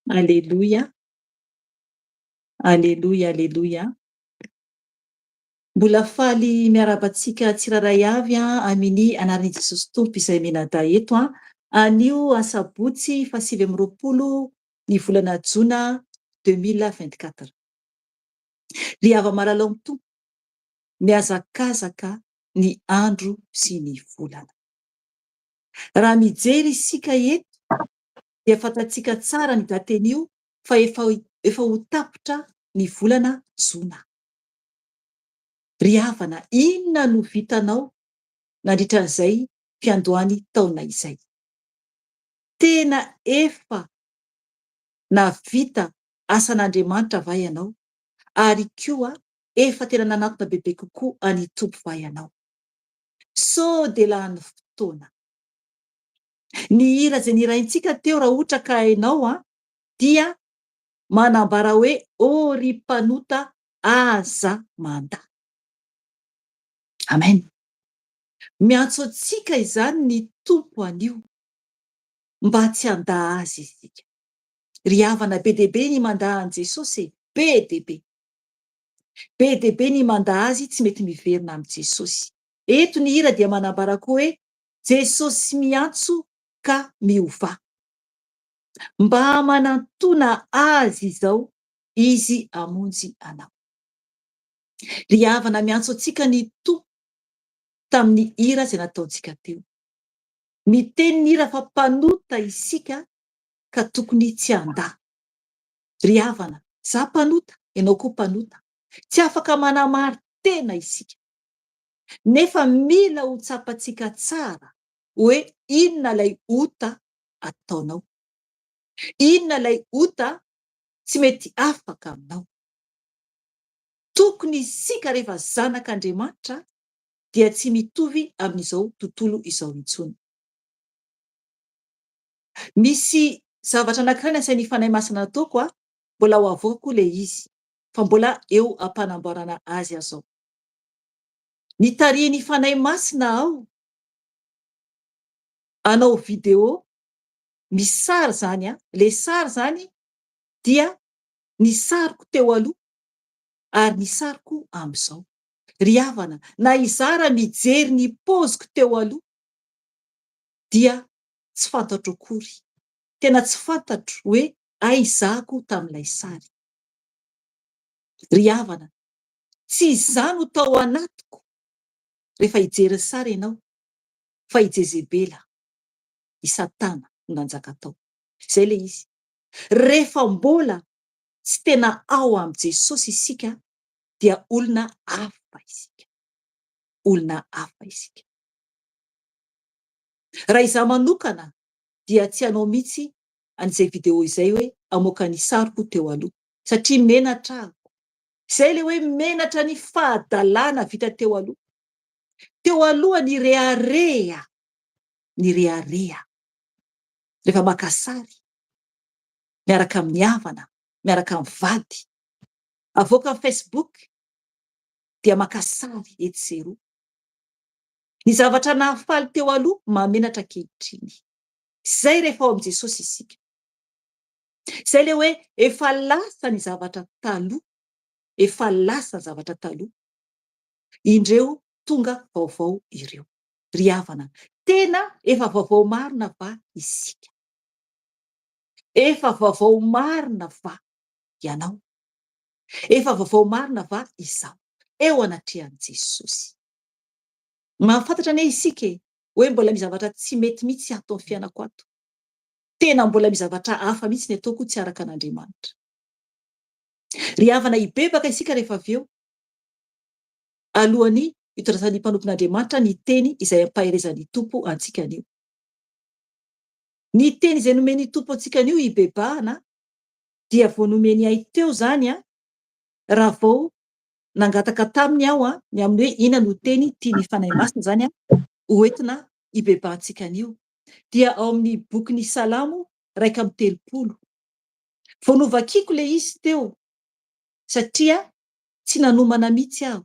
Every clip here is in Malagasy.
Aleloia, aleloia, aleloia. Mbola faly miarahaba antsika tsirairay avy amin'ny anaran'i Jesosy Tompo izay mianadahy eto anio asabotsy faha-29 ny volana jona 2024. Ry hava-malalao amin'ny Tompo, mihazakazaka ny andro sy ny volana. Raha mijery isika eto dia fantatsika tsara ny daten'io fa efa efa ho tapitra ny volana jona. Ry havana, inona no vitanao nandritra an'izay fiandohan'ny taona izay? Tena efa nahavita asan'Andriamanitra va ianao? Ary koa efa tena nanantona bebe kokoa an'i Tompo va ianao? Sao dia lany fotoana. Ny hira izay niraintsika teo raha ohatra ka hainao an, dia manambara hoe ô ry mpanota aza mandà. Amen. Miantso antsika izany ny Tompo anio mba tsy handà Azy isika. Ry havana be dia be ny mandà an'i Jesosy e, be dia be. Be dia be ny mandà Azy tsy mety miverina amin'i Jesosy. Eto ny hira dia manambara koa hoe Jesosy miantso ka miovà. Mba manantona Azy izao Izy hamonjy anao. Ry havana miantso antsika ny Tompo tamin'ny hira izay nataontsika teo. Miteny ny hira fa mpanota isika ka tokony tsy handà. Ry havana, za mpanota, ianao koa mpanota. Tsy afaka manamari-tena isika. Nefa mila ho tsapantsika tsara hoe inona ilay ota ataonao. Inona ilay ota tsy mety afaka aminao. Tokony isika rehefa zanak'Andriamanitra dia tsy mitovy amin'izao tontolo izao intsony. Misy zavatra anankiray nasain'ny Fanahy Masina nataoko a, mbola ho avoakako ilay izy, fa mbola eo am-panamboarana azy aho izao. Nitarihin'ny Fanahy Masina aho hanao vidéo misy sary izany an, ilay sary izany dia ny sariko teo aloha ary ny sariko amin'izao. Ry havana, na izaho raha mijery ny paoziko teo aloha dia tsy fantatro akory, tena tsy fantatro hoe aiza ako tamin'ilay sary. Ry havana, tsy izaho no tao anatiko rehefa hijery ny sary ianao, fa i Jezebela, i Satana no nanjaka tao. Izay ilay izy. Rehefa mbola tsy tena ao amin'i Jesosy isika dia olona hafa isika. Olona hafa isika. Raha izaho manokana dia tsy hanao mihitsy an'izay video izay hoe hamoaka ny sariko teo aloha satria menatra aho. Izay ilay hoe menatra ny fahadalana vita teo aloha. Teo aloha nirehareha, nirehareha rehefa maka sary miaraka amin'ny havana, miaraka amin'ny vady, avoaka amin'ny Facebook dia maka sary etsy sy eroa. Ny zavatra nahafaly teo aloha mahamenatra ankehitriny. Izay rehefa ao amin'i Jesosy isika. Izay ilay hoe efa lasa ny zavatra taloha, efa lasa ny zavatra taloha. Indreo tonga vaovao ireo. Ry havana, tena efa vaovao marina va isika? Efa vaovao marina va ianao? Efa vaovao marina va izaho eo anatrehan'i Jesosy? Mahafantatra anie isika e, hoe mbola misy zavatra tsy mety mihitsy ato amin'ny fiainako ato. Tena mbola misy zavatra hafa mihitsy ny ataoko tsy araka an'Andriamanitra. Ry havana, hibebaka isika rehefa avy eo, alohan'ny hitondrasan'ny mpanompon'Andriamanitra ny teny izay ampaherezan'ny Tompo antsika anio. Ny teny izay nomen'ny Tompo antsika anio hibebahana dia vao nomeny ahy teo izany raha vao nangataka taminy aho ny amin'ny hoe inona no teny tian'ny Fanahy Masina izany hoentina hibebahantsika anio. Dia ao amin'ny bokin'ny Salamo 31. Vao novakiko ilay izy teo satria tsy nanomana mihitsy aho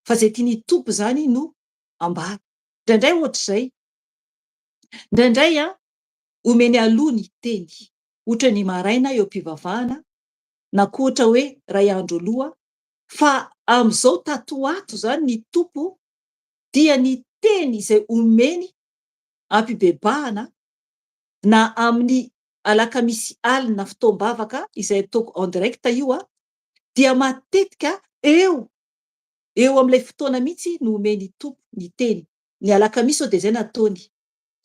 fa izay tian'ny Tompo izany no ambara. Indraindray ohatr'izay. Indraindray omeny aloha ny teny. Ohatra ny maraina eo am-pivavahana na koa ohatra hoe iray andro aloha fa amin'izao tato ho ato izany ny Tompo dia ny teny izay omeny am-pibebahana na amin'ny alakamisy alina fotoam-bavaka izay ataoko en direct io dia matetika eo eo amin'ilay fotoana mihitsy no omen'ny Tompo ny teny. Ny alakamisy izao dia izay nataony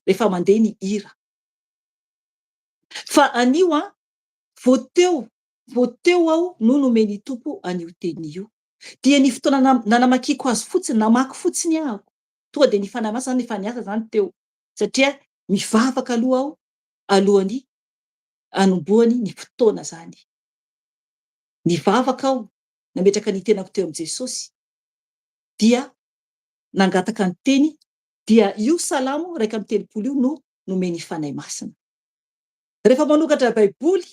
rehefa mandeha ny hira. Fa anio an, vao teo, vao teo aho no nomen'ny Tompo an'io teny io. Dia ny fotoana nanamakiako azy fotsiny, namaky fotsiny aho, tonga dia ny Fanahy Masina izany efa niasa izany teo, satria mivavaka aloha aho alohan'ny hanombohany ny fotoana izany. Nivavaka aho, nametraka ny tenako teo amin'i Jesosy, dia nangataka ny teny, dia io Salamo 31 io no nomen'ny Fanahy Masina. Rehefa manokatra Baiboly,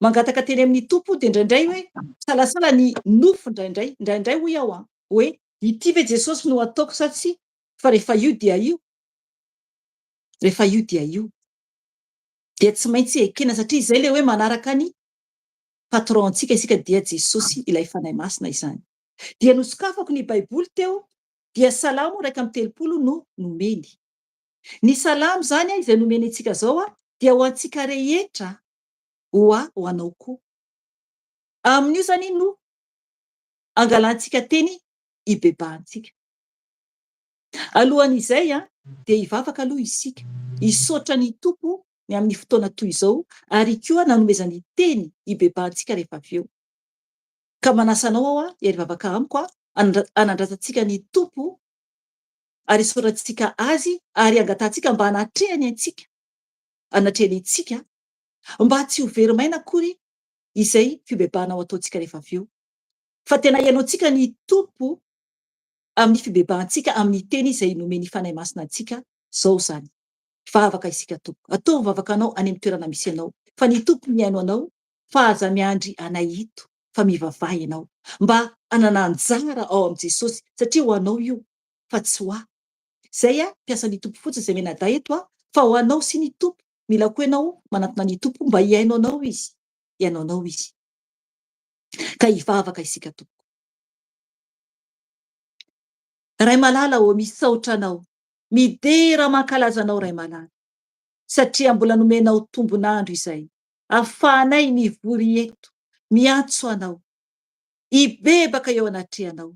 mangataka teny amin'ny Tompo dia indraindray hoe misalasala ny nofo indraindray, indraindray hoy aho an, hoe ity ve Jesosy no ataoko sa tsia, fa rehefa io dia io, rehefa io dia io. Dia tsy maintsy ekena satria izay ilay hoe manaraka ny patron antsika isika dia Jesosy ilay Fanahy Masina izany. Dia nosokafako ny Baiboly teo dia Salamo 31 no nomeny. Ny Salamo izany izay nomeny antsika izao dia ho antsika rehetra, ho ahy, ho anao koa. Amin'io izany no angalantsika teny hibebahantsika. Alohan'izay dia hivavaka aloha isika, hisaotra ny Tompo ny amin'ny fotoana toy izao ary koa nanomezany teny hibebahantsika rehefa avy eo. Ka manasa anao aho hiara-hivavaka amiko hanandratantsika ny Tompo ary isaorantsika Azy ary angatahantsika mba hanatrehany antsika, hanatrehany antsika mba tsy ho very maina akory izay fibebahana ho ataontsika rehefa avy eo. Fa tena hihainoantsika ny Tompo amin'ny fibebahantsika amin'ny teny izay nomen'ny Fanahy Masina antsika izao izany. Vavaka isika Tompoko. Ataovy vavaka anao any amin'ny toerana misy anao fa ny Tompo mihaino anao fa aza miandry anay eto fa mivavaha ianao mba hanana anjara ao amin'i Jesosy satria ho anao io fa tsy ho ahy. Izay aho mpiasan'ny Tompo fotsiny izay mianadahy eto aho fa ho anao sy ny Tompo. Mila koa ianao manantona ny Tompo mba hihaino anao Izy. Hihaino anao Izy. Ka hivavaka isika Tompoko. Ray malala ô, misaotra Anao, midera mankalaza Anao Ray malala, satria mbola nomenao tombon'andro izay ahafahanay mivory eto, miantso Anao. Hibebaka eo anatrehanao.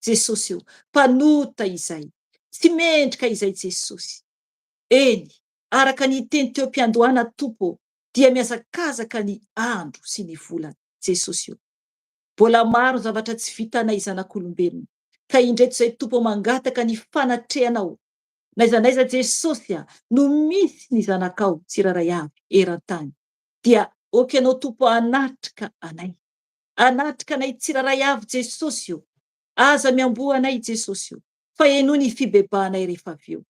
Jesosy ô, mpanota izay, tsy mendrika izay Jesosy. Eny, araka ny teny teo am-piandohana Tompo ô, dia mihazakazaka ny andro sy ny volana. Jesosy ô. Mbola maro ny zavatra tsy vitanay zanak'olombelona, ka indreto izay Tompo ô mangataka ny fanatrehanao. N'aiza n'aiza Jesosy a, no misy ny zanakao tsirairay avy eran-tany, dia ok Ianao Tompo hanatrika anay. Hanatrika anay tsirairay avy Jesosy ô. Aza miamboho anay Jesosy ô, fa henoy ny fibebahanay rehefa avy eo.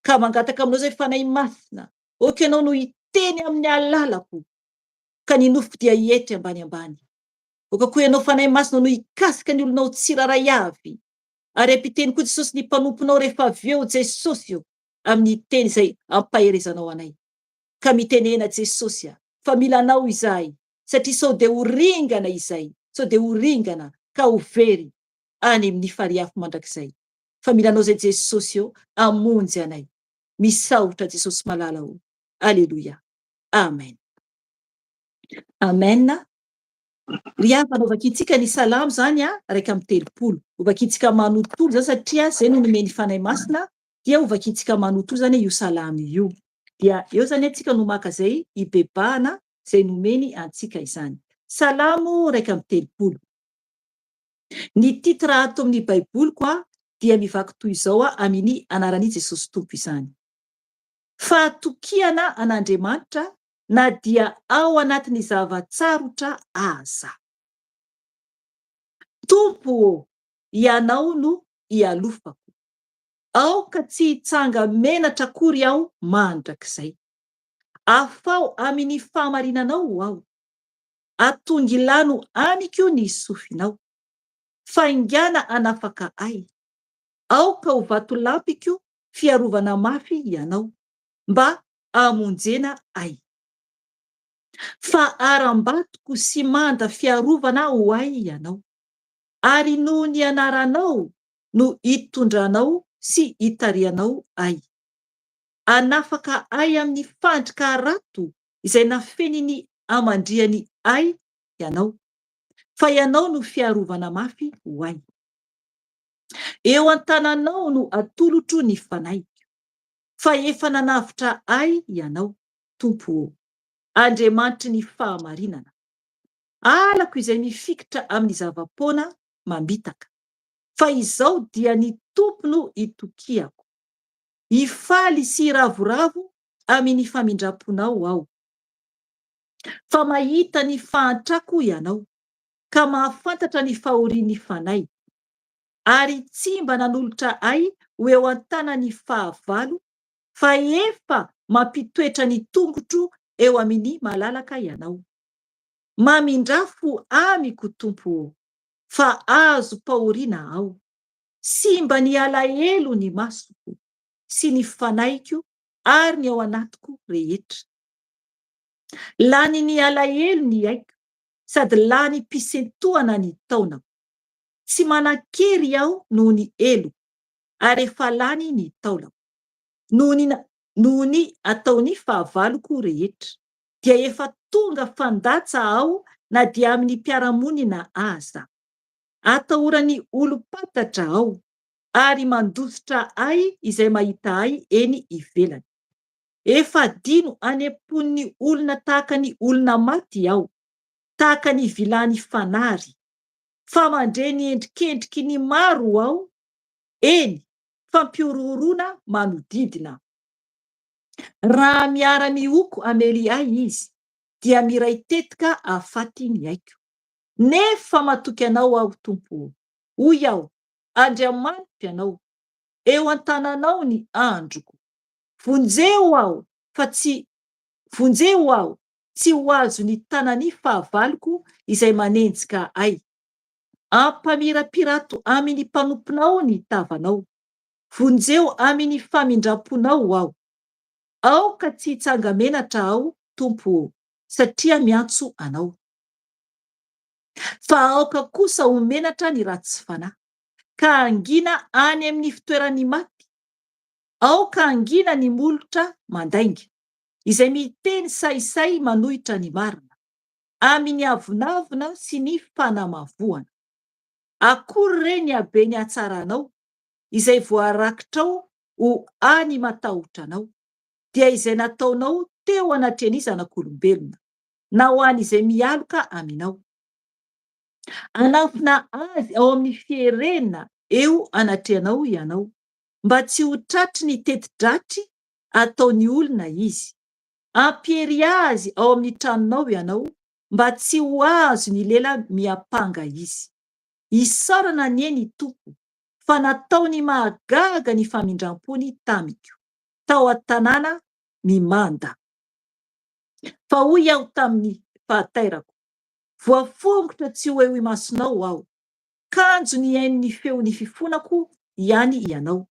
Ka mangataka aminao izay Fanahy Masina, ok Ianao no hiteny amin'ny alalako, ka ny nofoko dia hietry ambany ambany. Aoka koa Ianao Fanahy Masina no hikasika ny olonao tsirairay avy, ary ampiteny koa Jesosy ny mpanomponao rehefa avy eo Jesosy ô, amin'ny teny izay ampaherezanao anay. Ka mitenena Jesosy a, fa mila Anao izahay, satria sao dia ho ringana izay, sao dia ho ringana ka ho very any amin'ny farihy afo mandrakizay. Fa mila Anao izay Jesosy ô, hamonjy anay. Misaotra Jesosy malala ô. Aleloia. Amen. Amen. Ry havana, hovakintsika ny Salamo izany 31. Hovakintsika manontolo izany satria izay no nomen'ny Fanahy Masina dia hovakintsika manontolo izany io Salamo io. Dia eo izany antsika no maka izay hibebahana izay nomeny antsika izany. Salamo 31. Ny titre ato amin'ny Baiboliko dia mivaky toy izao amin'ny anaran'i Jesosy Tompo izany. Fahatokiana an'Andriamanitra na dia ao anatin'ny zava-tsarotra aza. Tompo ô, Ianao no ialofako. Aoka tsy hitsanga-menatra akory aho mandrakizay. Afaho amin'ny fahamarinanao aho. Atongilano amiko ny sofinao. Faingàna hanafaka ahy. Aoka ho vatolampiko fiarovana mafy Ianao, mba hamonjena ahy. Fa harambatoko sy manda fiarovana ho ahy Ianao, ary noho ny anaranao no itondranao sy itarihanao ahy. Hanafaka ahy amin'ny fandrika harato izay nafeniny hamandrihany ahy Ianao, fa Ianao no fiarovana mafy ho ahy. Eo an-tananao no atolotro ny fanahiko, fa efa nanavotra ahy Ianao, Tompo ô, Andriamanitry ny fahamarinana. Halako izay mifikitra amin'ny zava-poana mamitaka, fa izao dia ny Tompo no itokiako. Hifaly sy hiravoravo amin'ny famindram-ponao aho. Fa mahita ny fahantrako Ianao, ka mahafantatra ny fahorian'ny fanahiko, ary tsy mba nanolotra ahy ho eo an-tanan'ny fahavalo, fa efa mampitoetra ny tongotro eo amin'ny malalaka Ianao. Mamindrà fo amiko, Tompo ô, fa azom-pahoriana aho. Simba ny alahelo ny masoko, sy ny fanahiko ary ny ao anatiko rehetra. Lanin'ny alahelo ny aiko, sady lany mpisentohana ny taonako. Tsy manan-kery aho noho ny heloko, ary efa lany ny taolako. Noho ny noho ny ataon'ny fahavaloko rehetra, dia efa tonga fandatsa aho na dia amin'ny mpiara-monina aza. Atahoran'ny olom-pantatra aho, ary mandositra ahy izay mahita ahy eny ivelany. Efa adino any am-pon'ny olona tahaka ny olona maty aho, tahaka ny vilany fanary. Fa mandre ny endrikendriky ny maro aho, eny, fampihorohoroana manodidina. Raha miara-mihoko hamely ahy izy, dia miray tetika hahafaty ny aiko. Nefa matoky Anao aho, Tompo ô. Hoy aho, Andriamanitro Ianao, eo an-tananao ny androko. Vonjeo aho, fa tsy Vonjeo aho, tsy ho azon'ny tanan'ny fahavaloko izay manenjika ahy. Ampamirapirato amin'ny mpanomponao ny tavanao. Vonjeo amin'ny famindram-ponao aho. Aoka tsy hitsanga-menatra aho, Tompo ô, satria miantso Anao. Fa aoka kosa ho menatra ny ratsy fanahy, ka hangina any amin'ny fitoeran'ny maty. Aoka hangina ny molotra mandainga, izay miteny sahisahy manohitra ny marina, amin'ny avonavona sy ny fanamavoana. Akory re ny haben'ny hatsaranao, izay voarakitrao ho any matahotra Anao, dia izay nataonao teo anatrehan'ny zanak'olombelona, na ho an'izay mialoka aminao. Hanafina azy ao amin'ny fierena eo anatrehanao ianao, mba tsy ho tratry ny teti-dratsy ataon'ny olona izy. Hampiery azy ao amin'ny tranonao ianao, mba tsy ho azon'ny lela miampanga izy. Isaorana anie ny Tompo, fa nataony mahagaga ny famindram-pony tamiko, tao an-tanàna mimanda. Fa hoy aho tamin'ny fahatairako, Voafongotra tsy ho eo imasonao aho, kanjo nihaino ny feon'ny fifonako ihany ianao,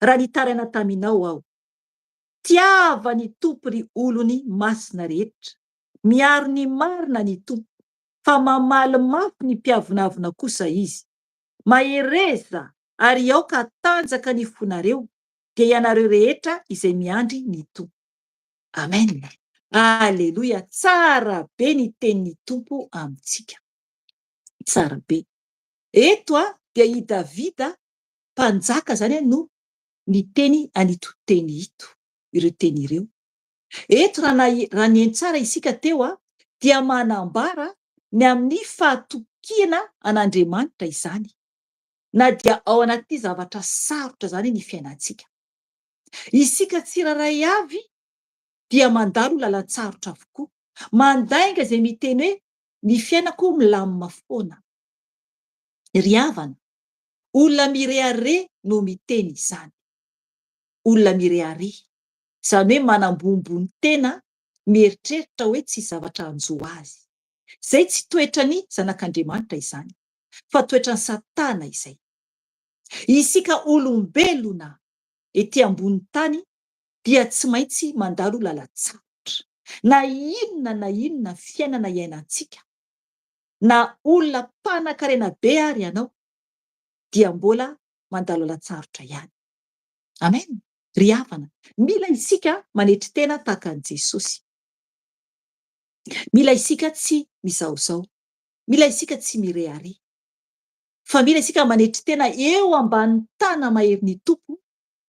raha nitaraina taminao aho. Tiava ny Tompo ry olony masina rehetra, miaro ny marina ny Tompo, fa mamaly mafy ny mpiavonavona kosa Izy. Mahereza ary aoka hatanjaka ny fonareo, dia ianareo rehetra izay miandry ny Tompo. Amen! Aleloia! Tsara be ny tenin'ny Tompo amintsika. Tsara be. Eto dia i Davida mpanjaka izany no niteny an'ito teny ito, ireo teny ireo. Eto raha raha nihaino tsara isika teo dia manambara ny amin'ny fahatokiana an'Andriamanitra izany, na dia ao anatin'ity zavatra sarotra izany ny fiainantsika. Isika tsirairay avy dia mandalo lalan-tsarotra avokoa. Mandainga izay miteny hoe ny fiainako milamina foana. Ry havana, olona mirehareha no miteny izany. Olona mirehareha. Izany hoe manambonimbony tena, mieritreritra hoe tsisy zavatra hanjo azy. Izay tsy toetran'ny zanak'Andriamanitra izany, fa toetran'i Satana izay. Isika olombelona ety ambony tany dia tsy maintsy mandalo lalan-tsarotra. Na inona na inona fiainana iainantsika, na olona mpanan-karena be ary ianao, dia mbola mandalo lalan-tsarotra ihany. Amen! Ry havana, mila isika manetry tena tahaka an'i Jesosy. Mila isika tsy mizahozaho. Mila isika tsy mirehareha. Fa mila isika manetry tena eo ambanin'ny tana-maherin'ny Tompo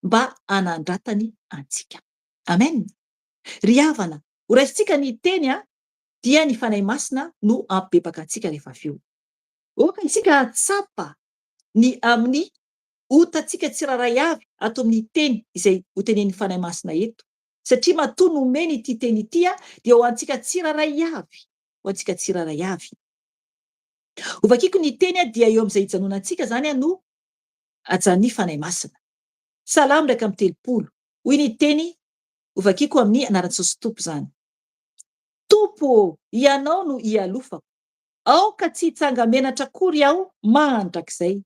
mba hanandratany antsika. Amen! Ry havana, ho raisintsika ny teny dia ny Fanahy Masina no hampibebaka antsika rehefa avy eo. Aoka isika hahatsapa ny amin'ny otantsika tsirairay avy ato amin'ny teny izay hotenenin'ny Fanahy Masina eto. Satria matoa nomeny ity teny ity dia ho antsika tsirairay avy, ho antsika tsirairay avy. Hovakiko ny teny dia eo amin'izay hijanonantsika izany no ajanon'ny Fanahy Masina. Salamo 31, hoy ny teny hovakiko amin'ny anaran'i Jesosy Tompo izany. Tompo ô, Ianao no ialofako. Aoka tsy hitsanga-menatra akory aho mandrakizay.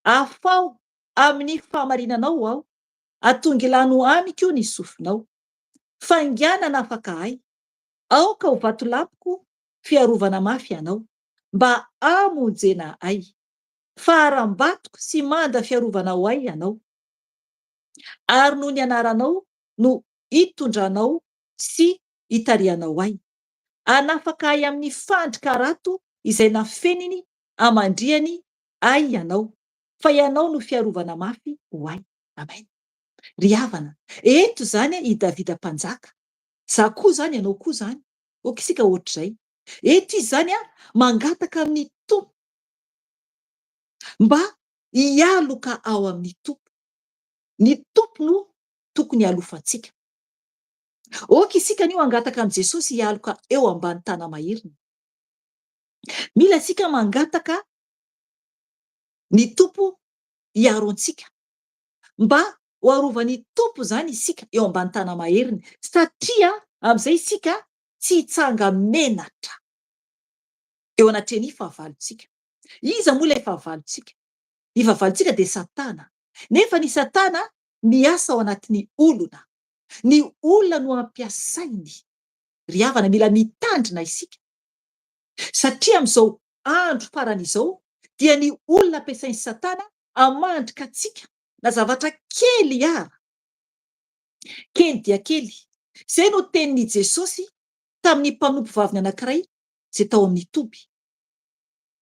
Afaho amin'ny fahamarinanao aho, atongilano amiko ny sofinao. Faingàna hanafaka ahy. Aoka ho vatolampiko fiarovana mafy Ianao, mba hamonjena ahy. Fa harambatoko sy manda fiarovana ho ahy Ianao, ary noho ny anaranao no hitondranao sy hitarihanao ahy. Hanafaka ahy amin'ny fandrika harato izay nafeniny hamandrihany ahy Ianao, fa Ianao no fiarovana mafy ho ahy. Amen. Ry havana, eto izany i Davida mpanjaka, za koa izany, ianao koa izany, Ok isika ohatr'izay. Eto izy izany an, mangataka amin'ny Tompo mba hialoka ao amin'ny Tompo. Ny Tompo no tokony hialofantsika. Ok isika anio hangataka amin'i Jesosy hialoka eo ambany tana-maheriny. Mila isika mangataka ny Tompo hiaro antsika. Mba ho arovan'ny Tompo izany isika eo ambany tana-maheriny, satria amin'izay isika tsy hitsanga-menatra eo anatrehan'ny fahavalontsika. Iza moa ilay fahavalontsika? Ny fahavalontsika dia Satana. Nefa ny Satana miasa ao anatin'ny olona. Ny olona no ampiasainy. Ry havana, mila mitandrina isika, satria amin'izao andro farany izao dia ny olona ampiasain'i Satana hamandrika antsika na zavatra kely ara, kely dia kely. Izay no tenin'i Jesosy tamin'ny mpanompovaviny anankiray izay tao amin'ny toby,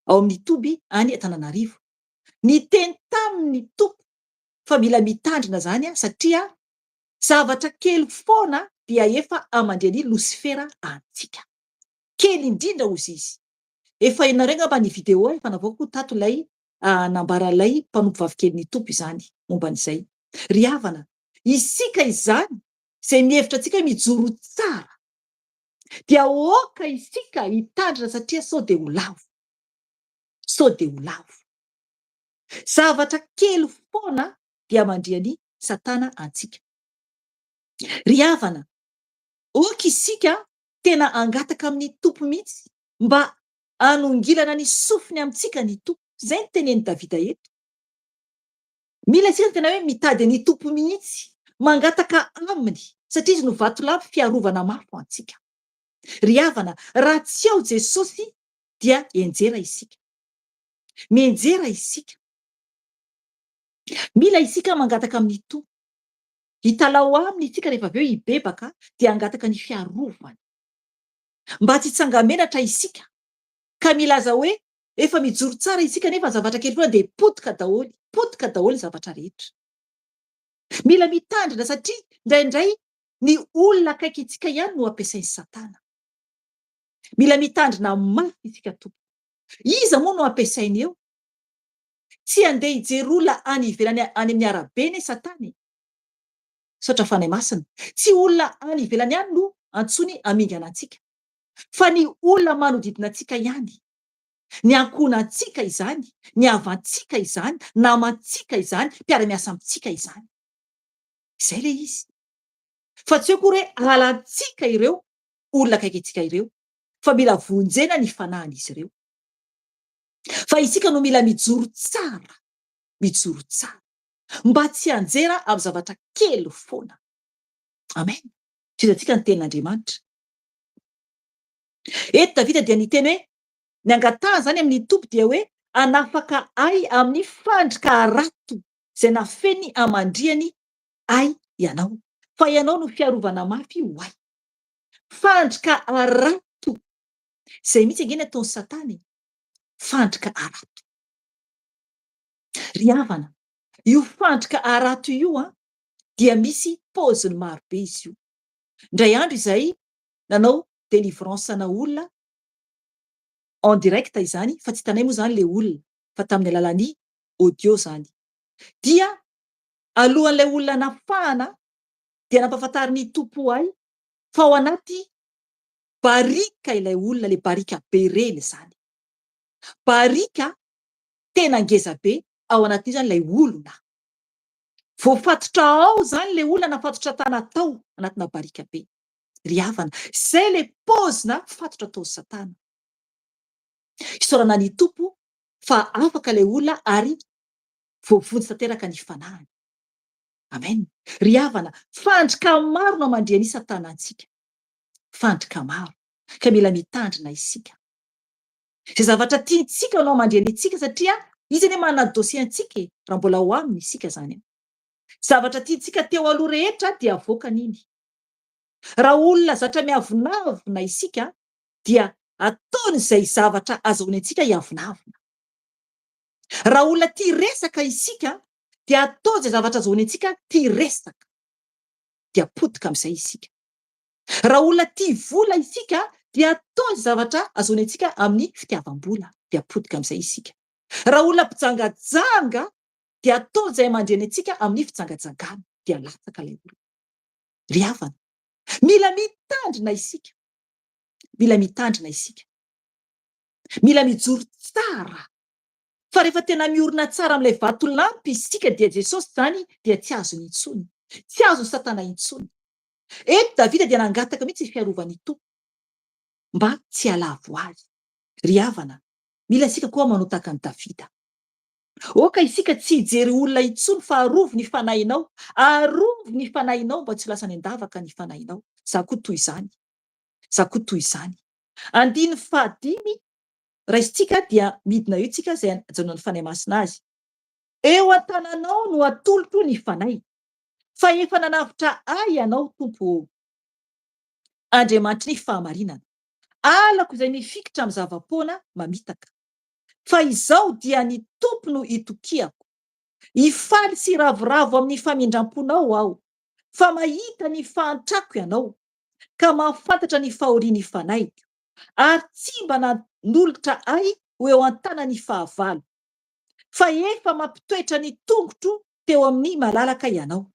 ao amin'ny toby any Antananarivo. Niteny taminy ny Tompo fa mila mitandrina izany satria zavatra kely foana dia efa amandrian'i Losifera antsika. Kely indrindra hozy izy. Efa henonareo angamba ny vidéo efa navoakako tato ilay nambaran'ilay mpanompovavikelin'ny Tompo izany momba an'izay. Ry havana, isika izany izay mihevitra antsika hoe mijoro tsara dia aoka isika hitandrina satria sao dia ho lavo. Sao dia ho lavo. Zavatra kely foana dia mandrian'i Satana antsika. Ry havana, aoka isika tena hangataka amin'ny Tompo mihitsy mba hanongilana ny sofiny amintsika ny Tompo. Izay no tenenin'i Davida eto. Mila isika tena hoe mitady an'i Tompo mihitsy, mangataka Aminy, satria Izy no vatolampy fiarovana mafy ho antsika. Ry havana, raha tsy ao Jesosy dia hianjera isika. Mianjera isika. Mila isika mangataka amin'ny Tompo. Hitalaho Aminy isika rehefa avy eo hibebaka dia hangataka ny fiarovany. Mba tsy hitsanga-menatra isika ka milaza hoe efa mijoro tsara isika nefa ny zavatra kely foana dia potika daholo, potika daholo ny zavatra rehetra. Mila mitandrina satria indraindray ny olona akaiky antsika ihany no ampiasain'i Satana. Mila mitandrina mafy isika tompoko. Iza moa no ampiasainy eo? Tsy handeha hijery olona any ivelany any amin'ny arabe anie Satana e! Misaotra Fanahy Masina. Tsy olona any ivelany any no antsoiny hamingana antsika. Fa ny olona manodidina antsika ihany. Ny ankohonantsika izany, ny havantsika izany, namantsika izany, mpiara-miasa amintsika izany. Izay ilay izy. Fa tsy hoe akory hoe halantsika ireo olona akaiky antsika ireo, fa mila vonjena ny fanahin'izy ireo. Fa isika no mila mijoro tsara, mijoro tsara, mba tsy hianjera amin'ny zavatra kely foana. Amen. Tohizantsika ny tenin'Andriamanitra. Eto Davida dia niteny hoe, ny angatahany izany amin'ny Tompo dia hoe, hanafaka ahy amin'ny fandrika harato izay nafeniny hamandrihany ahy Ianao, fa Ianao no fiarovana mafy ho ahy. Fandrika harato. Izay mihitsy ange ny ataon'i Satana e! Fandrika harato. Ry havana, io fandrika harato io an, dia misy paoziny maro be izy io. Indray andro izahay nanao délivrance ana olona en direct izany fa tsy hitanay moa izany ilay olona fa tamin'ny alalan'ny audio izany. Dia alohan'ilay olona nafahana dia nampahafantarin'ny Tompo ahy fa ao anaty barika ilay olona, ilay barika be ireny izany. Barika tena ngeza be ao anatin'io izany ilay olona. Voafatotra ao izany ilay olona nafatotra tana tao anatina barika be. Ry havana, izay ilay paozina fatotra ataon'i Satana. Isaorana ny Tompo fa afaka ilay olona ary voavonjy tanteraka ny fanahiny. Amen. Ry havana, fandrika maro no amandrian'i Satana antsika. Fandrika maro. Ka mila mitandrina isika. Izay zavatra tiantsika no amandriany antsika satria izy anie manana dossier antsika e, raha mbola ao aminy isika izany an. Zavatra tiantsika teo aloha rehetra dia avoakany iny. Raha olona zatra miavonavona isika dia ataony izay zavatra azahoany antsika hiavonavona. Raha olona tia resaka isika dia ataony izay zavatra azahoany antsika tia resaka dia potika amin'izay isika. Raha olona tia vola isika dia ataony izay zavatra azahoany antsika amin'ny fitiavam-bola dia potika amin'izay isika. Raha olona mpijangajanga dia ataony izay hamandrihany antsika amin'ny fijangajangana dia latsaka ilay olona. Ry havana, mila mitandrina isika. Mila mitandrina isika. Mila mijoro tsara. Fa rehefa tena miorina tsara amin'ilay vatolampy isika dia Jesosy izany dia tsy azony intsony. Tsy azon'i Satana intsony. Eto Davida dia nangataka mihitsy ny fiarovan'ny Tompo mba tsy halavo azy. Ry havana, mila isika koa manao tahaka an'i Davida. Aoka isika tsy hijery olona intsony fa arovy ny fanahinao, arovy ny fanahinao mba tsy ho lasa any an-davaka ny fanahinao. Za koa toy izany. Za koa toy izany. Andininy fahadimy, raisintsika dia midina eo tsika izay ajanonan'ny Fanahy Masina azy. Eo an-tananao no atolotro ny fanahy, fa efa nanavotra ahy Ianao, Tompo ô, Andriamanitry ny fahamarinana. Halako izay mifikitra amin'ny zava-poana mamitaka. Fa izao dia ny Tompo no itokiako. Hifaly sy hiravoravo amin'ny famindram-ponao aho, fa mahita ny fahantrako Ianao, ka mahafantatra ny fahorian'ny fanahiko, ary tsy mba nanolotra ahy ho eo an-tanan'ny fahavalo, fa efa mampitoetra ny tongotro teo amin'ny malalaka Ianao.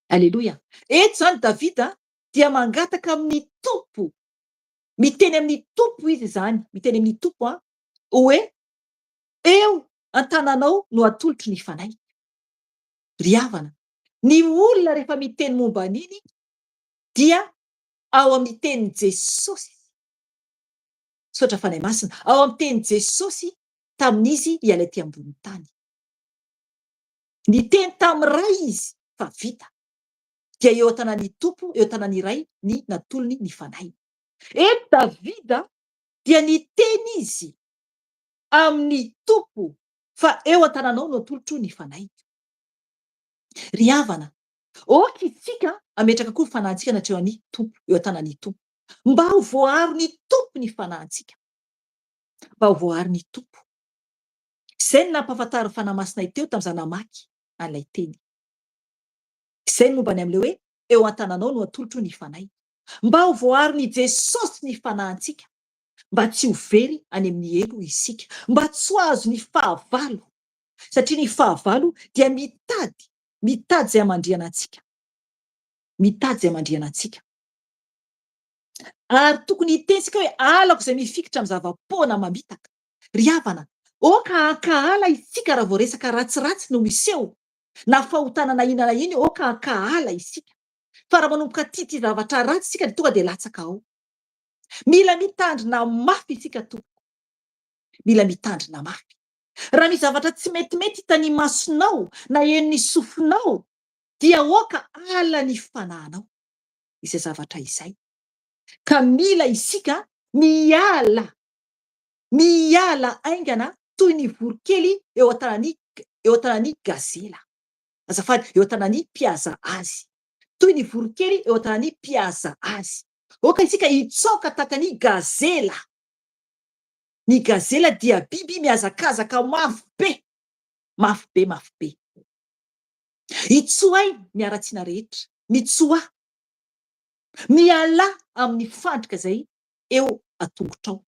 Aleloia! Eto izany Davida dia mangataka amin'ny Tompo, miteny amin'ny Tompo izy izany, miteny amin'ny Tompo hoe, Eo an-tananao no atolotro ny fanahiko. Ry havana, ny olona rehefa miteny momba an'iny dia ao amin'ny tenin'i Jesosy, misaotra Fanahy Masina, ao amin'ny tenin'i Jesosy tamin'izy hiala ety ambonin'ny tany. Niteny tamin'ny Ray izy fa vita. Dia eo an-tanan'ny Tompo, eo an-tanan'ny Ray ny natolony ny fanahiny. Eto Davida dia niteny izy amin'ny Tompo fa eo an-tananao no atolotro ny fanahiko. Ry havana, aoka isika hametraka koa ny fanahintsika anatrehan'ny Tompo, eo an-tanan'ny Tompo. Mba ho voaaron'ny Tompo ny fanahintsika. Mba ho voaaron'ny Tompo. Izay no nampahafantarin'ny Fanahy Masina ahy teo tamin'izaho namaky an'ilay teny. Izay no momba ny amin'ilay hoe eo an-tananao no atolotro ny fanahiko. Mba ho voaaron'i Jesosy ny fanahintsika. Mba tsy ho very any amin'ny helo isika. Mba tsy ho azon'ny fahavalo. Satria ny fahavalo dia mitady, mitady izay hamandrihana antsika. Mitady izay hamandrihana antsika. Ary tokony hiteny isika hoe halako izay mifikitra amin'ny zava-poana mamitaka. Ry havana, aoka hankahala isika raha vao resaka ratsiratsy no miseho, na fahotana na inona na inona, aoka hankahala isika. Fa raha manomboka tiatia zavatra ratsy isika dia tonga dia latsaka ao. Mila mitandrina mafy isika tompoko. Mila mitandrina mafy. Raha misy zavatra tsy metimety hitan'ny masonao na henon'ny sofinao dia aoka halan'ny fanahinao izay zavatra izay. Ka mila isika miala, miala haingana toy ny voronkely eo an-tanan'ny eo an-tanan'ny gazela. Azafady, eo an-tanan'ny mpihaza azy. Toy ny voronkely eo an-tanan'ny mpihaza azy. Aoka isika hitsaoka tahaka ny gazela. Ny gazela dia biby mihazakazaka mafy be, mafy be, mafy be. Itsoahy ny haratsiana rehetra. Mitsoaha. Mialà amin'ny fandrika izay eo an-tongotrao,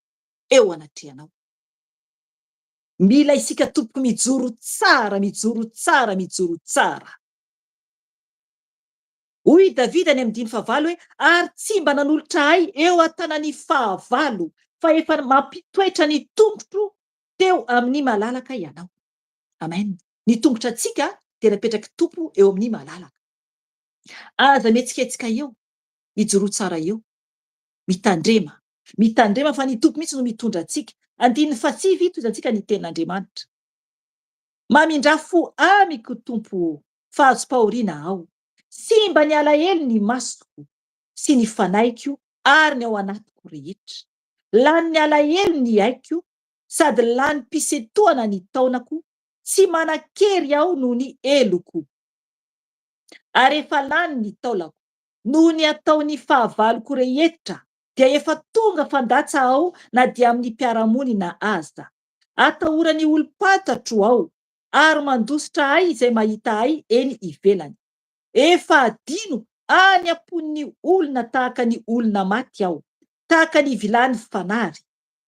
eo anatrehanao. Mila isika tompoko mijoro tsara, mijoro tsara, mijoro tsara. Hoy i Davida any amin'ny andininy fahavalo hoe, Ary tsy mba nanolotra ahy eo an-tanan'ny fahavalo, fa efa mampitoetra ny tongotro teo amin'ny malalaka Ianao. Amen. Ny tongotra antsika dia napetraky Tompo eo amin'ny malalaka. Aza mihetsiketsika eo, mijoroa tsara eo. Mitandrema. Mitandrema fa ny Tompo mihitsy no mitondra antsika. Andininy fahasivy, tohizantsika ny tenin'Andriamanitra. Mamindrà fo amiko, Tompo ô, fa azom-pahoriana aho. Simba ny alahelo ny masoko sy ny fanahiko ary ny ao anatiko rehetra. Lanin'ny alahelo ny aiko sady lanim-pisetohana ny taonako, tsy manan-kery aho noho ny heloko. Ary efa lany ny taolako. Noho ny ataon'ny fahavaloko rehetra, dia efa tonga fandatsa aho na dia amin'ny mpiara-monina aza. Atahoran'ny olom-pantatro aho, ary mandositra ahy izay mahita ahy eny ivelany. Efa adino any am-pon'ny olona tahaka ny olona maty aho, tahaka ny vilany fanary.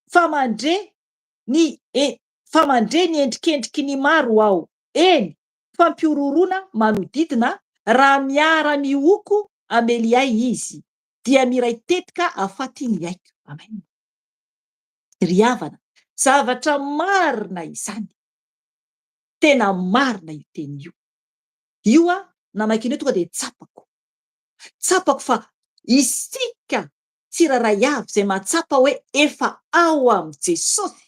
Fa mandre ny fa mandre ny endrikendriky ny maro aho, eny, fampihorohoroana manodidina, raha miara-mihoko hamely ahy izy, dia miray tetika hahafaty ny aiko. Amen. Ry havana, zavatra marina izany. Tena marina io teny io. Io aho namaky an'io tonga dia tsapako. Tsapako fa isika tsirairay avy izay mahatsapa hoe efa ao amin'i Jesosy,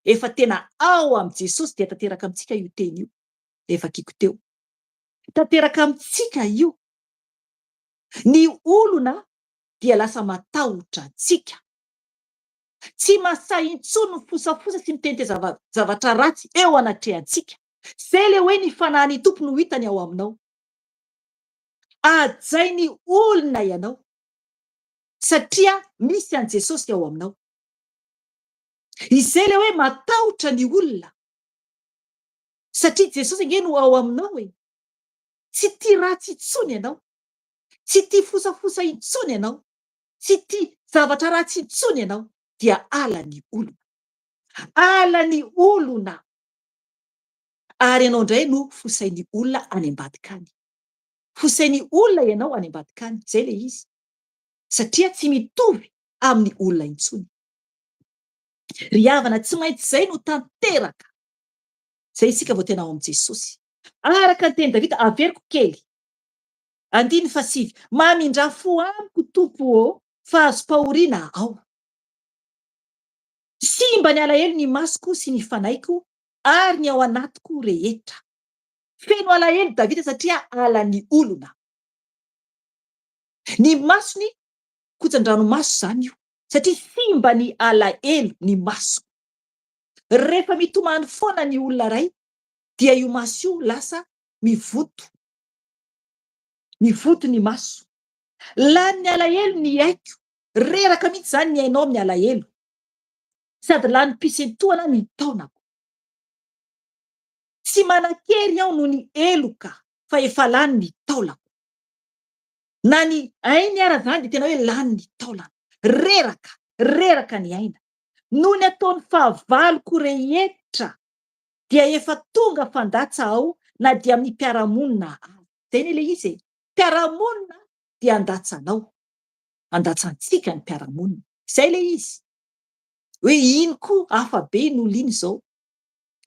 efa tena ao amin'i Jesosy dia tanteraka amintsika io teny io izay vakiako teo. Tanteraka amintsika io. Ny olona dia lasa matahotra antsika. Tsy mahasahy intsony mifosafosa sy miteniteny zavatra ratsy eo anatrehantsika. Zay le hoe ny fanahin'ny Tompo no hitany ao aminao. Hajain'ny olona ianao satria misy an'i Jesosy ao aminao. Izay ilay hoe matahotra ny olona. Satria Jesosy ange no ao aminao e. Tsy tia ratsy intsony ianao. Tsy tia fosafosa intsony ianao. Tsy tia zavatra ratsy intsony ianao. Dia halan'ny olona. Halan'ny olona. Ary ianao indray no fosain'ny olona any ambadika any. Fosain'ny olona ianao any ambadika any. Izay ilay izy. Satria tsy mitovy amin'ny olona intsony. Ry havana, tsy maintsy izay no tanteraka. Izay isika vao tena ao amin'i Jesosy. Araka ny tenin'i Davida, averiko kely. Andininy fahasivy, Mamindrà fo amiko, Tompo ô, fa azom-pahoriana aho. Simba ny alahelo ny masoko sy ny fanahiko ary ny ao anatiko rehetra. Feno alahelo Davida satria halan'ny olona. Ny masony, kotsan-dranomaso izany io, satria simba ny alahelo ny masoko. Rehefa mitomany foana ny olona iray dia io maso io lasa mivonto. Mivonto ny maso. Lanin'ny alahelo ny aiko. Reraka mihitsy izany ny ainao amin'ny alahelo. Sady lanim-pisentoana ny taonako. Tsy manan-kery aho noho ny heloka fa efa lany ny taolako. Na ny ainy ara izany dia tena hoe lany ny taolana. Reraka, reraka ny aina. Noho ny ataon'ny fahavaloko rehetra dia efa tonga fandatsa aho na dia amin'ny mpiara-monina aza. Izay anie ilay izy e! Mpiara-monina dia handatsa anao. Handatsa antsika ny mpiara-monina. Izay ilay izy. Hoe iny koa hafa be iny olona iny izao.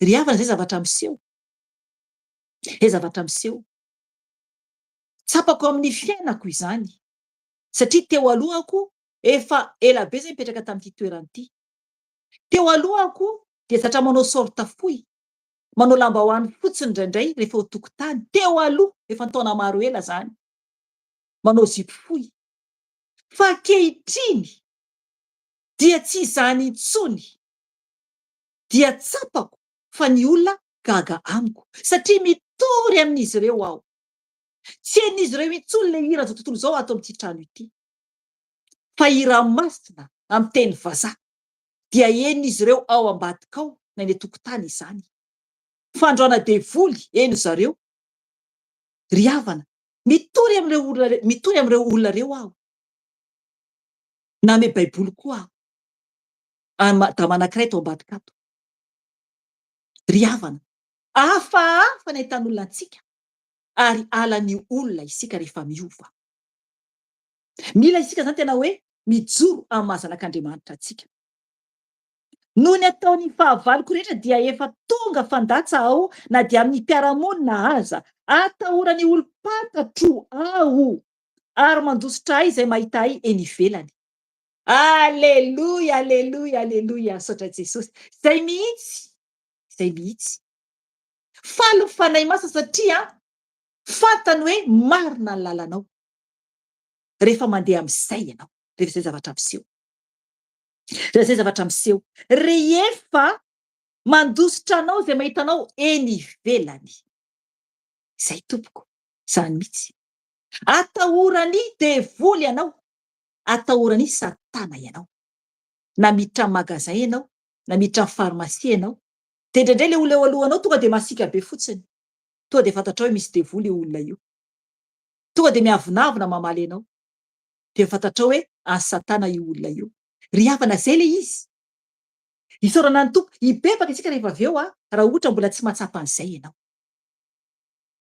Ry havana izay zavatra miseho. Izay zavatra miseho. Tsapako amin'ny fiainako izany. Satria teo alohako efa ela be izay nipetraka tamin'ity toerana ity. Teo alohako dia zatra manao sorte fohy, manao lambahoany fotsiny indraindray rehefa eo an-tokotany, teo aloha, efa an-taona maro ela izany, manao zipo fohy. Fa ankehitriny dia tsy izany intsony, dia tsapako fa ny olona gaga amiko, satria mitory amin'izy ireo aho. Tsy henon'izy ireo intsony ilay hiran'izao tontolo izao ato amin'ity trano ity. Fa hira masina amin'ny teny vazaha dia henon'izy ireo ao ambadika ao na eny an-tokotany izany. Fandroana devoly heno zareo. Ry havana, mitory amin'ireo olona, mitory amin'ireo olona ireo aho. Nanome Baiboly koa aho. Any dama anankiray tao ambadika ato. Ry havana, hafahafa ny ahitan'olona antsika ary halan'ny olona isika rehefa miova. Mila isika izany tena hoe mijoro amin'ny maha zanak'Andriamanitra antsika. Noho ny ataon'ny fahavaloko rehetra dia efa tonga fandatsa aho na dia amin'ny mpiara-monina aza. Atahoran'ny olom-pantatro aho ary mandositra ahy izay mahita ahy eny ivelany. Aleloia, aleloia, aleloia, misaotra Jesosy. Izay mihitsy, izay mihitsy. Faly ny Fanahy Masina satria fantany hoe marina ny lalanao. Rehefa mandeha amin'izay ianao, rehefa izay zavatra miseho. Rehefa izay zavatra miseho. Rehefa mandositra anao izay mahita anao eny ivelany. Izay tompoko, izany mihitsy. Atahoran'ny devoly ianao, atahoran'i satana ianao. Na miditra amin'ny magasin ianao, na miditra amin'ny pharmacie ianao, dia indraindray ilay olona eo alohanao tonga dia masiaka be fotsiny. Tonga dia fantatrao hoe misy devoly io olona io. Tonga dia miavonavona mamaly anao. Dia fantatrao hoe an'i satana io olona io. Ry havana, izay ilay izy. Isaorana ny Tompo. Hibebaka isika rehefa avy eo raha ohatra mbola tsy mahatsapa an'izay ianao.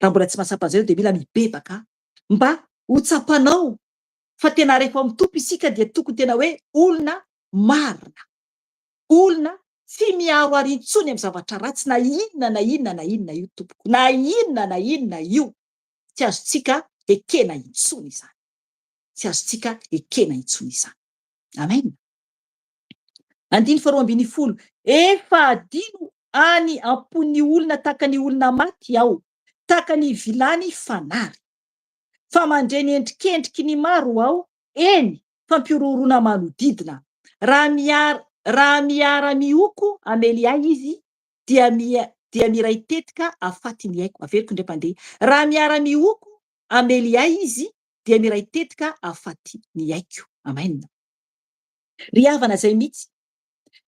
Raha mbola tsy mahatsapa an'izay ianao dia mila mibebaka mba ho tsapanao fa tena rehefa ao amin'ny Tompo isika dia tokony tena hoe olona marina. Olona tsy miaro ary intsony amin'ny zavatra ratsy na inona na inona na inona io tompoko. Na inona na inona io. Tsy azontsika ekena intsony izany. Tsy azontsika ekena intsony izany. Amen. Andiny faharoa ambin'ny folo. Efa adino any am-pon'ny olona tahaka ny olona maty aho, tahaka ny vilany fanary. Fa mandre ny endrikendriky ny maro aho, eny, fampihorohoroana manodidina. Raha miara raha miara-mihoko hamely ahy izy, dia dia miray tetika hahafaty ny aiko. Averiko indray mpandeha. Raha miara-mihoko hamely ahy izy, dia miray tetika hahafaty ny aiko. Amen. Ry havana, izay mihitsy.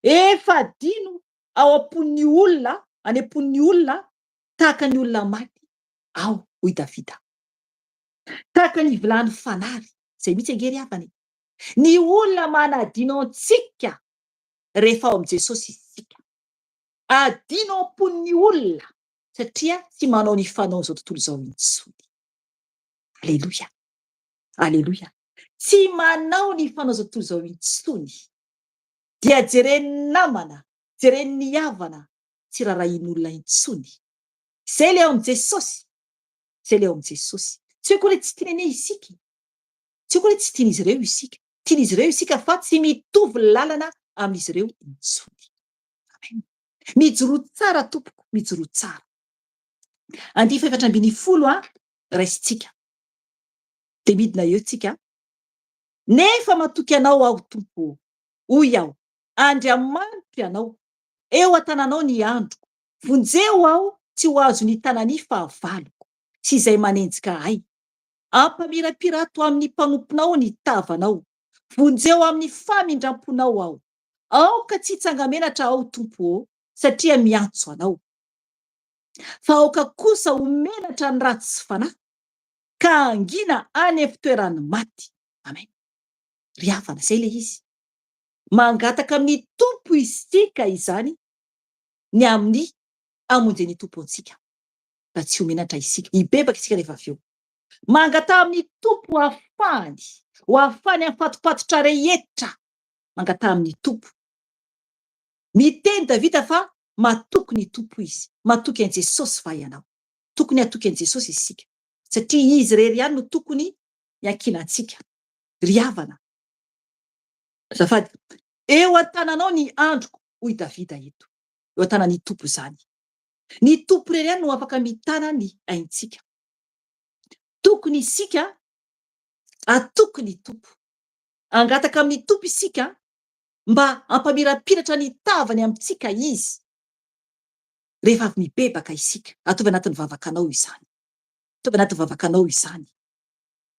Efa adino ao am-pon'ny olona, any am-pon'ny olona, tahaka ny olona maty aho, hoy Davida. Tahaka ny vilany fanary. Izay mihitsy ange ry havana e. Ny olona manadino antsika rehefa ao amin'i Jesosy isika. Adino ao am-pon'ny olona satria tsy manao ny fanaon'izao tontolo izao intsony. Aleloia! Aleloia! Tsy manao ny fanaon'izao tontolo izao intsony. Dia jeren'ny namana, jeren'ny havana, tsy rarahian'olona intsony. Izay ilay ao amin'i Jesosy. Izay ilay ao amin'i Jesosy. Tsy hoe akory hoe tsy tiany anie isika e. Tsy hoe akory hoe tsy tian'izy ireo isika. Tian'izy ireo isika fa tsy mitovy lalana amin'izy ireo intsony. Amen. Mijoroa tsara tompoko, mijoroa tsara. Andihy 14 a, raisintsika. Dia midina eo tsika. Nefa matoky anao aho Tompo ô, hoy aho, Andriamanitro ianao, eo an-tananao ny androko, vonjeo aho tsy ho azon'ny tanan'ny fahavaloko sy izay manenjika ahy. Ampamirapirato amin'ny mpanomponao ny tavanao, vonjeo amin'ny famindram-ponao aho. Aoka tsy hitsanga-menatra aho, Tompo ô, satria miantso Anao. Fa aoka kosa ho menatra ny ratsy fanahy, ka hangina any amin'ny fitoeran'ny maty. Amen. Ry havana, izay ilay izy. Mangataka amin'ny Tompo isika izany ny amin'ny hamonjen'ny Tompo antsika, mba tsy ho menatra isika. Hibebaka isika rehefa avy eo. Mangataha amin'ny Tompo ho afahany, ho afahany amin'ny fatopatotra rehetra. Mangataha amin'ny Tompo. Miteny Davida fa matoky ny Tompo izy. Matoky an'i Jesosy va ianao? Tokony hatoky an'i Jesosy isika, satria Izy irery ihany no tokony hiankinantsika. Ry havana, azafady, eo an-tananao ny androko, hoy Davida eto. Eo an-tanan'ny Tompo izany. Ny Tompo irery ihany no afaka mitana ny aintsika. Tokony isika hatoky ny Tompo. Hangataka amin'ny Tompo isika mba hampamirapiratra ny tavany amintsika Izy rehefa avy mibebaka isika. Ataovy anatin'ny vavakanao izany. Ataovy anatin'ny vavakanao izany.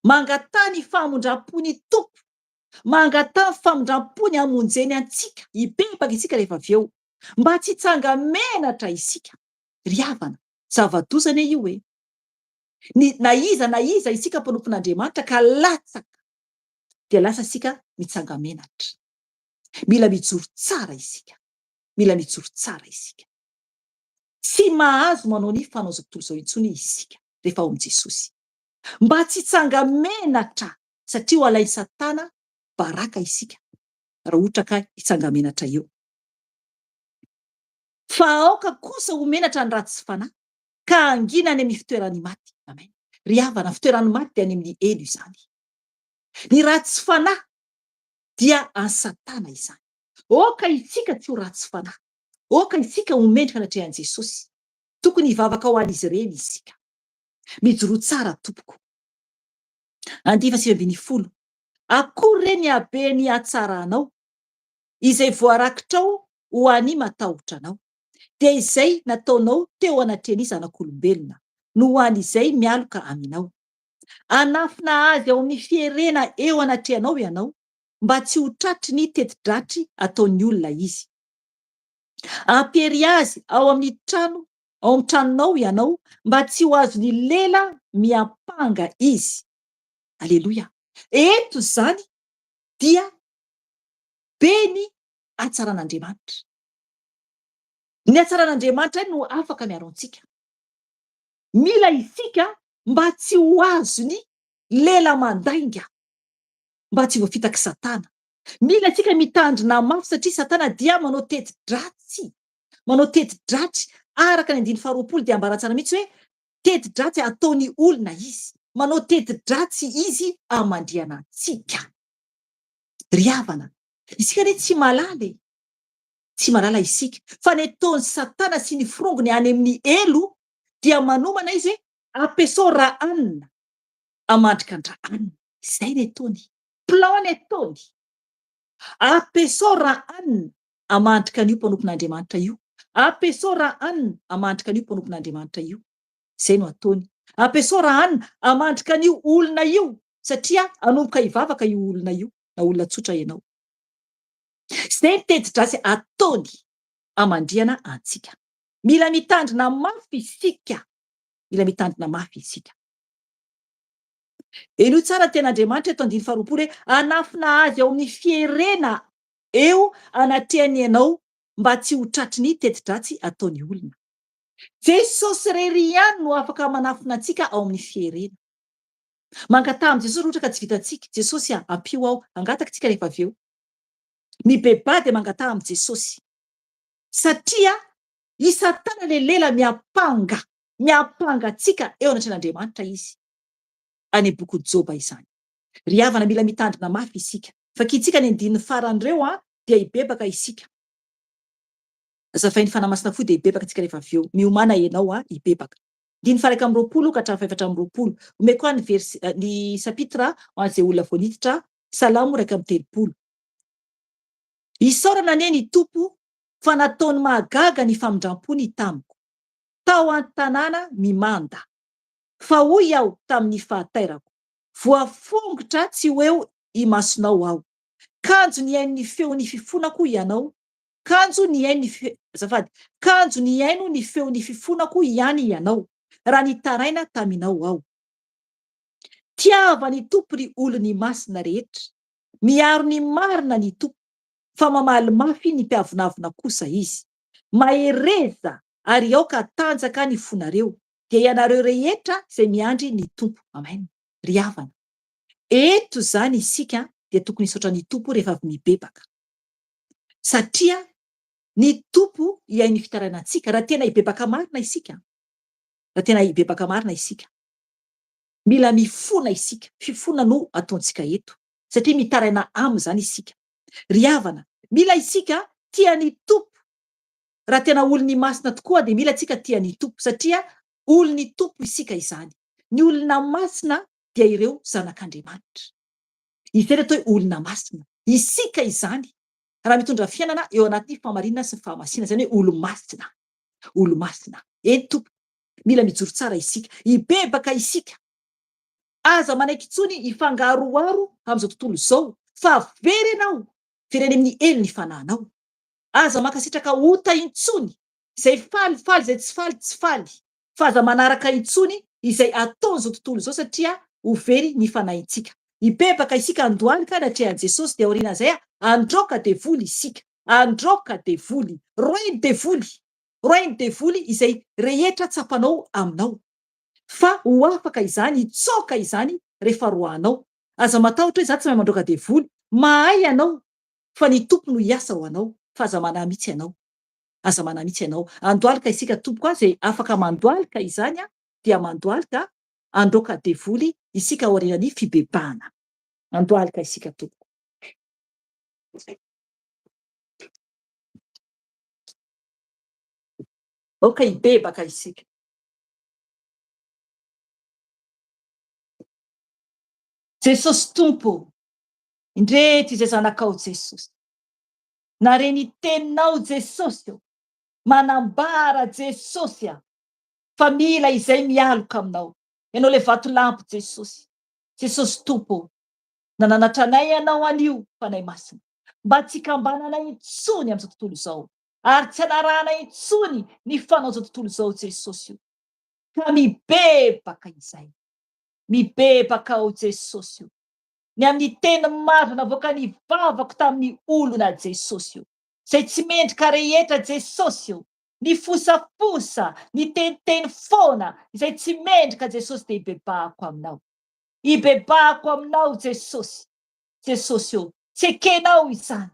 Mangataha ny famindram-pon'ny Tompo. Mangataha ny famindram-pony hamonjeny antsika. Hibebaka isika rehefa avy eo. Mba tsy hitsanga-menatra isika. Ry havana, zava-doza anie io e! Ny, na iza na iza isika mpanompon'Andriamanitra ka latsaka dia lasa isika mitsanga-menatra. Mila mijoro tsara isika. Mila mijoro tsara isika. Tsy mahazo manao ny fanaon'izao tontolo izao intsony isika rehefa ao amin'i Jesosy. Mba tsy hitsanga-menatra satria ho alain'i Satana baraka isika raha ohatra ka hitsanga-menatra eo. Fa aoka kosa ho menatra ny ratsy fanahy ka hangina any amin'ny fitoeran'ny maty. Amen. Ry havana, fitoeran'ny maty dia any amin'ny helo izany. Ny ratsy fanahy dia an'i Satana izany. Aoka isika tsy ho ratsy fanahy. Aoka isika ho mendrika anatrehan'i Jesosy. Tokony hivavaka ho an'izy ireny isika. Mijoroa tsara tompoko. Andiva 19. Akory re ny haben'ny hatsaranao, izay voarakitrao ho an'ny matahotra anao. Dia izay nataonao teo anatrehan'ny zanak'olombelona, no ho an'izay mialoka aminao. Hanafina azy ao amin'ny fierena eo anatrehanao ianao, mba tsy ho tratry ny teti-dratry ataon'ny olona izy. Hampiery azy ao amin'ny trano ao amin'ny tranonao ianao, mba tsy ho azon'ny lela miampanga izy. Aleloia! Eto izany dia be ny hatsaran'Andriamanitra. Ny hatsaran'Andriamanitra no afaka miaro antsika. Mila isika mba tsy ho azon'ny lela mandainga, mba tsy voafitak'i Satana. Mila isika mitandrina mafy satria Satana dia manao teti-dratsy, manao teti-dratsy, araka ny andininy faharoapolo dia ambara tsara mihitsy hoe teti-dratsy ataon'ny olona izy, manao teti-dratsy izy hamandrihana antsika. Ry havana, isika anie tsy mahalala e! Tsy mahalala isika fa ny ataon'i Satana sy ny forongony any amin'ny helo dia manomana izy hoe ampiasao ra anona hamandrika an-dra anona. Izay ny ataony. Plan ny ataony. Ampiasao ra anona hamandrika an'io mpanompon'Andriamanitra io. Ampiasao ra anona hamandrika an'io mpanompon'Andriamanitra io. Izay no ataony. Ampiasao ra anona hamandrika an'io olona io satria hanomboka hivavaka io olona io na olona tsotra ianao. Izay ny teti-dratsy ataony hamandrihana antsika. Mila mitandrina mafy isika. Mila mitandrina mafy isika. Henoy tsara ny tenin'Andriamanitra eto andininy faharoapolo hoe hanafina azy ao amin'ny fierena eo anatrehany ianao mba tsy ho tratry ny teti-dratsy ataon'ny olona. Jesosy irery ihany no afaka manafina antsika ao amin'ny fierena. Mangataha amin'i Jesosy raha ohatra ka tsy vitantsika. Jesosy a, ampio aho. Hangataka isika rehefa avy eo. Mibebaha dia mangataha amin'i Jesosy. Satria i Satana ilay lela miampanga, miampanga antsika eo anatrehan'Andriamanitra izy. Any amin'ny bokin'i Joba izany. Ry havana, mila mitandrina mafy isika. Vakintsika ny andininy farany ireo an, dia hibebaka isika. Azavain'ny Fanahy Masina fohy dia hibebaka isika rehefa avy eo. Miomàna ianao an, hibebaka. Andininy faha-21 ka hatramin'ny faha-24. Omeko ahy ny vers, ny chapitre ho an'izay olona vao niditra, Salamo 31. Isaorana anie ny Tompo fa nataony mahagaga ny famindram-pony tamiko, tao an-tanàna mimanda. Fa hoy aho tamin'ny fahatairako, Voafongotra tsy ho eo imasonao aho. Kanjo nihaino ny feon'ny fifonako ianao, kanjo nihaino ny fe, azafady, kanjo nihaino ny feon'ny fifonako ihany ianao, raha nitaraina taminao aho. Tiava ny Tompo ry olony masina rehetra, miaro ny marina ny Tompo, fa mamaly mafy ny mpiavonavona kosa Izy. Mahereza ary aoka hatanjaka ny fonareo, dia ianareo rehetra izay miandry ny Tompo. Amen. Ry havana, eto izany isika dia tokony hisaotra ny Tompo rehefa avy mibebaka. Satria ny Tompo hihaino ny fitarainantsika raha tena hibebaka marina isika. Raha tena hibebaka marina isika. Mila mifona isika. Fifona no ataontsika eto. Satria mitaraina Aminy izany isika. Ry havana, mila isika tia ny Tompo. Raha tena olon'ny masina tokoa dia mila tsika tia ny Tompo satria olon'ny Tompo isika izany. Ny olona masina dia ireo zanak'Andriamanitra. Izay ny atao hoe olona masina. Isika izany raha mitondra fiainana eo anatin'ny fahamarinana sy ny fahamasinana, izany hoe olo-masina. Olo-masina. Eny tompoko, mila mijoro tsara isika. Hibebaka isika. Aza manaiky intsony hifangaroharo amin'izao tontolo izao fa very ianao, very any amin'ny helo ny fanahinao. Aza mankasitraka ota intsony, izay faly faly izay tsy faly tsy faly, fa aza manaraka intsony izay ataon'izao tontolo izao satria ho very ny fanahintsika. Hibebaka isika andohalika anatrehan'i Jesosy dia aorianan'izay handroaka devoly isika, handroaka devoly, roahy ny devoly, roahy ny devoly izay rehetra tsapanao aminao fa ho afaka izany, hitsoaka izany rehefa roahanao. Aza matahotra hoe za tsy mahay mandroaka devoly, mahay ianao fa ny Tompo no hiasa ho anao fa aza manahy mihitsy ianao, aza manahy mihitsy ianao. Andohalika isika tompoko a, izay afaka mandohalika izany dia mandohalika, androaka devoly isika aorian'ny fibebahana. Andohalika isika tompoko. Aoka hibebaka isika. Jesosy Tompo ô, Indreto izay zanakao Jesosy. Nare ny teninao Jesosy ô. Manambara Jesosy a. Fa mila izay mialoka aminao. Ianao ilay vatolampy Jesosy. Jesosy Tompo ô. Nananatra anay Ianao anio Fanahy Masina. Mba tsy hikambananay intsony amin'izao tontolo izao. Ary tsy hanarahanay intsony ny fanaon'izao tontolo izao Jesosy o. Ka mibebaka izay. Mibebaka aho Jesosy o. ny amin'ny teny maro navoakan'ny vavako tamin'ny olona Jesosy o! Izay tsy mendrika rehetra Jesosy o! Nifosafosa, niteniteny foana, izay tsy mendrika Jesosy dia ibebahako aminao. Ibebahako aminao Jesosy. Jesosy o! Tsy ekenao izany.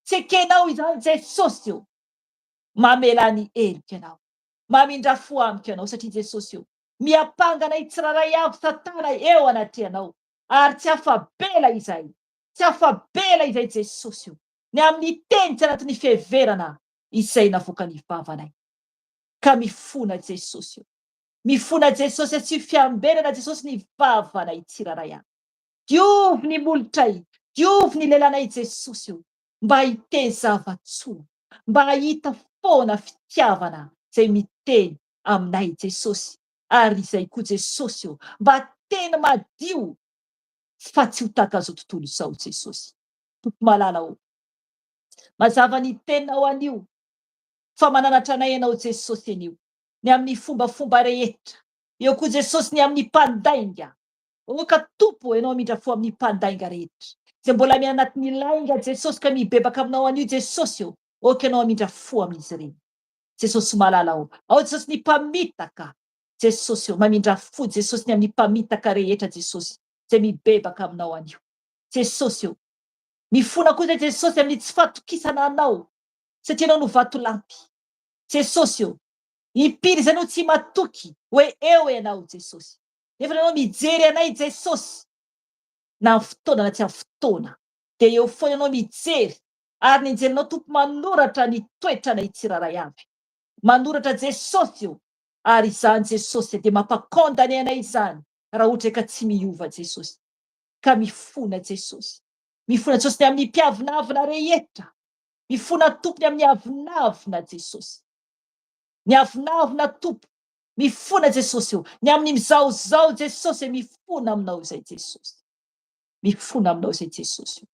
Tsy ekenao izany Jesosy o! Mamelà ny heloko ianao. Mamindrà fo amiko ianao satria Jesosy o! Miampanga anay tsirairay avy Satana eo anatrehanao. ary tsy afa-bela izay, tsy afa-bela izay Jesosy o, ny amin'ny teny tsy anatin'ny fiheverana izay navoakan'ny vavanay. Ka mifona Jesosy o, mifona Jesosy asio fiambenana Jesosy ny vavanay tsirairay avy. Diovy ny molotray, diovy ny lelanay Jesosy o, mba hiteny zava-tsoa, mba hahita foana fitiavana izay miteny aminay Jesosy ary izay koa Jesosy ô mba teny madio fa tsy ho tahaka izao tontolo izao Jesosy Tompo malala ô. Mazava ny teninao anio fa mananatra anay ianao Jesosy anio ny amin'ny fombafomba rehetra. Eo koa Jesosy ny amin'ny mpandainga. Aoka Tompo ô ianao hamindra fo amin'ny mpandainga rehetra. Izay mbola miaina anatin'ny lainga Jesosy ka mibebaka aminao anio Jesosy ô, aoka ianao hamindra fo amin'izy ireny. Jesosy malala ô. Ao Jesosy ny mpamitaka. Jesosy ô, mamindra fo Jesosy ny amin'ny mpamitaka rehetra Jesosy izay mibebaka aminao anio. Jesosy ô. Mifona koa izay Jesosy amin'ny tsy fahatokisana Anao satria Ianao no vatolampy. Jesosy ô. Impiry izay no tsy matoky hoe eo Ianao Jesosy. Nefa Ianao mijery anay Jesosy na amin'ny fotoana na tsy amin'ny fotoana dia eo foana Ianao mijery ary ny anjelinao Tompo manoratra ny toetranay tsirairay avy. Manoratra Jesosy ô. Ary izany Jesosy dia mampa-condamner anay izany raha ohatra ka tsy miova Jesosy. Ka mifona Jesosy. Mifona Jesosy ny amin'ny mpiavonavona rehetra. Mifona Tompo ny amin'ny avonavona Jesosy. Ny avonavona Tompo. Mifona Jesosy o. Ny amin'ny mizahozaho Jesosy e, mifona aminao izay Jesosy. Mifona aminao izay Jesosy o.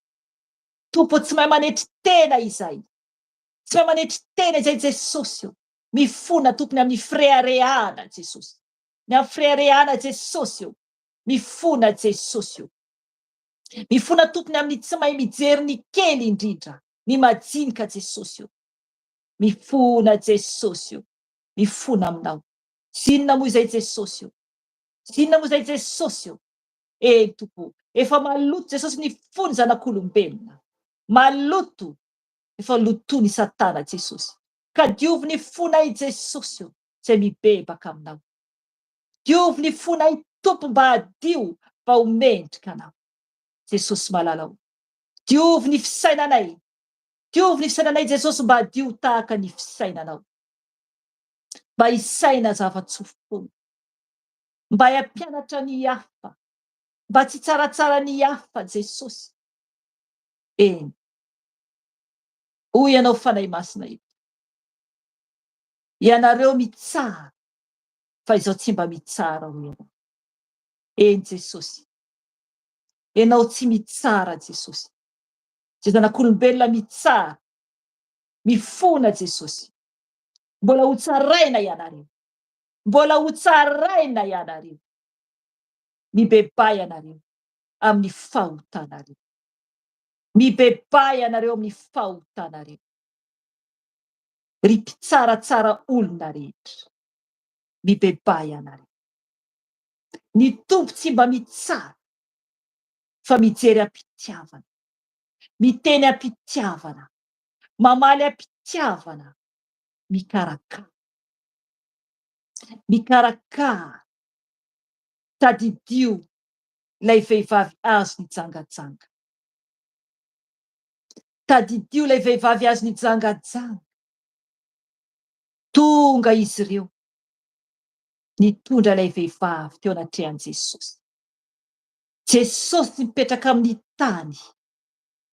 Tompo tsy mahay manetry tena izay. Tsy mahay manetry tena izay Jesosy o. Mifona Tompo ny amin'ny fireharehana Jesosy. Ny amin'ny fireharehana Jesosy o. Mifona Jesosy o. Mifona Tompo ny amin'ny tsy mahay mijery ny kely indrindra, ny majinika Jesosy o. Mifona Jesosy o. Mifona aminao. Tsy inona moa izay Jesosy o. Tsy inona moa izay Jesosy o. Eny Tompo o. Efa maloto Jesosy ny fony zanak'olombelona. Maloto. Efa lotoin' i Satana Jesosy. Ka diovy ny fonay Jesosy o, izay mibebaka aminao. Diovy ny fonay Tompo mba hadio mba ho mendrika Anao. Jesosy malala o. Diovy ny fisainanay. Diovy ny fisainanay Jesosy mba hadio tahaka ny fisainanao. Mba hisaina zava-tsoa foana. Mba hampianatra ny hafa. Mba tsy hitsaratsara ny hafa Jesosy. Eny. Hoy ianao Fanahy Masina eto. Ianareo mitsara fa izao tsy mba mitsara hoy ianao. Eny Jesosy. Ianao tsy mitsara Jesosy. Izay zanak'olombelona mitsara. Mifona Jesosy. Mbola ho tsaraina ianareo. Mbola ho tsaraina ianareo. Mibebaha ianareo amin'ny fahotanareo. Mibebaha ianareo amin'ny fahotanareo. Ry mpitsaratsara olona rehetra. Mibebaha ianareo. Ny Tompo tsy mba mitsara fa mijery am-pitiavana. Miteny am-pitiavana. Mamaly am-pitiavana. Mikarakara. Mikarakara. Tadidio ilay vehivavy azo nijangajanga. Tadidio ilay vehivavy azo nijangajanga. Tonga izy ireo nitondra ilay vehivavy teo anatrehan'i Jesosy. Jesosy mipetraka amin'ny tany,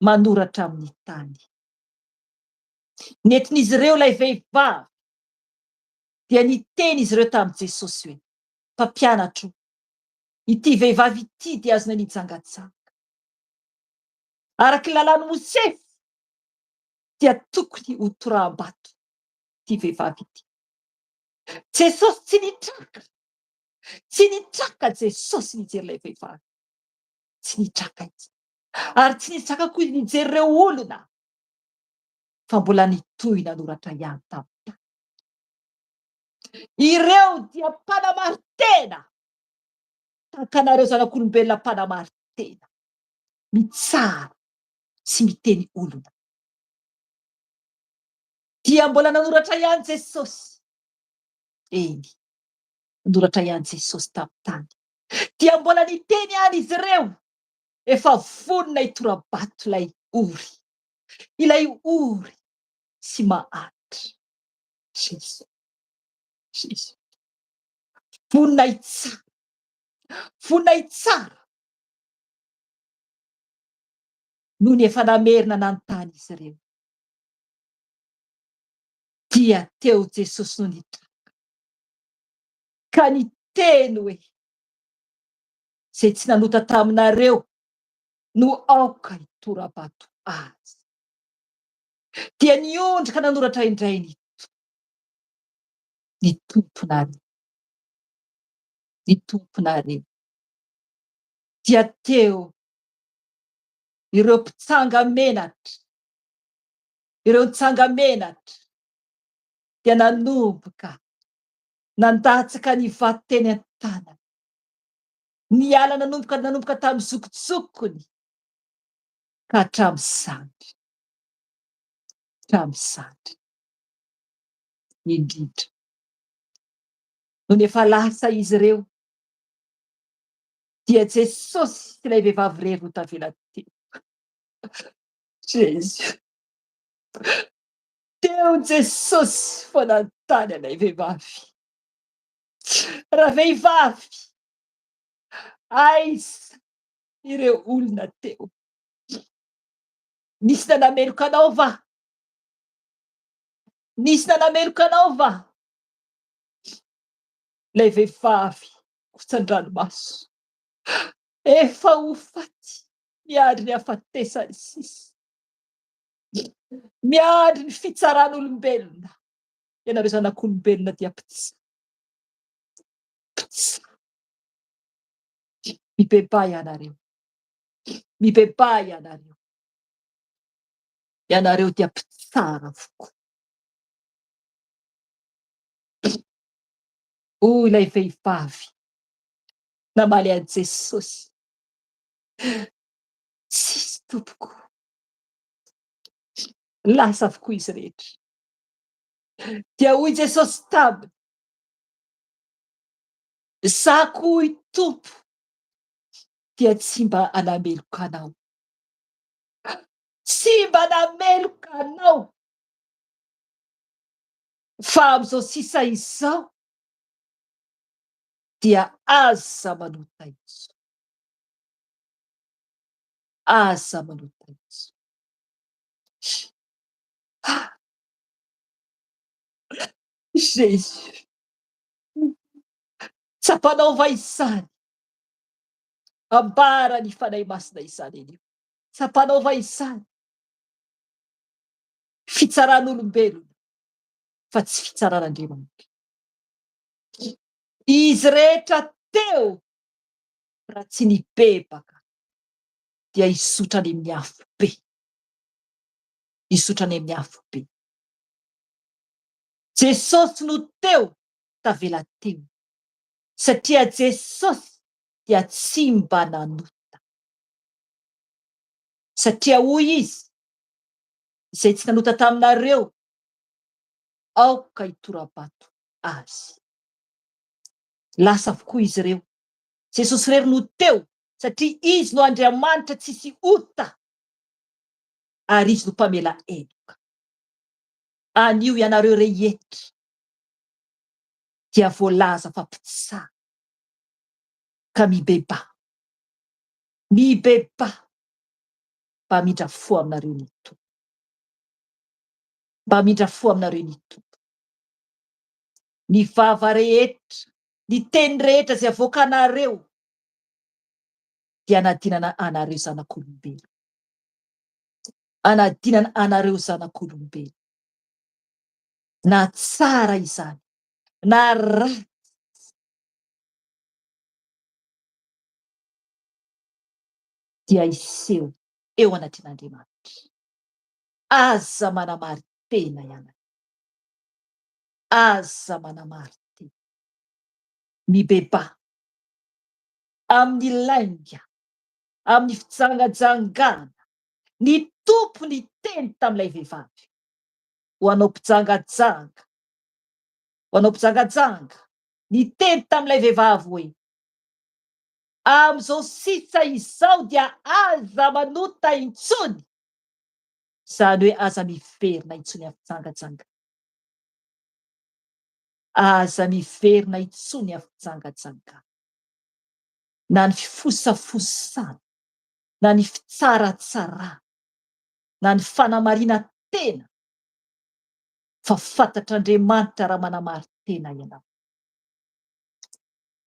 manoratra amin'ny tany. Nentin'izy ireo ilay vehivavy, dia niteny izy ireo tamin'i Jesosy hoe, Mpampianatro, ity vehivavy ity dia azonay nijangajanga. Araka ny lalàn'i Mosesy dia tokony ho toraham-bato ity vehivavy ity. Jesosy tsy nitraka, tsy nitraka Jesosy nijery ilay vehivavy. Tsy nitraka izy. Ary tsy nitraka koa izy nijery ireo olona fa mbola nitohy nanoratra ihany tamin'ny tany. Ireo dia mpanamari-tena, tahaka anareo zanak'olombelona mpanamari-tena, mitsara sy miteny olona. Dia mbola nanoratra ihany Jesosy. Eny, nanoratra ihany Jesosy tamin'ny tany. Dia mbola niteny ihany izy ireo, efa vonona hitora-bato ilay ory. Ilay ory sy mahantra. Jésus. Jésus. Vonona hitsara. Vonona hitsara. Nony efa namerina nanontany izy ireo. Dia teo Jesosy no nitranga. Ka niteny hoe, Izay tsy nanota taminareo no aoka hitora-bato azy. Dia niondrika nanoratra indray ny Tompo. Ny Tomponareo. Ny Tomponareo. Dia teo ireo mpitsanga-menatra, ireo nitsanga-menatra dia nanomboka nandatsaka ny vato teny an-tanany. Niala nanomboka nanomboka tamin'ny zokinjokiny ka hatramin'ny sandry. Hatramin'ny sandry. Indrindra. Nony efa lasa izy ireo dia Jesosy sy ilay vehivavy irery no tavela teo. Jésus. Teo Jesosy vao nanontany an'ilay vehivavy. Ravehivavy, aiza ireo olona teo? Nisy nanameloka anao va? Nisy nanameloka anao va? Ilay vehivavy kotsan-dranomaso efa ho faty miandry ny hafatesany sisa. Miandry ny fitsaran'olombelona. Ianareo zanak'olombelona dia mpitsara. Mpitsara. Mibebaha ianareo. Mibebaha ianareo. Ianareo dia mpitsara avokoa. Hoy ilay vehivavy namaly an'i Jesosy, Tsisy tompoko. Lasa avokoa izy rehetra. Dia hoy Jesosy taminy, Izaho koa hoy Tompo dia tsy mba hanameloka anao. Tsy mba nameloka anao. Fa amin'izao sisa izao dia aza manota intsony. Aza manota intsony. Ah! Jésus! Tsapanao va izany? Ambara ny Fanahy Masina izany anio. Tsapanao va izany? Fitsaran'olombelona fa tsy fitsaran'Andriamanitra. Izy rehetra teo raha tsy nibebaka dia hizotra any amin'ny afobe. Hizotra any amin'ny afobe. Jesosy no teo tavela teo satria Jesosy dia tsy mba nanota. Satria hoy Izy, Izay tsy nanota taminareo, aoka hitora-bato azy. Lasa avokoa izy ireo. Jesosy irery no teo satria Izy no Andriamanitra tsisy ota ary Izy no mpamela heloka. Anio ianareo rehetra dia voalaza fa mpitsara ka mibebaha, mibebaha mba hamindra fo aminareo ny Tompo. Mba hamindra fo aminareo ny Tompo. Ny vava rehetra, ny teny rehetra izay avoakanareo dia anadinana anareo zanak'olombelona. Anadinana anareo zanak'olombelona. Na tsara izany na ratsy dia hiseho eo anatrehan'Andriamanitra. Aza manamari-tena ianareo. Aza manamari-tena. Mibebaha amin'ny lainga, amin'ny fijangajangana. Ny Tompo niteny tamin'ilay vehivavy, Ho anao mpijangajanga, ho anao mpijangajanga, niteny tamin'ilay vehivavy hoe, Amin'izao sisa izao dia aza manota intsony, izany hoe aza miverina intsony amin'ny fijangajangana. Aza miverina intsony amin'ny fijangajangana, na ny fifosafosana, na ny fitsaratsarana, na ny fanamarinan-tena, fa fantatr'Andriamanitra raha manamarin-tena ianao.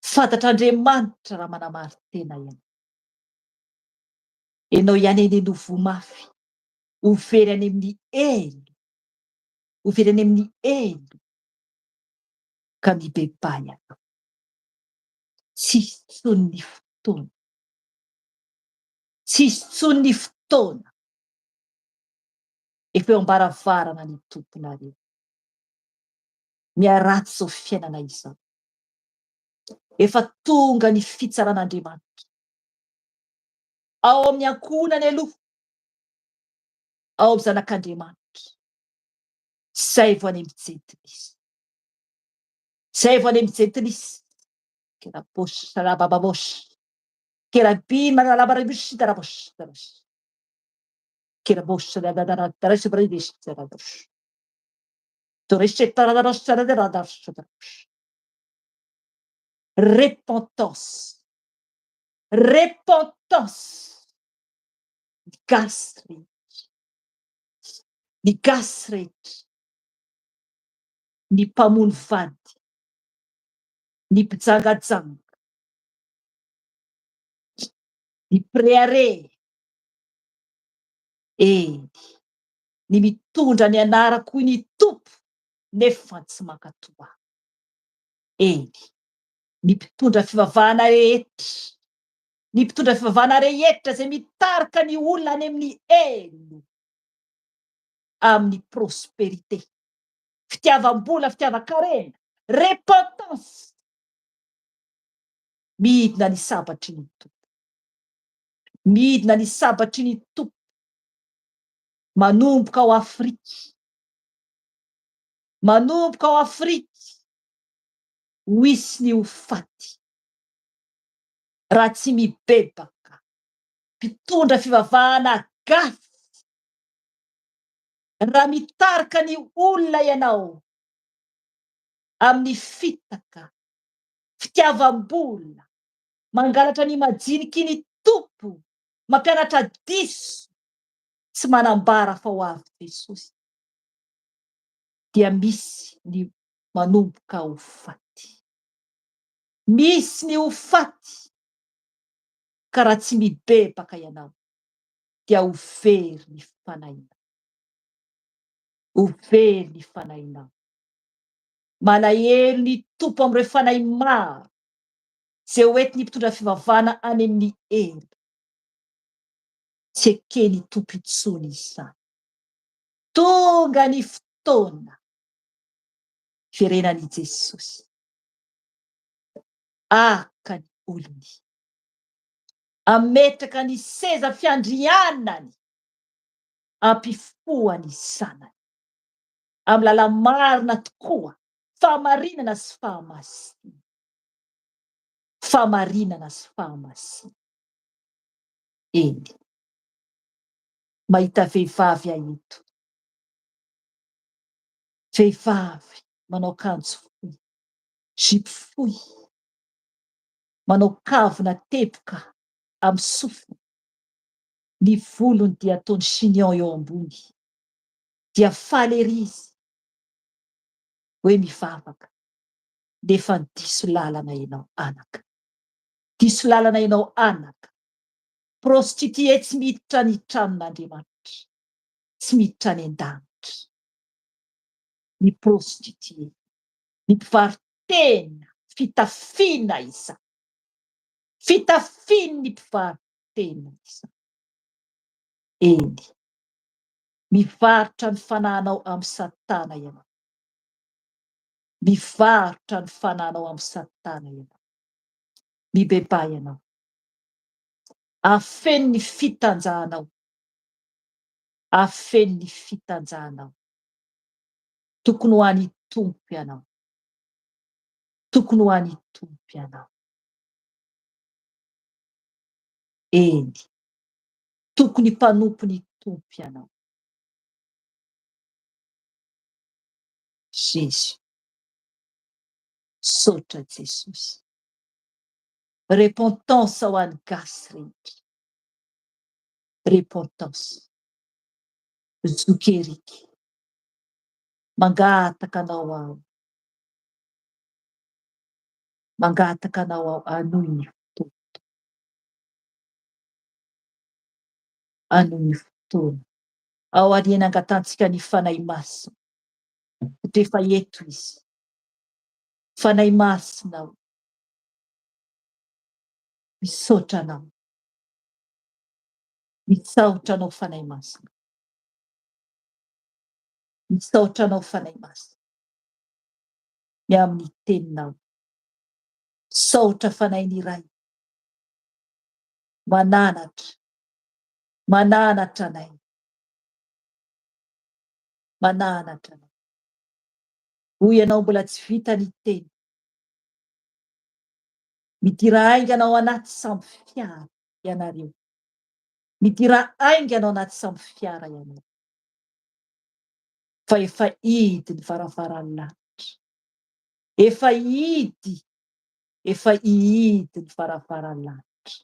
Fantatr'Andriamanitra raha manamarin-tena ianao. Ianao ihany anie no voa mafy. Ho very any amin'ny helo, ho very any amin'ny helo, ka mibebaha ianao. Tsy hisy intsony ny fotoana. Tsy hisy intsony ny fotoana. Efa eo am-baravarana ny Tomponareo. Miharatsy izao fiainana izao. Efa tonga ny fitsaran'Andriamanitra. Ao amin'ny ankohonany aloha, ao amin'ny zanak'Andriamanitra. Izay vao any amin'ny jentilisa. Izay vao any amin'ny jentilisa. Kerabosha rabababosha. Kerabima ralabarabisha darabosha darabosha. Kerabosha dadadaradarasha brabisha darabosha. Toreshe tararabosha darabosha darabosha. Repentance. Repentance. Ny gasy rehetra. Ny gasy rehetra. Ny mpamono vady. Ny mpijangajanga. Ny mpirehareha. Eny. Ny mitondra ny anarako hoy ny Tompo nefa tsy mankatò ahy. Eny. Ny mpitondra fivavahana rehetra. Ny mpitondra fivavahana rehetra izay mitarika ny olona any amin'ny helo amin'ny prospérité, fitiavam-bola, fitiavan-karena, repentance, midina ny sabatry ny Tompo. Midina ny sabatry ny Tompo manomboka ao Afrika, manomboka ao Afrika ho hisy ny ho faty. Raha tsy mibebaka. Mpitondra fivavahana gasy, raha mitarika ny olona ianao amin'ny fitaka, fitiavam-bola, mangalatra ny majiniky ny Tompo, mampianatra diso, tsy manambara fa ho avy Jesosy, dia misy ny manomboka ho faty. Misy ny ho faty ka raha tsy mibebaka ianao dia ho very ny fanahinao. Ho very ny fanahinao. Malahelo ny Tompo amin'ireo fanahy maro izay ho entin'ny mpitondra fivavahana any amin'ny helo. Tsy eken'ny Tompo intsony izany. Tonga ny fotoana hiverenan'i Jesosy. Haka ny olony. Hametraka ny seza fiandrianany. Hampifoha ny zanany. Amin'ny lala-marina tokoa, fahamarinana sy fahamasinana. Fahamarinana sy fahamasinana. Eny. Mahita vehivavy aho eto. Vehivavy manao akanjo fohy. Jupe fohy, manao kavina teboka amin'ny sofiny, ny volony dia ataony chignon eo ambony, dia faly ery izy hoe mivavaka, nefa diso lalana ianao anaka, diso lalana ianao anaka, prostituée tsy miditra ny tranon'Andriamanitra, tsy miditra any an-danitra, ny prostituée. Ny mpivaro-tena, fitafiana izany. Fitafian'ny mpivaro-tena izany. Eny, mivarotra ny fanahinao amin'i Satana ianao. Mivarotra ny fanahinao amin'i Satana ianao. Mibebaha ianao. Afeno ny fitanjahanao. Afeno ny fitanjahanao. Tokony ho an'i Tompo ianao. Tokony ho an'i Tompo ianao. Eny, tokony mpanompon'i Tompo ianao. Jésus. Misaotra Jesosy. Repentance ho an'ny gasy rehetra. Repentance. Zoky Eric. Mangataka anao aho. Mangataka anao aho hanohy ny fotoana. Hanohy ny fotoana. Ao aoriana angatantsika ny Fanahy Masina, satria efa eto Izy. Fanahy Masina o, misaotra Anao. Misaotra Anao Fanahy Masina. Misaotra Anao Fanahy Masina ny amin'ny Teninao. Misaotra Fanahy ny Ray mananatra, mananatra anay, mananatra anay. Hoy Ianao mbola tsy vita ny teny. Midira haingana ao anaty sambo fiara ianareo. Midira haingana ao anaty sambo fiara ianareo. Fa efa hidy ny varavaran'ny lanitra. Efa hidy, efa hihidy ny varavaran'ny lanitra.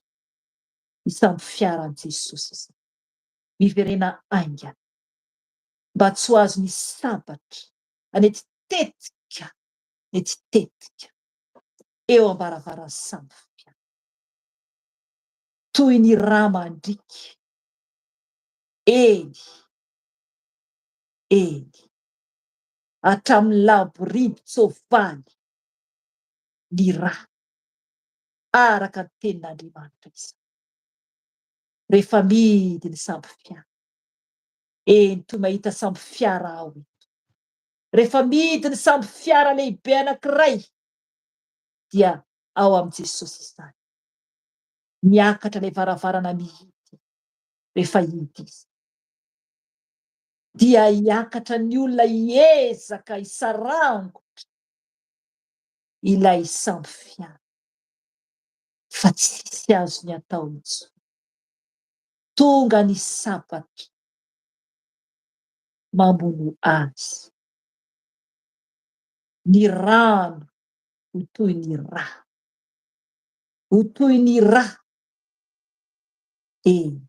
Ny sambo fiaran'i Jesosy izany. Miverena haingana. Mba tsy ho azon'ny sabatra hanetitetika, netitetika eo am-baravaran'ny sambo fiara. Toy ny rà mandriaka eny, eny, hatramin'ny laboribin-tsoavaly ny rà, araka ny tenin'Andriamanitra izany. Rehefa mihidy ny sambo fiara, eny, toy mahita sambo fiara aho eto. Rehefa mihidy ny sambo fiara lehibe anankiray, dia ao amin'i Jesosy izany. Miakatra ilay varavarana mihidy rehefa hihidy izy. Dia hiakatra ny olona hiezaka hisarangotra ilay sambo fiara. Fa tsisy azony atao intsony. Tonga ny sabatra mamono azy. Ny rano ho toy ny rà. Ho toy ny rà. Eny,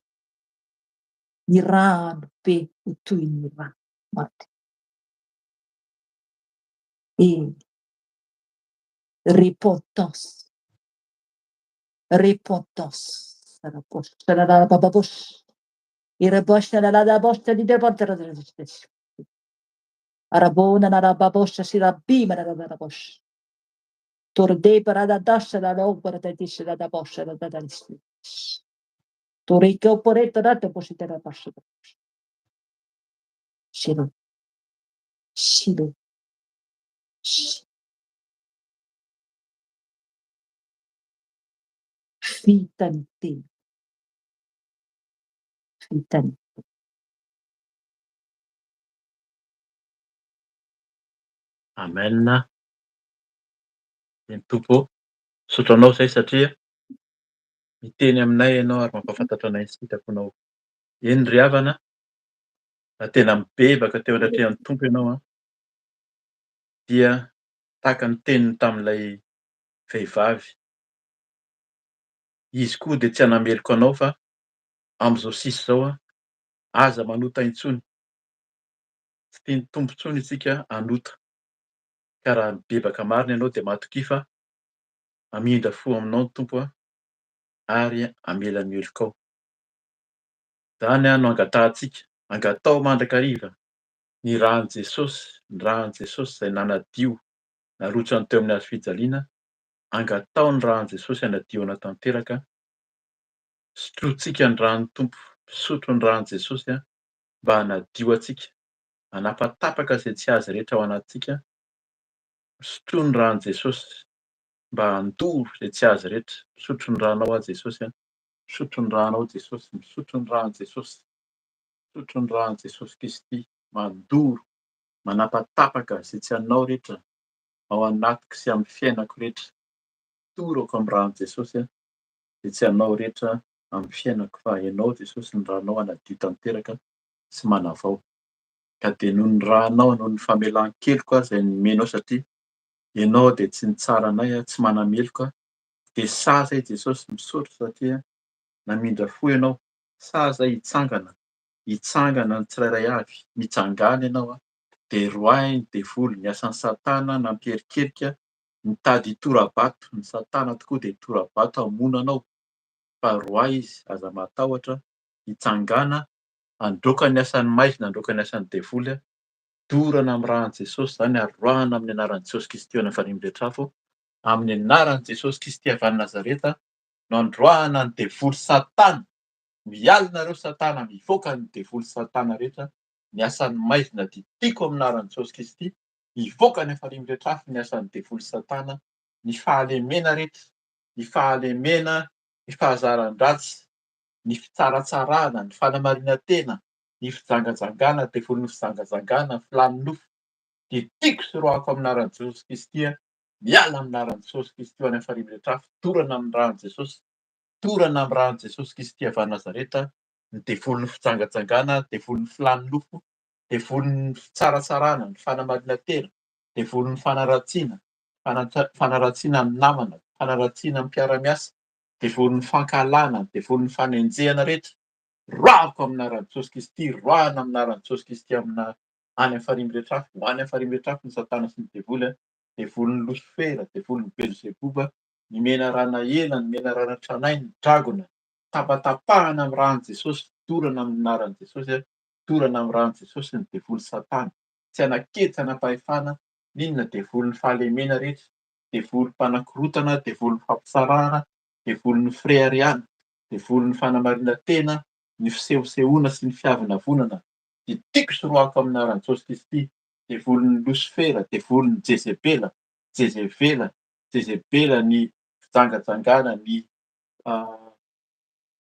ny rano be ho toy ny rà maty. Eny, repentance, repentance. Vita ny teny. Vita ny teny. Amen. Eny Tompo ô, misaotra Anao izay satria miteny aminay Ianao ary mampahafantatra anay ny sitraponao. Eny ry havana, raha tena mibebaka teo anatrehan'ny Tompo ianao an, dia tahaka ny teniny tamin'ilay vehivavy, Izy koa dia tsy hanameloka anao fa amin'izao sisa izao an, aza manota intsony. Tsy tian'ny Tompo intsony isika hanota. Ka raha mibebaka marina ianao dia matokia fa hamindra fo aminao ny Tompo ary hamela ny helokao. Izany no angatahantsika, angataho mandrakariva ny ràn'i Jesosy, ny ràn'i Jesosy izay nanadio, narotsany teo amin'ny hazo fijaliana, angataho ny ràn'i Jesosy hanadio anao tanteraka, sotrointsika ny ràn'ny Tompo, misotro ny ràn'i Jesosy mba hanadio antsika, hanapatapaka izay tsy azy rehetra ao anatintsika, misotroa ny ràn'i Jesosy mba handoro izay tsy azy rehetra, misotro ny rànao aho Jesosy a, misotro ny rànao Jesosy, misotro ny ràn'i Jesosy, misotro ny ràn'i Jesosy Kristy, mandoro, manapatapaka izay tsy anao rehetra ao anatiko sy amin'ny fiainako rehetra, torako amin'ny ràn'i Jesosy a, izay tsy anao rehetra amin'ny fiainako fa Ianao Jesosy ny rànao hanadio tanteraka sy manavao. Ka dia noho ny rànao, noho ny famelan-keloka izay nomenao satria Ianao dia tsy nitsara anay, tsy manameloka, dia sahy izay Jesosy misaotra satria namindra fo Ianao, sahy izay hitsangana, hitsangana ny tsirairay avy, mitsangàna Ianao dia roahy ny devoly, ny asan'i satana nampierikerika mitady hitora-bato, ny satana tokoa dia hitora-bato hamono anao, fa roahy izy, aza matahotra, hitsangàna. Handroaka ny asan'ny maizina, handroaka ny asan'ny devoly. Dorana amin'ny ràn'i Jesosy izany ary roahana amin'ny anaran'i Jesosy Kristy eo an'Afarimbetrafo. Amin'ny anaran'i Jesosy Kristy avy any Nazareta no androahana ny devoly satana. Miala nareo satana, mivoaka ny devoly satana rehetra, ny asan'ny maizina dia tiako amin'ny anaran'i Jesosy Kristy, mivoaka ny Afarimbetrafo ny asan'ny devoly satana, ny fahalemena rehetra, ny fahalemena, ny fahazaran-dratsy, ny fitsaratsarana, ny fanamarinan-tena, ny fijangajangana, devolin'ny fijangajangana, ny filàn'ny nofo, dia tiako sy roahako amin'ny anaran'i Jesosy Kristy aho, miala amin'ny anaran'i Jesosy Kristy ho any amin'ny farihy miretrafo, dorana amin'ny ràn'i Jesosy, dorana amin'ny ràn'i Jesosy Kristy avy any Nazareta, ny devolin'ny fijangajangana, devolin'ny filàn'ny nofo, devolin'ny fitsaratsarana, ny fanamarinan-tena, devolin'ny fanaratsiana, fanaratsiana ny namana, fanaratsiana ny mpiara-miasa, devolin'ny fankahalana, devolin'ny fanenjehana rehetra, roahako amin'ny anaran'i Jesosy Kristy, roahana amin'ny anaran'i Jesosy Kristy amina any amin'ny farihy miretrafo, ho any amin'ny farihy miretrafo ny satana sy ny devoly, a, devolin'ny losifera, devolin'ny belzeboba, ny menarana ela, ny menarana tranainy, ny dragona, tapatapahana amin'ny ràn'i Jesosy, dorana amin'ny anaran'i Jesosy, a, dorana amin'ny ràn'i Jesosy ny devoly satana, tsy hanan-kery, tsy hanam-pahefana, n'inona devolin'ny fahalemena rehetra, devoly mpanakorotana, devolin'ny fampisarahana, devolin'ny fireharehana, devolin'ny fanamarinan-tena, ny fisehosehoana sy ny fiavonavonana, dia tiako sy roahako amin'ny anaran'i Jesosy Kristy, devolin'ny losifera, devolin'ny jezebela, jezevela, jezebela, ny fijangajangana, ny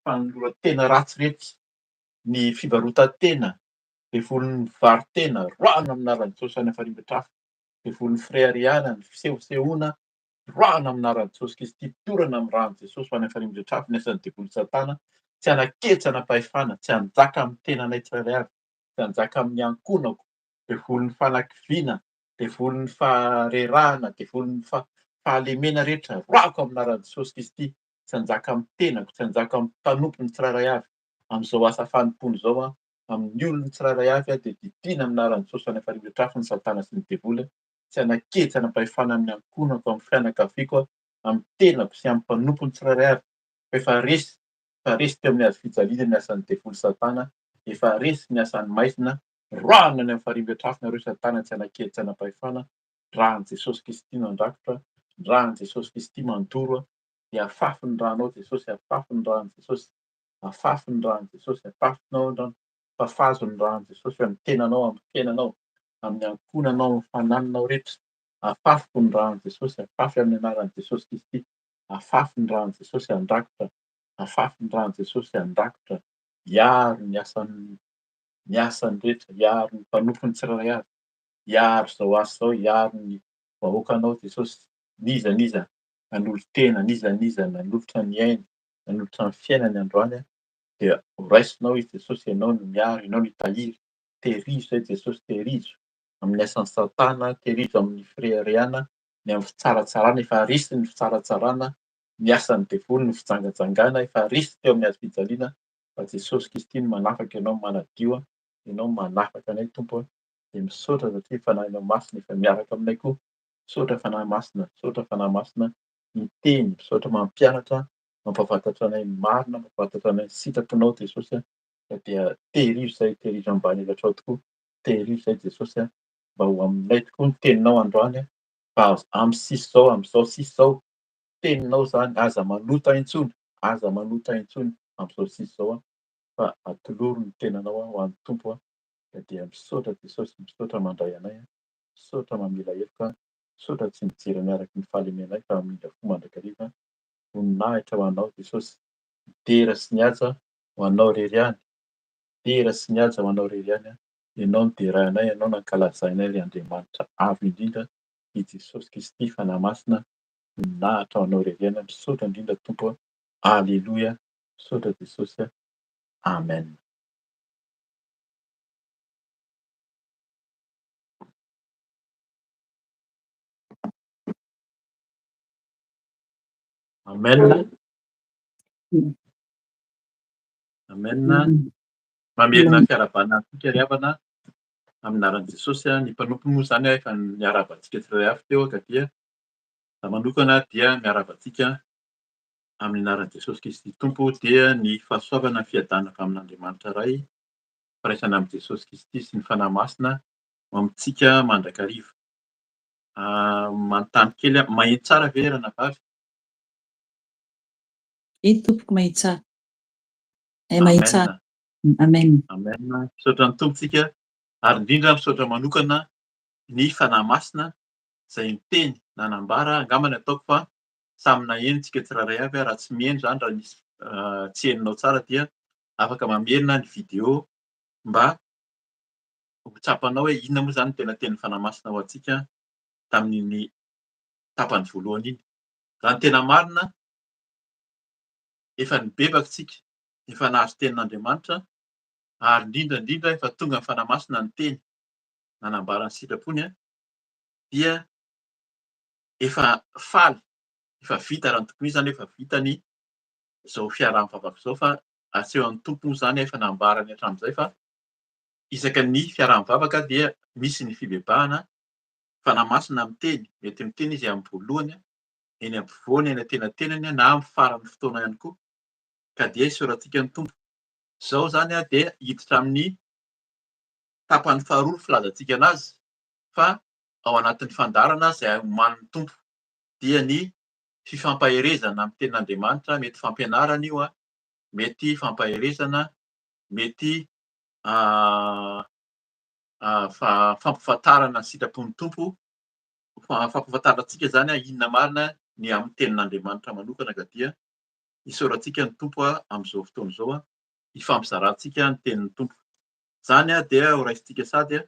fanoloran-tena ratsy rehetra, ny fivarotan-tena, devolin'ny mivaro-tena, roahina amin'ny anaran'i Jesosy any Afarimbatrafo, devolin'ny fireharehana, ny fisehosehoana, roahina amin'ny anaran'i Jesosy Kristy, torana amin'ny ràn'i Jesosy ho any Afarimbatrafo ny asan'ny devoly Satana, tsy hanan-kery, tsy hanam-pahefana, tsy hanjaka amin'ny tenanay tsirairay avy, tsy hanjaka amin'ny ankohonako, devolin'ny fanakiviana, devolin'ny faharerahana, devolin'ny fahalemena rehetra, roahiko amin'ny anaran'i Jesosy Kristy, tsy hanjaka amin'ny tenako, tsy hanjaka amin'ny mpanompony tsirairay avy, amin'izao asa fanompoana izao aho, amin'ny olony tsirairay avy aho dia didiana amin'ny anaran'i Jesosy any Afarimbetrafo ny satana sy ny devoly, tsy hanan-kery, tsy hanam-pahefana amin'ny ankohonako, amin'ny fianakaviako aho, amin'ny tenako sy amin'ny mpanompony tsirairay avy, fa efa resy, efa resy teo amin'ny hazo fijaliana ny asan'ny devoly satana, efa resy ny asan'ny maizina, roahina any amin'ny Farimbetrafo nareo satana tsy hanan-kery, tsy hanam-pahefana, ràn'i Jesosy Kristy no handrakotra, ràn'i Jesosy Kristy mandoro, dia afafy ny rànao Jesosy, afafy ny ràn'i Jesosy. Afafy ny ràn'i Jesosy, afafinao ny ràny, fafazo ny ràn'i Jesosy amin'ny tenanao, amin'ny fiainanao, amin'ny ankohonanao, amin'ny fanananao rehetra. Afafiko ny ràn'i Jesosy, afafy amin'ny anaran'i Jesosy Kristy. Afafy ny ràn'i Jesosy handrakotra, afafy ny ràn'i Jesosy handrakotra, hiaro ny asan'ny ny asany rehetra, hiaro ny mpanompony tsirairay avy, hiaro izao asa izao, hiaro ny vahoakanao Jesosy, n'iza n'iza nanolo-tena, n'iza n'iza nanolotra ny ainy, nanolotra ny fiainany androany dia ho raisinao izy Jesosy, Ianao no miaro, Ianao no hitahiry, tehirizo izay Jesosy, tehirizo amin'ny asan'i satana, tehirizo amin'ny fireharehana, ny amin'ny fitsaratsarana, efa resy ny fitsaratsarana, ny asan'ny devoly, ny fijangajangana, efa resy teo amin'ny hazo fijaliana, fa Jesosy Kristy no manafaka Ianao, manadio, Ianao manafaka anay Tompo a, dia misaotra satria Fanahinao Masina efa miaraka aminay koa, misaotra Fanahy Masina, misaotra Fanahy Masina miteny, misaotra mampianatra, mampahafantatra anay ny marina, mampahafantatra anay ny sitraponao Jesosy a, ka dia tehirizo izay, tehirizo ambany elatrao tokoa, tehirizo izay Jesosy a, mba ho aminay tokoa ny teninao androany a, fa amin'ny sisa izao, amin'izao sisa izao, teninao izany, aza manota intsony, aza manota intsony amin'izao sisa izao a, fa atolory ny tenanao ho an'ny Tompo a, ka dia misaotra Jesosy, misaotra mandray anay a, misaotra mamela heloka, misaotra tsy mijery anay araka ny fahalemenay fa mamindra fo mandrakariva. Voninahitra ho anao Jesosy. Dera sy ny haja ho anao irery ihany. Dera sy ny haja ho anao irery ihany. Ianao no derainay, Ianao no ankalazainay ry Andriamanitra Avo indrindra, i Jesosy Kristy Fanahy Masina. Voninahitra ho anao irery ihany. Misaotra indrindra Tompo. Aleloia. Misaotra Jesosy. Amen. Amen. Amen. Mamerina ny fiarahabana antsika ry havana amin'ny anaran'i Jesosy. Ny mpanompo moa izany efa niarahaba antsika tsirairay avy teo ka dia za manokana dia miarahaba antsika amin'ny anaran'i Jesosy Kristy Tompo dia ny fahasoavana ny fiadanana avy amin'Andriamanitra Ray. Firaisana amin'i Jesosy Kristy sy ny Fanahy Masina ho amintsika mandrakariva. Manontany kely aho, maheno tsara ve ranabavy? Eny tompoko, maheno tsara. Eh, maheno tsara. Amen. Amen. Misaotra ny Tompo tsika ary indrindra misaotra manokana ny Fanahy Masina izay niteny nanambara, angamba ny ataoko fa samy naheno tsika tsirairay avy, raha tsy miheno izany, raha misy tsy henonao tsara dia afaka mamerina ny vidéo mba ho tsapanao hoe inona moa izany no tena tenin'ny Fanahy Masina ho antsika tamin'iny tapany voalohany iny. Raha ny tena marina, efa nibebaka isika, efa nahazo tenin'Andriamanitra, ary indrindra indrindra efa tonga ny Fanahy Masina niteny, nanambara ny sitrapony, dia efa faly, efa vita raha ny tokony ho izy izany, efa vita ny izao fiaraha-mivavaka izao fa asehon'ny Tompo moa izany efa nambarany hatramin'izay fa isaka ny fiaraha-mivavaka dia misy ny fibebahana, Fanahy Masina miteny, mety miteny izy amin'ny voalohany, eny ampovoany, eny antenatenany na amin'ny faran'ny fotoana ihany koa, ka dia isaorantsika ny Tompo. Izao izany dia hiditra amin'ny tapany faharoa ny filazantsika anazy fa ao anatin'ny fandaharana izay omanin'ny Tompo dia ny fifampaherezana amin'ny tenin'Andriamanitra, mety fampianarana io, mety fampaherezana, mety fampahafantarana ny sitrapon'ny Tompo, fampahafantarana antsika izany inona marina ny amin'ny tenin'Andriamanitra manokana ka dia isaorantsika ny Tompo amin'izao fotoana izao hifampizarantsika ny tenin'ny Tompo. Izany dia ho raisintsika sady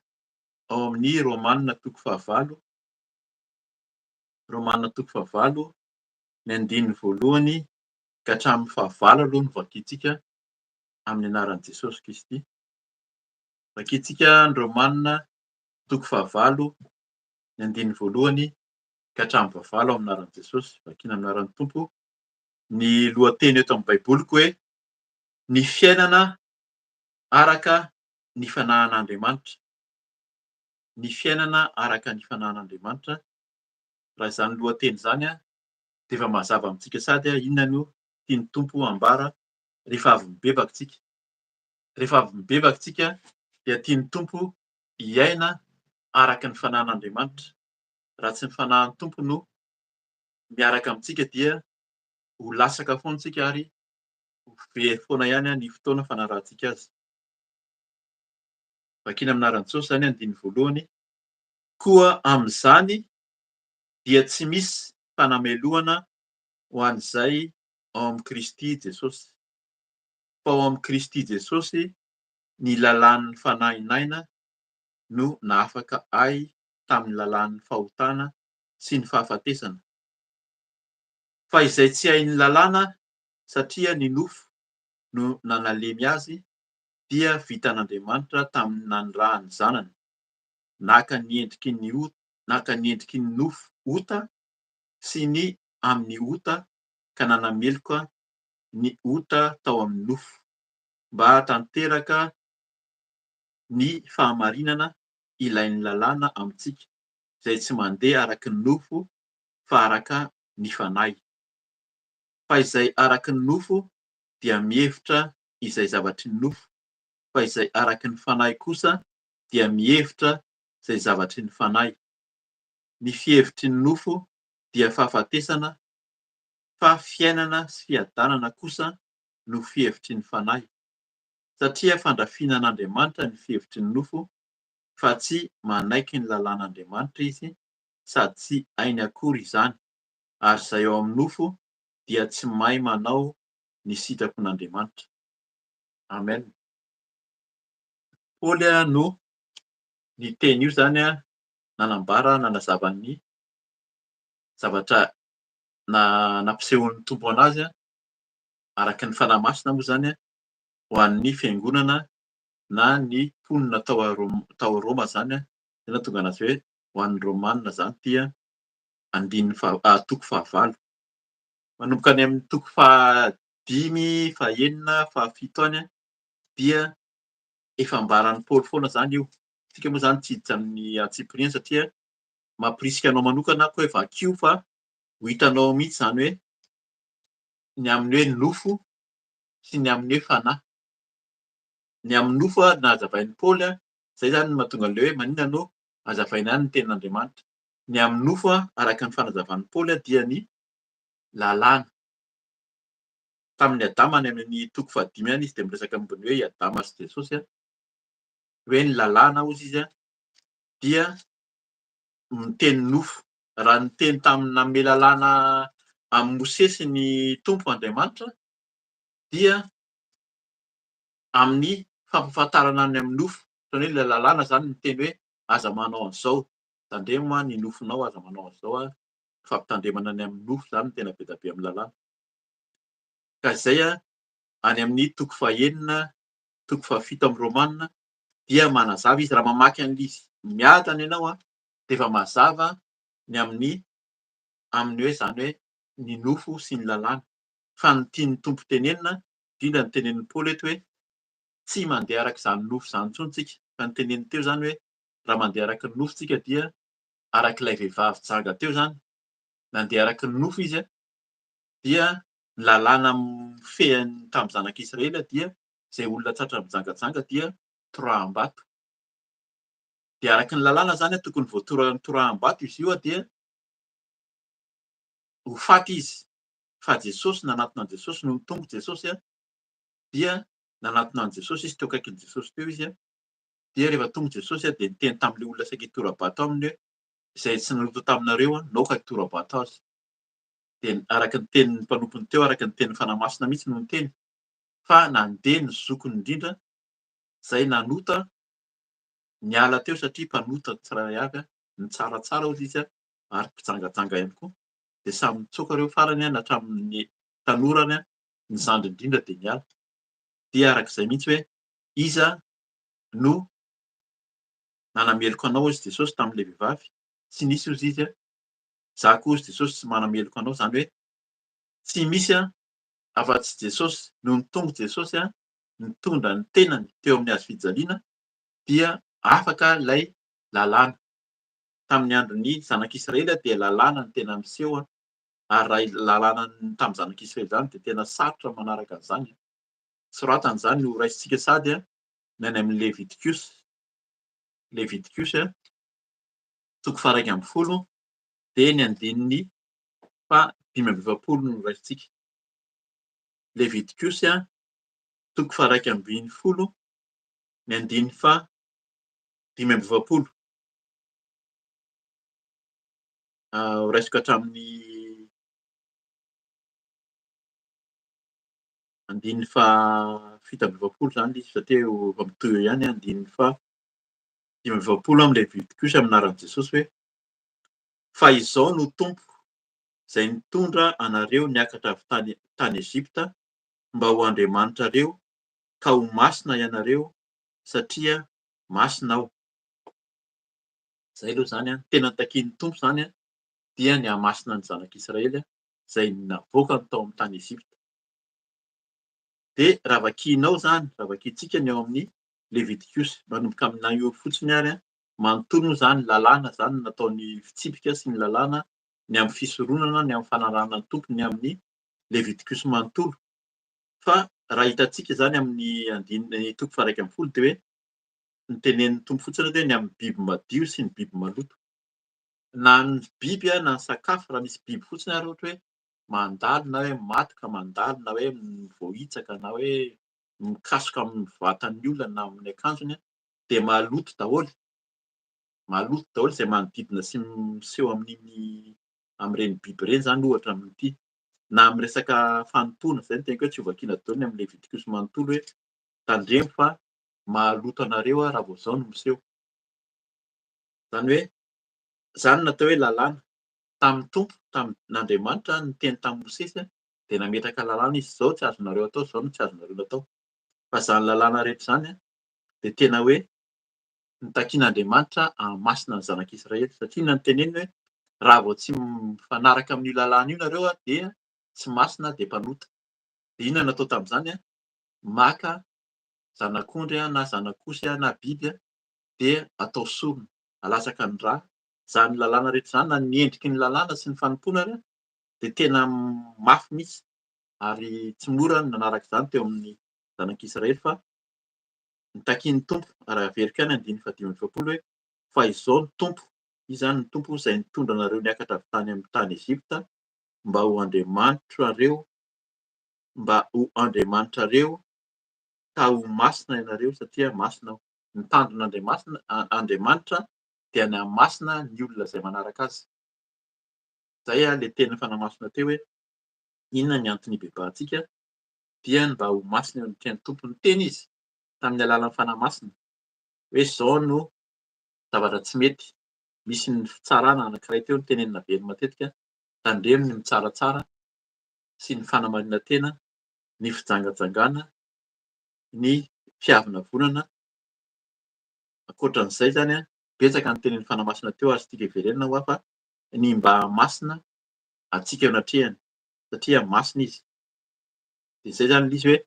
ao amin'ny Romana toko fahavalo, Romana toko fahavalo, ny andininy voalohany ka hatramin'ny fahavalo aloha no vakintsika amin'ny anaran'i Jesosy Kristy. Vakintsika ny Romana toko fahavalo, ny andininy voalohany ka hatramin'ny fahavalo amin'ny anaran'i Jesosy. Vakina amin'ny anaran'ny Tompo ny lohateny eto amin'ny Baiboliko hoe ny fiainana araka ny fanahin'Andriamanitra. Ny fiainana araka ny fanahin'Andriamanitra. Raha izany lohateny izany dia efa mazava amintsika sady inona no tian'ny Tompo hambara rehefa avy mibebaka isika. Rehefa avy mibebaka isika dia tian'ny Tompo hiaina araka ny fanahin'Andriamanitra. Raha tsy ny fanahin'ny Tompo no miaraka amintsika dia ho latsaka foana isika ary ho very foana ihany ny fotoana fanarahantsika azy. Vakina amin'ny anaran'i Jesosy izany andininy voalohany. Koa amin'izany dia tsy misy fanamelohana ho an'izay ao amin'i Kristy Jesosy. Fa ao amin'i Kristy Jesosy ny lalàn'ny fanahin'aina no nahafaka ahy tamin'ny lalàn'ny fahotana sy ny fahafatesana. Fa izay tsy hain'ny lalàna satria ny nofo no nanalemy azy dia vitan'Andriamanitra tamin'ny nanirahany ny Zanany, naka ny endriky ny naka ny endriky ny nofo ota sy ny amin'ny ota ka nanameloka ny ota tao amin'ny nofo, mba hahatanteraka ny fahamarinana ilain'ny lalàna amintsika, izay tsy mandeha araka ny nofo fa araka ny fanahy. Fa izay araka ny nofo dia mihevitra izay zavatry ny nofo, fa izay araka ny fanahy kosa dia mihevitra izay zavatry ny fanahy. Ny fihevitry ny nofo dia fahafatesana, fa fiainana sy fiadanana kosa no fihevitry ny fanahy. Satria fandrafiana an'Andriamanitra ny fihevitry ny nofo, fa tsy manaiky ny lalàn'Andriamanitra izy, sady tsy hainy akory izany, ary izay ao amin'ny nofo dia tsy mahay manao ny sitrapon'Andriamanitra. Amen. Paoly no niteny io izany, nanambara, nanazava ny zavatra nampisehoan'ny Tompo an'azy, araka ny Fanahy Masina moa izany, ho an'ny fiangonana na ny mponina tao Roma izany, izay nahatonga an'azy hoe ho an'ny Romana izany ity andininy faha, toko fahavalo. Manomboka any amin'ny toko fahadimy, fahenina, fahafito any dia efa ambaran'i Paoly foana izany io. Isika moa izany tsy hiditra amin'ny antsipiriany satria mampirisika anao manokana aho hoe vakio fa ho hitanao mihitsy izany hoe ny amin'ny hoe nofo sy ny amin'ny hoe fanahy. Ny amin'ny nofo nazavain'i Paoly, izay izany no mahatonga an'ilay hoe maninona no hazavaina ihany ny tenin'Andriamanitra. Ny amin'ny nofo araka ny fanazavan'i Paoly dia ny lalàna. Tamin'i Adama any amin'ny toko fahadimy any izy dia miresaka momba ny hoe i Adama sy Jesosy, hoe ny lalàna hozy izy dia miteny nofo. Raha niteny tamin'ny nanome lalàna amin'i Mosesy ny Tompo Andriamanitra dia amin'ny fampahafantarana ny amin'ny nofo, izany hoe ilay lalàna izany miteny hoe aza manao an'izao, tandremo ny nofonao, aza manao an'izao, fampitandremana ny amin'ny nofo izany no tena be dia be amin'ny lalàna. Ka izay any amin'ny toko fahenina, toko fahafito amin'ny Romana dia manazava izy, raha mamaky an'ilay izy miadana ianao dia efa mazava ny amin'ny amin'ny hoe izany hoe ny nofo sy ny lalàna. Fa ny tian'ny Tompo tenenina, indrindra ny tenenin'i Paoly eto hoe tsy mandeha araka izany nofo izany intsony tsika. Fa ny teneniny teo izany hoe raha mandeha araka ny nofo tsika dia araka ilay vehivavy janga teo izany, nandeha araka ny nofo izy dia ny lalàna mifehy tamin'ny zanak'Israely dia izay olona tratra mijangajanga dia toraham-bato. Dia araka ny lalàna izany tokony voatoraham-bato izy io dia ho faty izy. Fa Jesosy nanatona an'i Jesosy, nony tonga Jesosy dia nanatona an'i Jesosy izy, teo akaikin'i Jesosy teo izy. Dia rehefa tonga Jesosy dia niteny tamin'ilay olona saika hitora-bato aminy hoe izay tsy nanota taminareo naoka hitora-bato azy. Dia araka ny tenin'ny mpanompony teo, araka ny tenin'ny Fanahy Masina mihitsy no niteny fa nandeha ny zokiny indrindra izay nanota niala teo satria mpanota tsirairay avy, nitsaratsara hozy izy ary mpijangajanga ihany koa, dia samy nitsoaka ireo farany na hatramin'ny tanorany, ny zandriny indrindra dia niala. Dia araka izay mihitsy hoe iza no nanameloka anao hozy Jesosy tamin'ilay vehivavy, tsy nisy hozy izy, za koa hozy Jesosy tsy manameloka anao, izany hoe tsy misy afa-tsy Jesosy, nony tonga Jesosy nitondra ny tenany teo amin'ny hazo fijaliana dia afaka ilay lalàna. Tamin'ny andron'ny zanak'Israely dia lalàna no tena miseho ary raha lalàna tamin'ny zanak'Israely izany dia tena sarotra ny manaraka an'izany. Soratana izany ho raisintsika sady ny any amin'ny Levitikosy, Levitikosy toko faha-11 dia ny andininy faha-45 no raisintsika. Levitikosy toko faha-11 ny andininy faha-45. Ho raisiko hatramin'ny andininy faha-47 izany ilay izy satria efa mitohy eo ihany andininy faha-45 amin'ilay Levitikosy amin'ny anaran'i Jesosy hoe fa izao no Tompo izay nitondra anareo niakatra avy tany tany Egypta mba ho Andriamanitrareo ka ho masina ianareo satria masina Aho. Izay aloha izany an, tena takian'ny Tompo izany an, dia ny hahamasina ny zanak'Israely izay navoakany tao amin'ny tany Egypta. Dia raha vakianao izany, raha vakiantsika ny ao amin'ny Levitikosy, manomboka aminà io fotsiny ary an, manontolo moa izany lalàna izany no nataon'ny fitsipika sy ny lalàna ny amin'ny fisoronana, ny amin'ny fanarahana ny Tompo, ny amin'ny Levitikosy manontolo. Fa raha hitantsika izany amin'ny andininy toko faha-11 dia hoe notenenin'ny Tompo fotsiny hoe ny amin'ny biby madio sy ny biby maloto. Na ny biby na ny sakafo, raha misy biby fotsiny ary ohatra hoe mandalo na hoe maty ka mandalo na hoe voahitsaka na hoe mikasoka amin'ny vatan'ny olona na amin'ny akanjony dia maloto daholo. Maloto daholo izay manodidina sy miseho amin'iny amin'ireny biby ireny izany ohatra amin'ity. Na amin'ny resaka fanompoana, izay no teniko hoe tsy hovakiana daholo ny amin'ny Levitikosy manontolo hoe tandremo fa mahaloto anareo aho raha vao izao no miseho. Izany hoe izany no natao hoe lalàna. Tamin'ny Tompo, tamin'Andriamanitra niteny tamin'i Mosesy dia nametraka lalàna izy, izao tsy azonareo atao, izao no tsy azonareo atao. Fa izany lalàna rehetra izany dia tena hoe nitakian'Andriamanitra hahamasina ny zanak'Israely. Satria inona no teneniny hoe raha vao tsy mifanaraka amin'io lalàna io nareo dia tsy masina dia mpanota. Dia inona no natao tamin'izany? Maka zanak'ondry na zanak'osy na biby dia atao sorona, alatsaka ny rà. Izany lalàna rehetra izany na ny endriky ny lalàna sy ny fanompoana ary dia tena mafy mihitsy ary tsy mora ny nanaraka izany teo amin'ny zanak'Israely fa. Ny takian'ny Tompo, ary averiko ihany andininy faha-45 hoe, Fa izao ny Tompo, Izy izany ny Tompo izay nitondra anareo niakatra avy tany amin'ny tany Egypta, mba ho Andriamanitrareo, mba ho Andriamanitrareo, ka ho masina ianareo, satria masina Aho. Ny tanjon'Andriamasina, Andriamanitra dia ny hahamasina ny olona izay manaraka Azy. Izay ilay tenin'ny Fanahy Masina teo hoe, inona ny antony hibebahantsika? Dia ny mba ho masina eo anatrehan'ny Tompo. Niteny Izy tamin'ny alalan'ny Fanahy Masina hoe izao no zavatra tsy mety. Misy ny fitsarana anankiray teo notenenina very matetika, tandremo ny mitsaratsara sy ny fanamarinan-tena, ny fijangajangana, ny fiavonavonana. Ankoatran'izay izany, betsaka ny tenin'ny Fanahy Masina teo azontsika hiverenana hoa fa ny mba hahamasina antsika eo anatrehany satria masina izy. Dia izay izany ilay izy hoe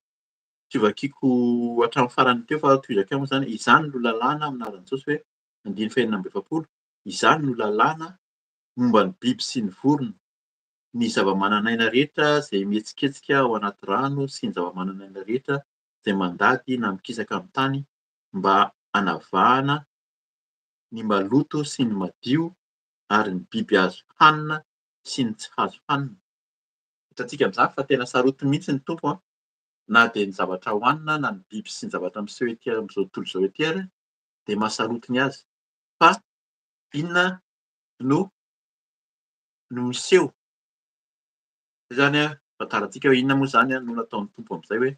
tsy hovakiako hatramin'ny farany teo fa tohizako ihany moa izany, izany no lalàna amin'ny anaran'i Jesosy hoe andininy faha-46, izany no lalàna momba ny biby sy ny vorona, ny zava-manan'aina rehetra izay mihetsiketsika ao anaty rano sy ny zava-manan'aina rehetra izay mandady na mikisaka amin'ny tany mba hanavahana ny maloto sy ny madio ary ny biby azo hanina sy ny tsy azo hanina. Hitantsika amin'izany fa tena sarotiny mihitsy ny Tompo an, na dia ny zavatra hohanina na ny biby sy ny zavatra miseho ety amin'izao tontolo izao ety ary dia mahasarotiny azy. Fa inona no no miseho? Izay izany an, fantarantsika hoe inona moa izany no nataon'ny Tompo amin'izay hoe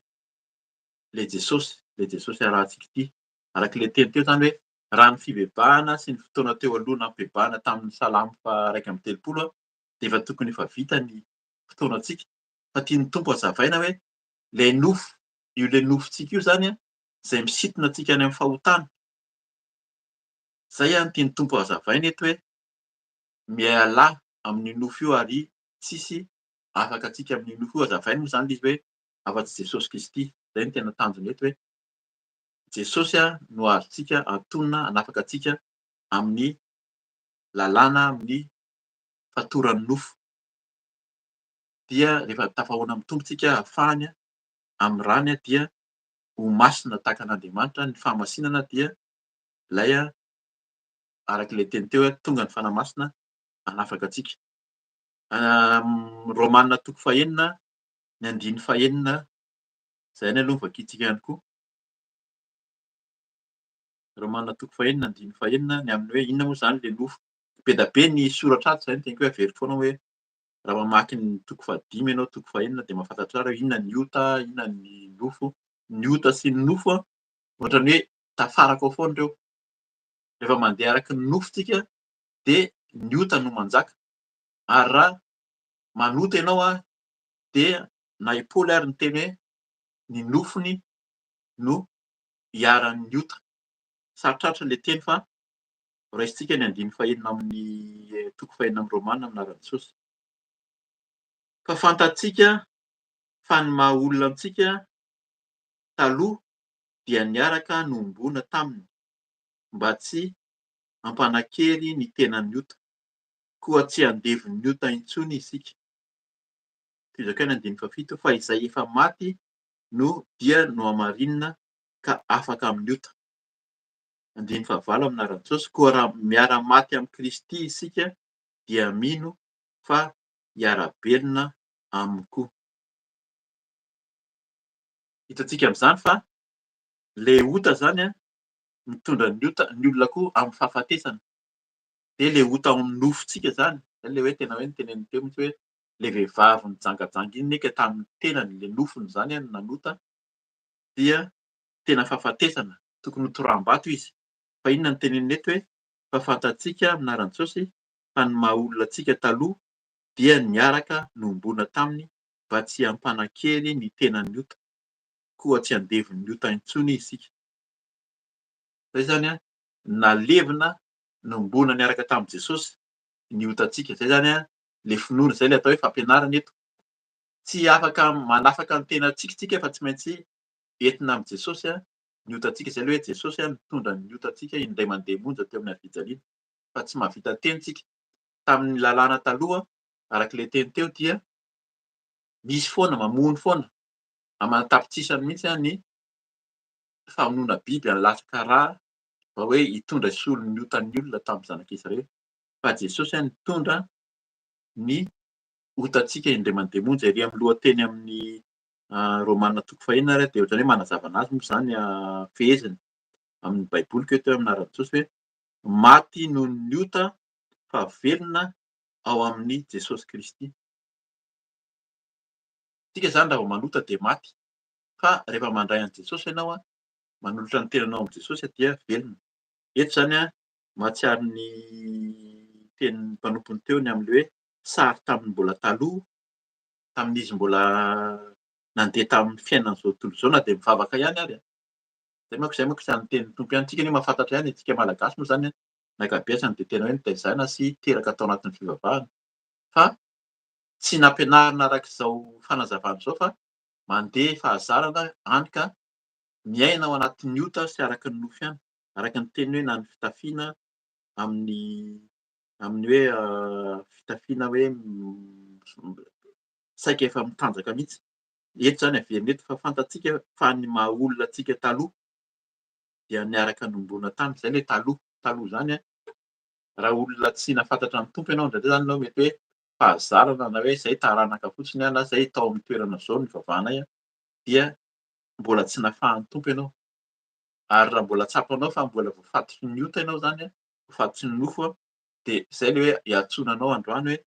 ilay Jesosy, ilay Jesosy arahantsika ity. Araka ilay teny teo izany hoe raha ny fibebahana sy ny fotoana teo aloha nampibebahana tamin'ny Salamo faha-31 dia efa tokony efa vita ny fotoanantsika. Fa tian'ny Tompo hazavaina hoe ilay nofo, io ilay nofontsika io izany izay misintona antsika any amin'ny fahotana. Izay no tian'ny Tompo hazavaina eto hoe mialà amin'io nofo io ary tsisy afaka antsika amin'io nofo io. Hazavainy moa izany ilay izy hoe afa-tsy Jesosy Kristy. Izay no tena tanjona eto hoe Jesosy no azontsika antonona hanafaka antsika amin'ny lalàna, amin'ny fatoran'ny nofo. Dia rehefa tafahoana amin'ny Tompo tsika hafahany amin'ny rany dia ho masina tahaka an'Andriamanitra. Ny fahamasinana dia ilay araka ilay teny teo hoe tonga ny Fanahy Masina hanafaka antsika. Romana toko fahenina ny andininy fahenina izay ihany aloha no vakintsika ihany koa. Romana toko fahenina andininy fahenina ny amin'ny hoe inona moa izany ilay nofo. Be dia be ny soratra ato, izay no teniko hoe averiko foana hoe raha mamaky ny toko fahadimy ianao, toko fahenina dia mahafantatra tsara hoe inona ny ota, inona ny nofo. Ny ota sy ny nofo ohatran'ny hoe tafaraka ao foana ireo. Rehefa mandeha araka ny nofo tsika dia ny ota no manjaka. Ary raha manota ianao dia na i Paoly ary niteny hoe ny nofony no iharan'ny ota. Sarotrarotra ilay teny fa raisintsika ny andininy fahenina amin'ny toko fahenina amin'ny Romana amin'ny anaran'i Jesosy. Fa fantatsika fa ny maha olona antsika taloha dia niaraka nohomboana taminy mba tsy hampanan-kery ny tenan'ny ota, koa tsy andevon'ny ota intsony isika. Tohizako ihany andininy fahafito, fa izay efa maty no dia nohamarinina ka afaka amin'ny ota. Andininy fahavalo amin'ny anaran'i Jesosy, koa raha miara-maty amin'i Kristy isika dia mino fa hiara-belona aminy koa. Hitantsika amin'izany fa ilay ota izany mitondra ny ota, ny olona koa amin'ny fahafatesana. Dia ilay ota ao amin'ny nofontsika izany, izay ilay hoe tena hoe noteneniny teo mihitsy hoe ilay vehivavy nijangajanga iny neka tamin'ny tenany, ilay nofony izany no nanota, dia tena fahafatesana, tokony ho toraham-bato izy. Fa inona no teneniny eto hoe fa fantatsika amin'ny anaran'i Jesosy fa ny maha olona antsika taloha dia niaraka nohomboana taminy mba tsy hampanan-kery ny tenan'ny ota, koa tsy andevon'ny ota intsony isika. Izay izany an, nalevina nohomboana niaraka tamin'i Jesosy ny otantsika. Izay izany an, ilay finoana, izay ilay atao hoe fampianarana eto. Tsy afaka manafaka ny tenantsika isika fa tsy maintsy entina amin'i Jesosy ny otantsika. Izay ilay hoe Jesosy nitondra ny otantsika indray mandeha monja teo amin'ny hazofijaliana. Fa tsy mahavita teny isika. Tamin'ny lalàna taloha, araka ilay teny teo dia misy foana, mamono foana, aman-tapitrisany mihitsy ny. famonoana biby hanlatsaka rà mba hoe hitondra hisolo ny otan'ny olona tamin'ny zanak'Israely. Fa Jesosy nitondra ny otantsika indray mandeha monja. Ery amin'ny lohateny amin'ny Romana toko fahenina ary dia ohatran'ny hoe manazava anazy moa izany feheziny amin'ny Baiboliko eto hoe amin'ny anaran'i Jesosy hoe maty noho ny ota fa velona ao amin'i Jesosy Kristy. Isika izany raha vao manota dia maty fa rehefa mandray an'i Jesosy ianao, manolotra ny tenanao amin'i Jesosy dia velona. Eto izany mahatsiaro ny tenin'ny mpanompony teo ny amin'ilay hoe sary tamin'ny mbola taloha, tamin'izy mbola nandeha tamin'ny fiainan'izao tontolo izao na dia mivavaka ihany ary. Izay manko izay manko tsy any tenin'ny Tompo ihany. Tsika anie mahafantatra ihany, tsika Malagasy moa izany ny ankabeazany dia tena hoe nitaizana sy teraka tao anatin'ny fivavahana. Fa tsy nampianarina araka izao fanazavana izao fa mandeha fahazarana hany ka miaina ao anatin'ny ota sy araka ny nofo ihany. Araka ny teny hoe na ny fitafiana amin'ny amin'ny hoe fitafiana hoe saika efa mitanjaka mihitsy. Eto izany averina eto fa fantatsika fa ny maha olona antsika taloha dia niaraka nombona tany. Izay ilay taloha. Taloha izany an, raha olona tsy nahafantatra ny Tompo ianao indraindray izany ianao mety hoe fahazarana na hoe izay taranaka fotsiny na izay tao amin'ny toerana izao nivavahanay dia mbola tsy nafahan'ny Tompo ianao. Ary raha mbola tsapanao fa mbola voafatotry ny ota ianao izany, voafatotry ny nofo, dia izay ilay hoe iantsoana anao androany hoe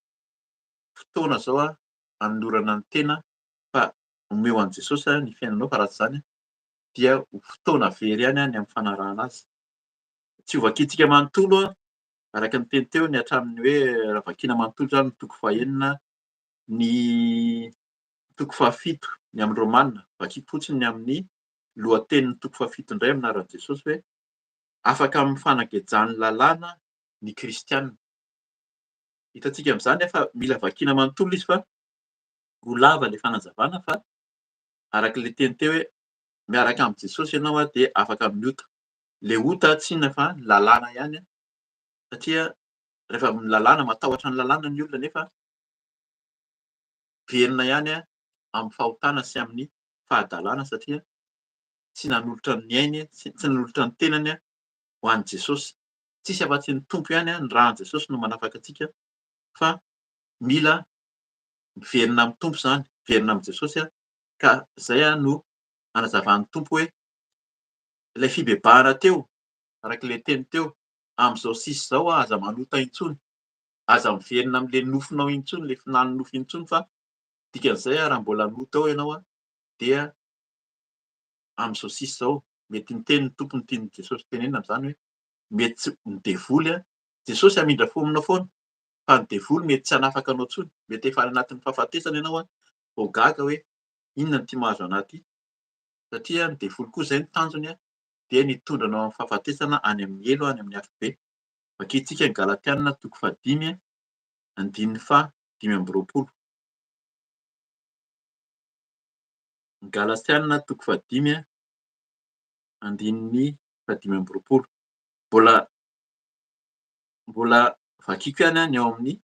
fotoana izao hanolorana ny tena fa omeo an'i Jesosy ny fiainanao fa raha tsy izany dia ho fotoana very ihany ny amin'ny fanarahana azy. Tsy ho vakintsika manontolo araka ny teny teo ny hatramin'ny hoe raha vakiana manontolo izany ny toko fahenina, ny toko fahafito ny amin'ny Romana, vakiko fotsiny ny amin'ny lohatenin'ny toko fahafito indray amin'ny anaran'i Jesosy hoe afaka amin'ny fanagejan'ny lalàna ny kristiana. Hitantsika amin'izany fa mila vakiana manontolo izy fa ho lava ilay fanazavana fa araka ilay teny teo hoe miaraka amin'i Jesosy ianao dia afaka amin'ny ota. Ilay ota tsy inona fa ny lalàna ihany satria rehefa ny lalàna, matahotra ny lalàna ny olona nefa velona ihany amin'ny fahotana sy amin'ny fahadalana satria tsy nanolotra ny ainy, tsy nanolotra ny tenany ho an'i Jesosy. Tsisy afa-tsy ny Tompo ihany, ny ràn'i Jesosy no manafaka antsika fa mila miverina amin'ny Tompo izany, miverina amin'i Jesosy ka izay no anazavan'ny Tompo hoe ilay fibebahana teo, araka ilay teny teo, amin'izao sisa izao aza manota intsony, aza miverina amin'ilay nofinao intsony, ilay finan'ny nofo intsony fa dikan'izay raha mbola nota ao ianao dia amin'izao sisa izao, mety niteny ny Tompo ny tian'i Jesosy tenenina amin'izany hoe mety tsy ny devoly an, Jesosy hamindra fo aminao foana fa ny devoly mety tsy hanafaka anao intsony, mety efa any anatin'ny fahafatesana ianao an, vao gaga hoe inona no ity mahazo anah ity, satria ny devoly koa izay ny tanjony an, dia ny hitondra anao amin'ny fahafatesana any amin'ny helo, any amin'ny afobe. Vakintsika ny Galatiana toko fahadimy andininy faha 25. Ny Galatiana toko fahadimy andininy faha 25. Mbola mbola vakiko ihany ny ao amin'ny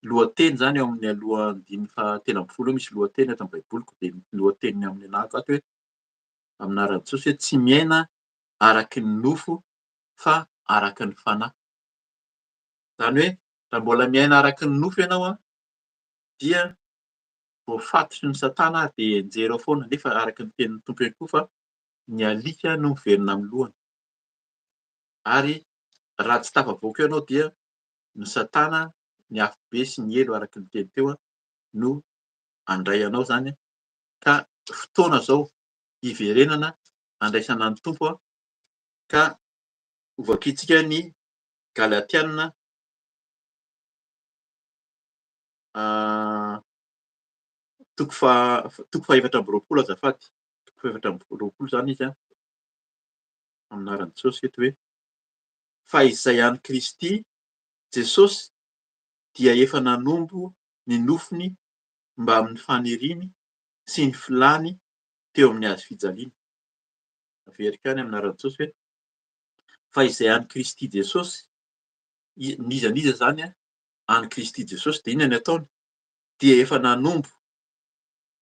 lohateny izany ao amin'ny aloha andininy faha 13 eo misy lohateny ato amin'ny Baiboliko dia ny lohateniny amin'ny anahako ato hoe amin'ny anaran'i Jesosy hoe tsy miaina araka ny nofo fa araka ny fanahy. Izany hoe raha mbola miaina araka ny nofo ianao dia voafatotry ny satana ary dia enjehero ao foana nefa araka ny tenin'ny Tompo ihany koa fa ny alika no miverina amin'ny lohany. Ary raha tsy tafavoaka eo ianao dia ny satana, ny afobe sy ny helo araka ny teny teo no handray anao izany ka fotoana izao hiverenana handraisana ny Tompo ka hovakintsika ny Galatiana toko faha toko faha 24 azafady, toko faha 24 izany izy an, amin'ny anaran'i Jesosy eto hoe fa izay an'i Kristy Jesosy dia efa nanombo ny nofony mbamin'ny faniriany sy ny filany teo amin'ny hazo fijaliana. Averiko ihany amin'ny anaran'i Jesosy hoe fa izay an'i Kristy Jesosy, n'iza n'iza izany an'i Kristy Jesosy dia inona ny ataony? Dia efa nanombo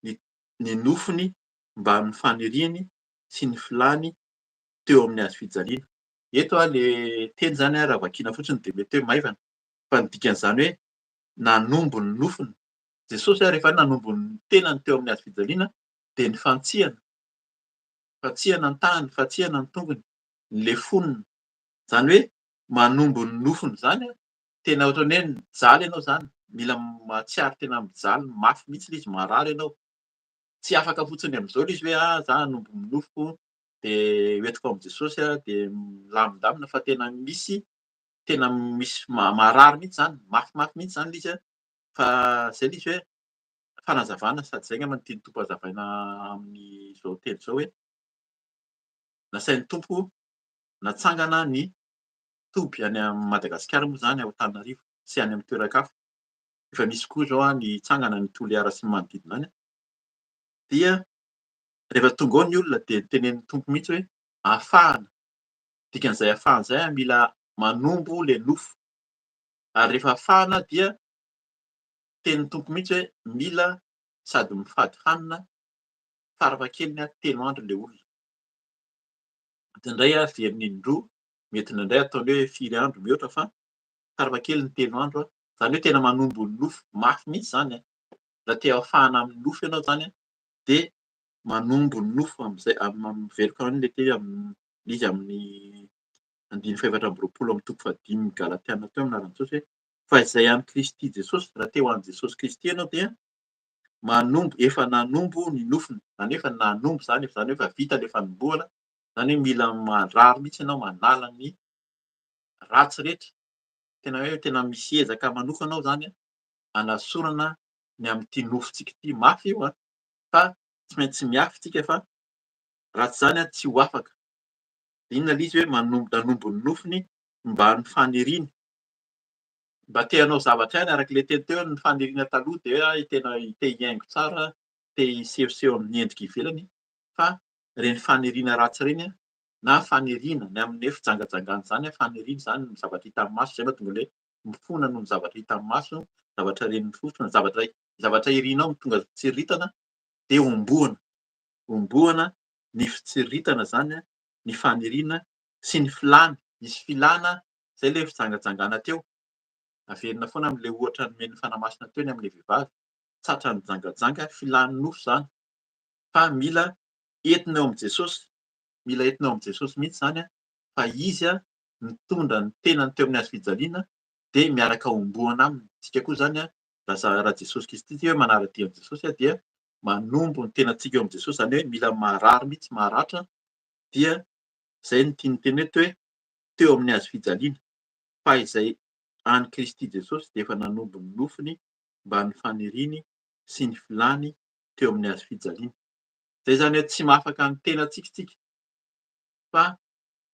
ny ny nofony mbamin'ny faniriany sy ny filany. teo amin'ny hazo fijaliana. Eto le teny izany raha vakiana fotsiny dia mety hoe maivana, fa ny dikan'izany hoe nanombo ny nofony. Jesosy rehefa nanombo ny tenany teo amin'ny hazo fijaliana dia nifantsihana, nifantsihana ny tanany, nifantsihana ny tongony, nilefonina. Izany hoe manombo ny nofony izany, tena ohatran'ny hoe mijaly ianao izany, mila mahatsiaro tena mijaly mafy mihitsy ilay izy, marary ianao. Tsy afaka fotsiny amin'izao ilay izy hoe ah za hanombo ny nofoko dia hoentiko amin'i Jesosy aho dia milamindamina fa tena misy tena misy marary mihitsy izany, mafimafy mihitsy izany ilay izy fa izay ilay izy hoe fanazavana sady izay angamba no tian'ny Tompo hazavaina amin'izao teny izao hoe nasain'ny Tompo natsangana ny toby any Madagasikara moa izany ao Antananarivo sy any amin'ny toeran-kafa, efa misy koa izao ny tsangana any Toliara sy ny manodidina any, dia rehefa tonga ao ny olona dia tenenin'ny Tompo mihitsy hoe afahana, dikan'izay afahana izay mila manombo ilay nofo, ary rehefa afahana dia tenin'ny Tompo mihitsy hoe mila sady mifady hanina farafahakeliny 3 andro ilay olona. Indraindray averiny indroa, mety indraindray ataony hoe firy andro mihoatra fa farafahakeliny 3 andro. Izany hoe tena manombo ny nofo mafy mihitsy izany. Raha te hafahana amin'ny nofo ianao izany dia manombo ny nofo amin'izay, miveriko any ilay teny amin'ny izy amin'ny andininy faha-24 amin'ny toko fahadimy Galatiana teo amin'ny anaran'i Jesosy hoe fa izay an'i Kristy Jesosy, raha te ho an'i Jesosy Kristy ianao dia manombo, efa nanombo ny nofony, izany hoe efa nanombo izany, izany hoe efa vita ilay fanombohana, izany hoe mila marary mihitsy ianao manala ny ratsy rehetra, tena hoe tena misy ezaka manokana ao izany anasorana ny amin'ity nofontsika ity, mafy io an, fa tsy maintsy miafy tsika fa raha tsy izany tsy ho afaka. Inona ilay izy hoe manombo, nanombo ny nofony mba ny faniriany, mba te hanao zavatra ihany araka ilay teny teo hoe ny faniriana taloha dia hoe tena te hihaingo tsara, te hisehoseho amin'ny endrika ivelany fa ireny faniriana ratsy ireny na faniriana ny amin'ny hoe fijangajangana izany, faniriana izany ny zavatra hitan'ny maso, izay mahatonga ilay hoe mifona noho ny zavatra hitan'ny maso, zavatra ren'ny fofona, zavatra zavatra irinao no tonga fitsiriritana dia hombohana, hombohana ny fitsiriritana izany, ny faniriana sy ny filàna, misy filàna izay ilay fijangajangana teo, averina foana amin'ilay ohatra nomen'ny Fanahy Masina teo ny amin'ilay vehivavy, tratra nijangajanga, filàn'ny nofo izany fa mila entina eo amin'i Jesosy, mila entina eo amin'i Jesosy mihitsy izany fa Izy nitondra ny tenany teo amin'ny hazo fijaliana dia miaraka homboana aminy, isika koa izany raha Jesosy Kristy hoe manara-dia an'i Jesosy dia manombo ny tenantsika eo amin'i Jesosy, izany hoe mila marary mihitsy, maratra dia izay no tian'ny teny eto hoe teo amin'ny hazo fijaliana, fa izay an'i Kristy Jesosy dia efa nanombo ny nofony mba ny faniriany sy ny filany teo amin'ny hazo fijaliana. Izay izany hoe tsy mahafaka ny tenantsika isika fa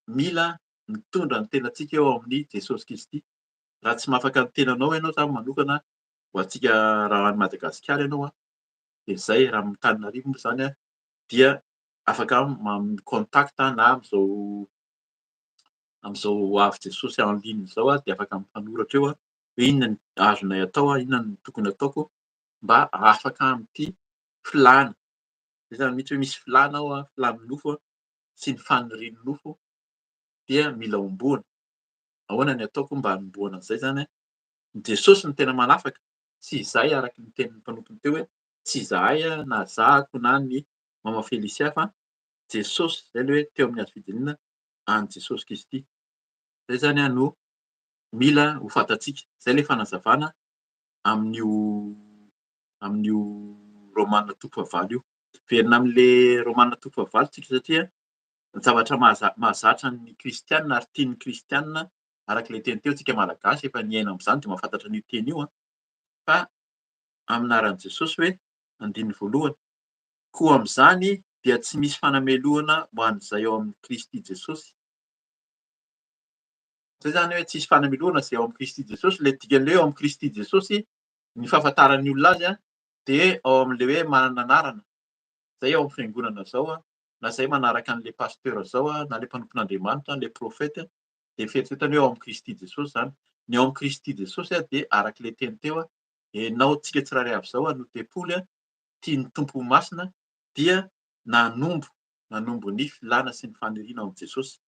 mila mitondra ny tenantsika eo amin'i Jesosy Kristy. Raha tsy mahafaka ny tenanao ianao izany manokana ho antsika raha any Madagasikara ianao dia izay raha Antananarivo moa izany dia afaka mi-contact na amin'izao amin'izao ho avy Jesosy en ligne izao dia afaka mifanoratra eo hoe inona no azonay atao, inona no tokony ataoko mba hahafaka amin'ity filàna. Izay izany mihitsy hoe misy filàna ao, filàn'ny nofo sy ny fanirian'ny nofo dia mila homboana. Ahoana ny ataoko mba hanombohana an'izay izany? Ny Jesosy no tena manafaka, tsy izahay araka ny tenin'ny mpanompony teo hoe tsy izahay na zahako na ny Mama Felicia fa Jesosy, izay ilay hoe teo amin'ny hazo fijaliana an'i Jesosy Kristy. Izay izany no mila ho fantatsika. Izay ilay fanazavana amin'io amin'io Romana toko fahavalo io. Miverina amin'ilay Romana toko fahavalo tsika satria ny zavatra mahazatra ny kristiana ary tian'ny kristiana araka ilay teny teo tsika malagasy efa niaina amin'izany dia mahafantatra an'io teny io fa amin'ny anaran'i Jesosy hoe andininy voalohany koa amin'izany dia tsy misy fanamelohana ho an'izay ao amin'i Kristy Jesosy. Izay izany hoe tsisy fanamelohana izay ao amin'i Kristy Jesosy. Ilay dikan'ilay hoe ao amin'i Kristy Jesosy, ny fahafantaran'ny olona azy dia ao amin'ilay hoe manana anarana. Izay ao amin'ny fiangonana izao, na izay manaraka an'ilay pasteur izao, na ilay mpanompon'Andriamanitra, ilay prophète, dia fieritreretana hoe ao amin'i Kristy Jesosy izany. Ny ao amin'i Kristy Jesosy dia araka ilay teny teo, ianao tsika tsirairay avy izao no tempoly tian'ny Tompo ho masina dia nanombo. Nanombo ny filàna sy ny faniriana ao amin'i Jesosy.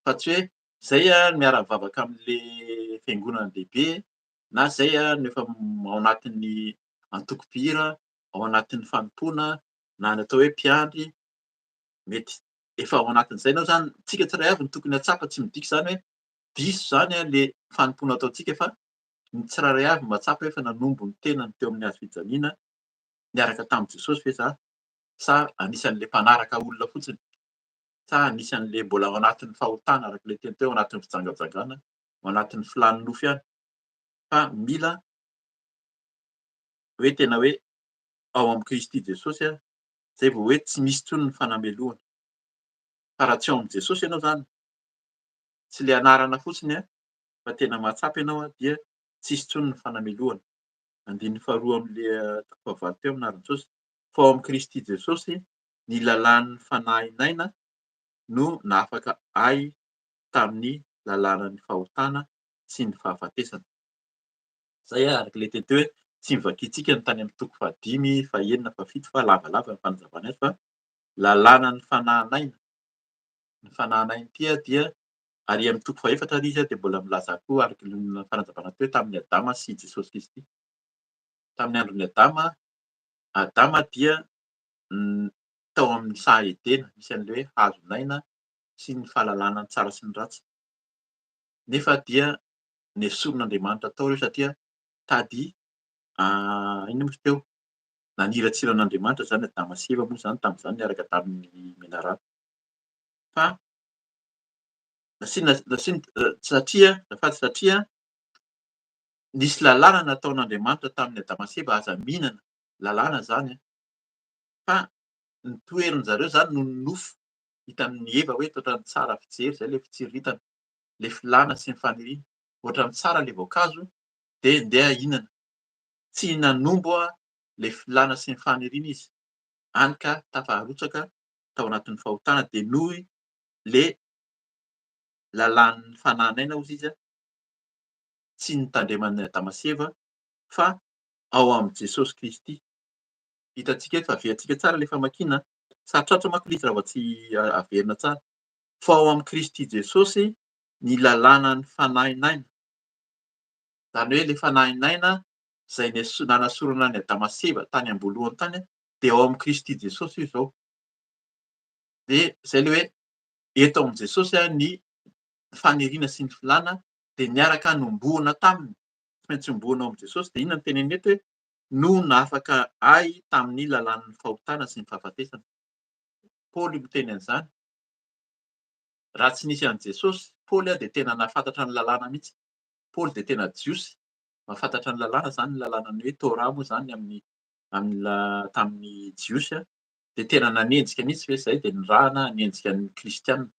Fa tsy hoe izay miara-mivavaka amin'ilay fiangonana lehibe na izay no efa ao anatin'ny antoko mpihira, ao anatin'ny fanompoana na ny atao hoe mpiandry. Mety efa ao anatin'izay ianao izany. Tsika tsirairay avy no tokony hahatsapa, tsy midika izany hoe diso izany ilay fanompoana ataontsika fa ny tsirairay avy mahatsapa hoe efa nanombo ny tenany teo amin'ny hazo fijaliana niaraka tamin'i Jesosy ve za sa anisan'ilay mpanaraka olona fotsiny sa anisan'ilay mbola ao anatin'ny fahotana araka ilay teny teo, ao anatin'ny fijangajangana, ao anatin'ny filàn'ny nofo ihany fa mila hoe tena hoe ao amin'i Kristy Jesosy izay vao hoe tsy misy intsony ny fanamelohana. Fa raha tsy ao amin'i Jesosy ianao izany, tsy ilay anarana fotsiny fa tena mahatsapa ianao dia tsisy intsony ny fanamelohana. Andininy faharoa amin'ilay toko fahavalo teo amin'ny anaran'i Jesosy. Fa ao amin'i Kristy Jesosy ny lalàn'ny fanahin'aina no nahafaka ahy tamin'ny lalànan'ny fahotana sy ny fahafatesana. Izay araka ilay teny teo hoe tsy novakintsika ny tany amin'ny toko fahadimy, fahenina, fahafito fa lavalava ny fanazavana azy fa lalànan'ny fanahin'aina. Ny fanahin'aina ity dia ary amin'ny toko fahefatra ary izy dia mbola milaza koa araka ny fanazavana teo tamin'i Adama sy Jesosy Kristy. Tamin'ny andron'i Adama, Adama dia tao amin'ny saha Edena, misy an'ilay hoe hazon'aina sy ny fahalalana ny tsara sy ny ratsy. Nefa dia nesorin'Andriamanitra tao ireo satria tady inona moa izy teo? Naniratsira an'Andriamanitra izany Adama sy Eva moa izany tamin'izany niaraka tamin'ny menarana. Fa nasiana nasiana satria azafady satria nisy lalàna nataon'Andriamanitra tamin'i Adama sy Eva aza mihinana, lalàna izany an. Fa ny toerin-jareo izany noho ny nofo hitan'i Eva hoe ohatran'ny tsara fijery izay ilay fitsiriritana, ilay filàna sy ny faniriana, ohatran'ny tsara ilay voankazo dia ndeha hihinana. Tsy nanombo ilay filàna sy ny faniriana izy, hany ka tafarotsaka tao anatin'ny fahotana dia noho ilay lalàn'ny fanan'aina hozy izy tsy notandreman'i Adama sy Eva fa ao amin'i Jesosy Kristy. Hitantsika eto fa averintsika tsara ilay famakiana. Sarotrarotra manko ilay izy raha vao tsy averina tsara. Fa ao amin'i Kristy Jesosy ny lalànan'ny fanahin'aina. Izany hoe ilay fanahin'aina izay nanasorana an'i Adama sy Eva tany am-boalohany tany dia ao amin'i Kristy Jesosy io izao. Dia izay ilay hoe eto amin'i Jesosy ny faniriana sy ny filàna dia niaraka nombohana taminy. Tsy maintsy ombohana ao amin'i Jesosy. Dia inona no teneniny eto hoe no nahafaka ahy tamin'ny lalàn'ny fahotana sy ny fahafatesana. Paoly miteny an'izany. Raha tsy nisy an'i Jesosy, Paoly dia tena nahafantatra ny lalàna mihitsy. Paoly dia tena Jiosy, mahafantatra ny lalàna izany, ny lalànan'ny hoe Torah moa izany amin'ny amin'ny tamin'ny Jiosy dia tena nanenjika mihitsy ve izay dia nirahana hanenjika ny Kristiana.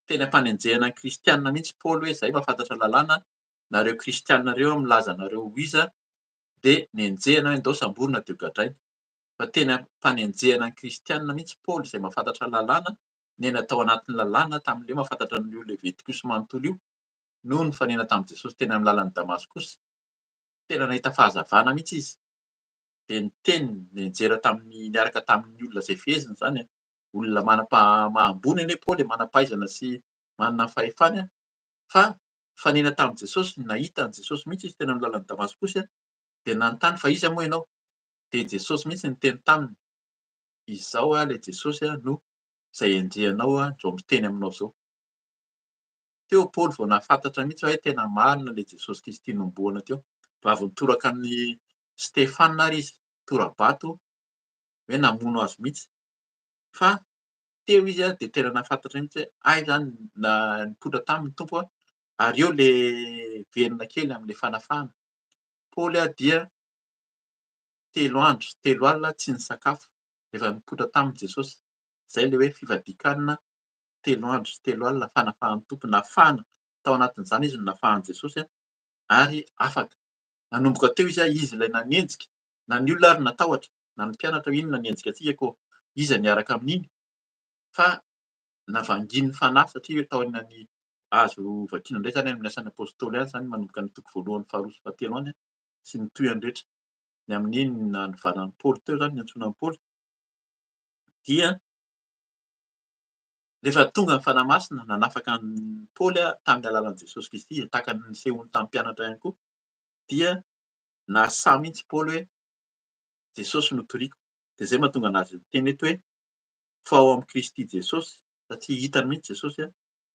Tena am-panenjehana ny Kristiana mihitsy Paoly hoe izay mahafantatra lalàna, nareo Kristiana ireo milaza anareo ho iza dia nenjehina hoe ndao samborina dia hogadraina. Fa tena am-panenjehana ny Kristiana mihitsy Paoly izay mahafantatra lalàna, niaina tao anatin'ny lalàna tamin'ilay mahafantatra an'io Levitikosy manontolo io, no nifanena tamin'i Jesosy teny amin'ny lalan'i Damaskosy. Tena nahita fahazavana mihitsy izy. Dia niteny, nianjera tamin'ny, niaraka tamin'ny olona izay feheziny izany, olona manam-paha, ambony anie Paoly e, manam-pahaizana sy manana ny fahefany, fa nifanena tamin'i Jesosy, nahita an'i Jesosy mihitsy izy teny amin'ny lalan'i Damaskosy, dia nanontany fa iza moa ianao? Dia Jesosy mihitsy niteny taminy, Izaho ilay Jesosy no izay enjehinao izao miteny aminao izao. Teo Paoly vao nahafantatra mihitsy hoe tena marina ilay Jesosy Kristy nombohana teo. Raha vao nitoraka an'i Stefana ary izy, tora-bato, hoe namono azy mihitsy. Fa teo izy dia tena nahafantatra mihitsy hoe hay izany nipoitra taminy ny Tompo ary eo ilay velona kely amin'ilay fanafahana. Paoly dia telo andro sy telo alina tsy nisakafo rehefa nipoitra taminy Jesosy. Izay ilay hoe fifadian-kanina telo andro sy telo alina fanafahan'ny Tompo. Nafahana tao anatin'izany izy no nafahan'i Jesosy ary afaka. Nanomboka teo izy, izy ilay nanenjika, na ny olona ary natahotra, na ny mpianatra hoe inona nanenjika antsika koa iza niaraka amin'iny fa navangin'ny fanahy satria taorian'ny azo vakiana indray izany amin'ny asan'ny apostoly any izany manomboka ny toko voalohany faharoa sy fahatelo any sy ny tohiny rehetra ny amin'iny nanivanan'i Paoly teo izany niantsoana an'i Paoly dia. Rehefa tonga ny Fanahy Masina nanafaka an'i Paoly tamin'ny alalan'i Jesosy Kristy, tahaka ny nisehoany tamin'ny mpianatra ihany koa, dia nahasahy mihitsy Paoly hoe Jesosy no toriko. Dia izay mahatonga anazy miteny eto hoe fa ao amin'i Kristy Jesosy, satria hitany mihitsy Jesosy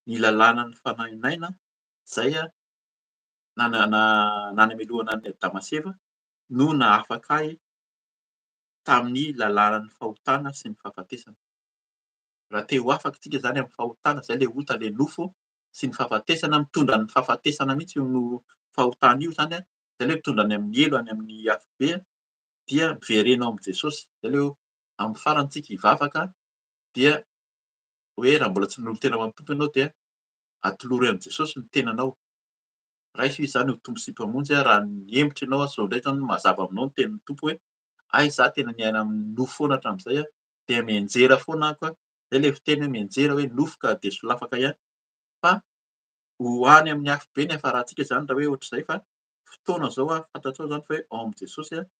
ny lalànan'ny fanahin'aina izay nanamelohana an'i Adama sy Eva no nahafaka ahy tamin'ny lalànan'ny fahotana sy ny fahafatesana. Raha te ho afaka isika izany amin'ny fahotana, izay ilay ota, ilay nofo sy ny fahafatesana, mitondra ny fahafatesana mihitsy io no fahotana io izany, izay ilay mitondra any amin'ny helo, any amin'ny afobe, dia miverena ao amin'i Jesosy. Izay ilay hoe amin'ny farany isika hivavaka dia hoe raha mbola tsy nanolo-tena ho amin'ny Tompo ianao dia atolory amin'i Jesosy ny tenanao. Raiso Izy izany ho Tompo sy Mpamonjy raha nihemotra ianao, izao indray izany mazava aminao ny tenin'ny Tompo hoe hay izaho tena niaina amin'ny nofo foana hatramin'izay dia mianjera foana aho ka, izay ilay fiteny hoe mianjera hoe nofo ka dia solafaka ihany fa ho any amin'ny afobe ny hafarantsika izany raha hoe ohatr'izay fa fotoana izao an, fantatrao izany fa hoe ao amin'i Jesosy an,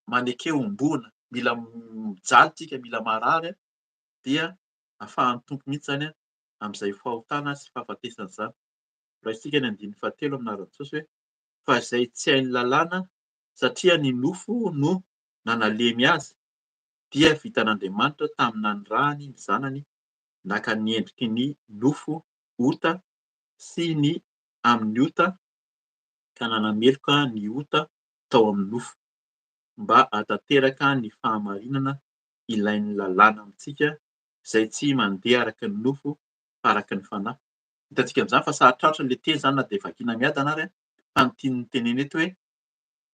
maneke homboana, mila mijaly tsika, mila marary an, dia afahan'ny Tompo mihitsy izany an, amin'izay fahotana sy fahafatesana izany. Raisintsika ny andininy fahatelo amin'ny anaran'i Jesosy hoe fa izay tsy hain'ny lalàna satria ny nofo no nanalemy azy dia vitan'Andriamanitra tamin'ny nanirahany ny Zanany naka ny endriky ny nofo ota sy ny amin'ny ota ka nanameloka ny ota tao amin'ny nofo, mba hahatanteraka ny fahamarinana ilain'ny lalàna amintsika izay tsy mandeha araka ny nofo fa araka ny fanahy. Hitantsika amin'izany fa sarotrarotra ilay teny izany na dia vakiana miadana ary fa ny tiany tenena eto hoe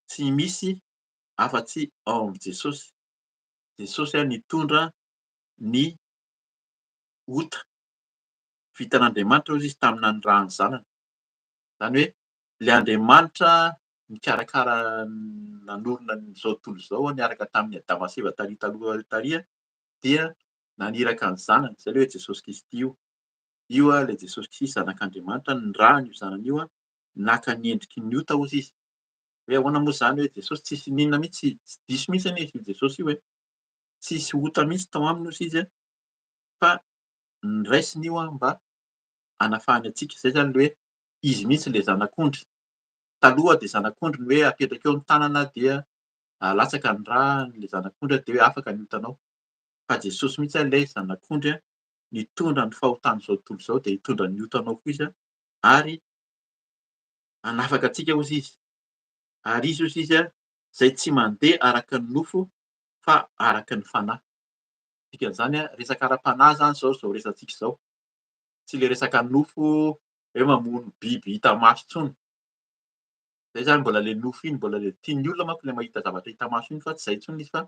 tsy misy afa-tsy ao amin'i Jesosy. Jesosy nitondra ny ota vitan'Andriamanitra hozy izy tamin'ny nanirahany zanany. Izany hoe ilay Andriamanitra nikarakara nanorina an'izao tontolo izao niaraka tamin'i Adama sy Eva tary taloha tary dia naniraka ny zanany, izay ilay hoe Jesosy Kristy io. Io ilay Jesosy Kristy zanak'Andriamanitra, nirahany io zanany io, naka ny endriky ny ota hozy izy. Hoe ahoana moa izany hoe Jesosy tsisy n'inona mihitsy, tsy diso mihitsy anie izy io Jesosy io e. Tsisy ota mihitsy tao aminy hozy izy fa niraisiny io mba hanafahany antsika. Izay izany ilay hoe izy mihitsy ilay zanak'ondry. Taloha dia zanak'ondry ny hoe apetraka eo ny tanana dia alatsaka ny rà an'ilay zanak'ondry dia hoe afaka ny otanao. Fa Jesosy mihitsy ilay zanak'ondry nitondra ny fahotan'izao tontolo izao dia hitondra ny otanao koa izy ary hanafaka antsika hozy izy. Ary izy hozy izy izay tsy mandeha araka ny nofo fa araka ny fanahy. Dikan'izany resaka ara-panahy izany izao izao resatsika izao. Tsy ilay resaka nofo hoe mamono biby hita maso intsony. Izay izany mbola ilay nofo iny, mbola ilay tian'ny olona manko ilay mahita zavatra hita maso iny fa tsy izay intsony izy fa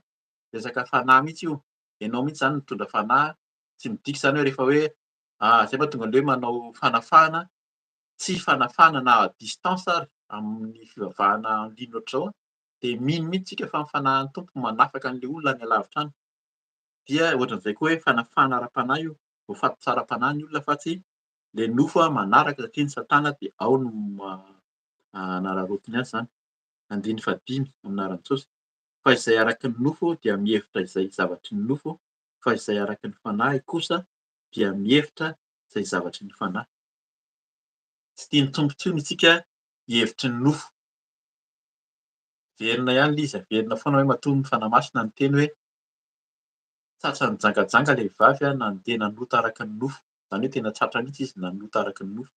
resaka fanahy mihitsy io. Ianao mihitsy izany mitondra fanahy, tsy midika izany hoe rehefa hoe izay mahatonga an'ilay hoe manao fanafahana, tsy fanafahana na à distance ary amin'ny fivavahana en ligne ohatr'izao dia mino mihitsy tsika fa ny fanahin'ny Tompo manafaka an'ilay olona any alavitra any. Dia ohatran'izay koa hoe fanafahana ara-panahy io, voafatotra ara-panahy ny olona fa tsy ilay nofo manaraka satria ny satana dia ao no anararaotiny azy izany. Andininy fahadimy amin'ny anaran'i Jesosy. Fa izay araka ny nofo dia mihevitra izay zavatry ny nofo, fa izay araka ny fanahy kosa dia mihevitra izay zavatry ny fanahy. Tsy tian'ny Tompo intsony isika hihevitry ny nofo. Averina ihany ilay izy, averina foana hoe matoa ny Fanahy Masina niteny hoe tratra nijangajanga ilay vehivavy nandeha nanota araka ny nofo. Izany hoe tena tratra mihitsy izy nanota araka ny nofo.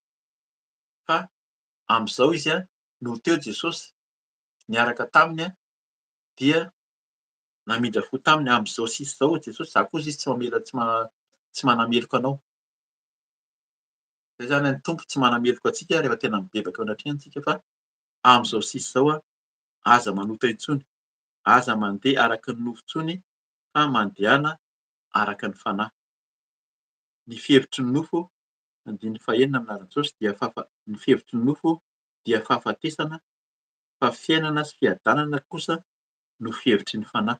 Fa amin'izao izy no teo Jesosy niaraka taminy dia namindra fo taminy. Amin'izao sisa izao Jesosy, za kosa izy tsy mamela, tsy manameloka anao. Izay izany ny Tompo tsy manameloka antsika rehefa tena mibebaka eo anatrehany isika fa amin'izao sisa izao aza manota intsony, aza mandeha araka ny nofo intsony fa mandehana araka ny fanahy. Ny fihevitry ny nofo, andininy fahenina amin'ny anaran'i Jesosy, dia fahafa- ny fihevitry ny nofo dia fahafatesana fa fiainana sy fiadanana kosa no fihevitry ny fanahy.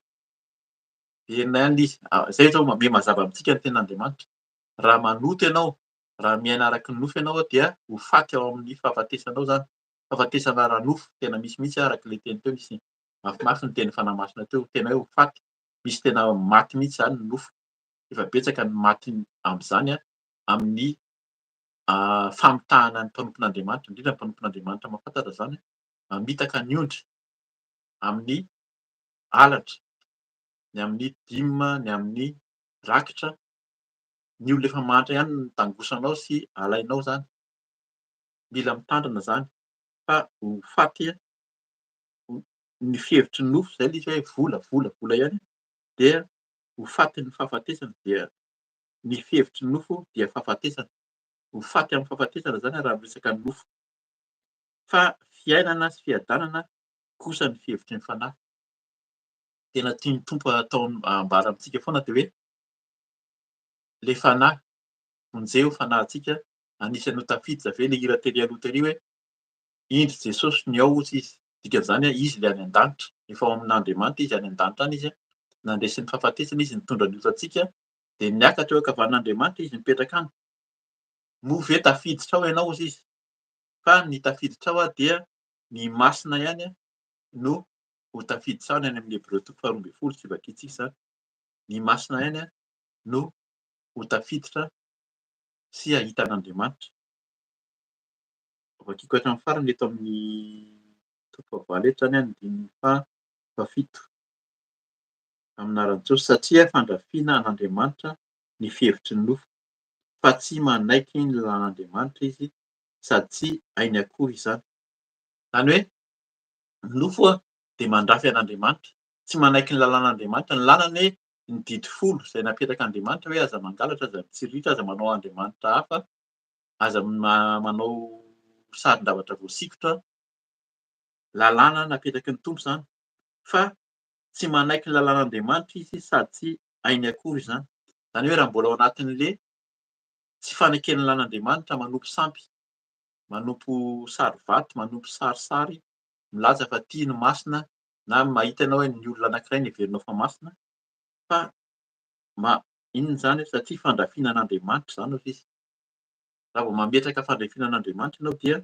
Verina ihany ilay izy. Izay izao mamehy mazava amintsika ny tenin'Andriamanitra. Raha manota ianao, raha miaina araka ny nofo ianao dia ho faty ao amin'ny fahafatesanao izany. Fahafatesana ara-nofo, tena misy mihitsy araka ilay teny teo, misy mafimafy ny tenin'ny Fanahy Masina teo, tena hoe ho faty, misy tena maty mihitsy izany ny nofo. Efa betsaka ny maty amin'izany amin'ny famitahana ny mpanompon'Andriamanitra, indrindra ny mpanompon'Andriamanitra mahafantatra izany, mamitaka ny ondry amin'ny halatra, ny amin'ny dîme, ny amin'ny rakitra. Ny olona efa mahantra ihany no tangosanao sy alainao izany. Mila mitandrina izany fa ho faty ny fihevitry ny nofo, izay ilay izy hoe vola, vola, vola ihany dia ho fatin'ny fahafatesana, dia ny fihevitry ny nofo dia fahafatesana. Ho faty amin'ny fahafatesana izany raha miresaka ny nofo. Fa fiainana sy fiadanana kosa ny fihevitry ny fanahy. Tena tian'ny Tompo atao ambara amintsika foana dia hoe ilay fanahy, vonjeo fanahintsika, anisan'ny ho tafiditra ve ilay hira tery aloha tery hoe indry Jesosy ny ao hozy izy. Dikan'izany hoe izy ilay any an-danitra, efa ao amin'Andriamanitra izy, any an-danitra any izy, nandresy ny fahafatesana izy, nitondra ny otantsika, dia niakatra eo ankavanan'Andriamanitra izy, mipetraka any. Moa ve tafiditra ao ianao hozy izy? Fa ny tafiditra ao dia ny masina ihany no ho tafiditra ao, ny any amin'ny Hebreo toko faharoa ambin'ny folo tsy vakintsika izany. Ny masina ihany no ho tafiditra sy hahita an'Andriamanitra. Vakiko hatramin'ny farany eto amin'ny toko fahavalo eto izany, andininy fahafito. Amin'ny anaran'i Jesosy, satria fandrafiana an'Andriamanitra ny fihevitry ny nofo, fa tsy manaiky ny lalàn'Andriamanitra izy sady tsy hainy akory izany. Izany hoe ny nofo dia mandrafy an'Andriamanitra, tsy manaiky ny lalàn'Andriamanitra. Ny lalana hoe ny didy folo izay napetrak'Andriamanitra hoe aza mangalatra, aza mitsiriritra, aza manao andriamanitra hafa, aza manao sarin-javatra voasikotra. Lalàna napetraky ny Tompo izany. Fa tsy manaiky ny lalàn'Andriamanitra izy sady tsy hainy akory izany. Izany hoe raha mbola ao anatin'ilay tsy fanekena ny lalàn'Andriamanitra, manompo sampy, manompo sary vato, manompo sarisary, milaza fa ity no masina, na mahita ianao hoe ny olona anankiray no heverinao fa masina, fa ma inona izany satria fandrafiana an'Andriamanitra izany hoy izy. Raha vao mametraka fandrafiana an'Andriamanitra ianao dia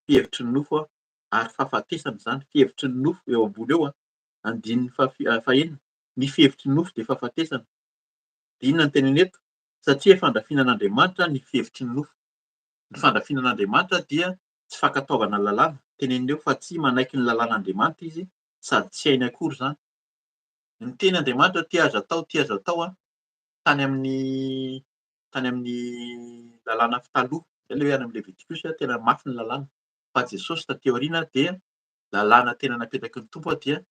fihevitry ny nofo ary fahafatesana izany, fihevitry ny nofo eo ambony eo, andininy fahenina, ny fihevitry ny nofo dia fahafatesana. Dia inona no tenenina eto? Satria fandrafiana an'Andriamanitra ny fihevitry ny nofo. Ny fandrafiana an'Andriamanitra dia tsy fankatoavana ny lalàna, tenenina eo fa tsy manaiky ny lalàn'Andriamanitra izy sady tsy hainy akory izany. Niteny Andriamanitra hoe ity azo atao, ity azo atao tany amin'ny tany amin'ny lalàna taloha, izay ilay hoe any amin'ny Levitikosy, tena mafy ny lalàna. Fa Jesosy taty aoriana dia lalàna tena napetraky ny Tompo dia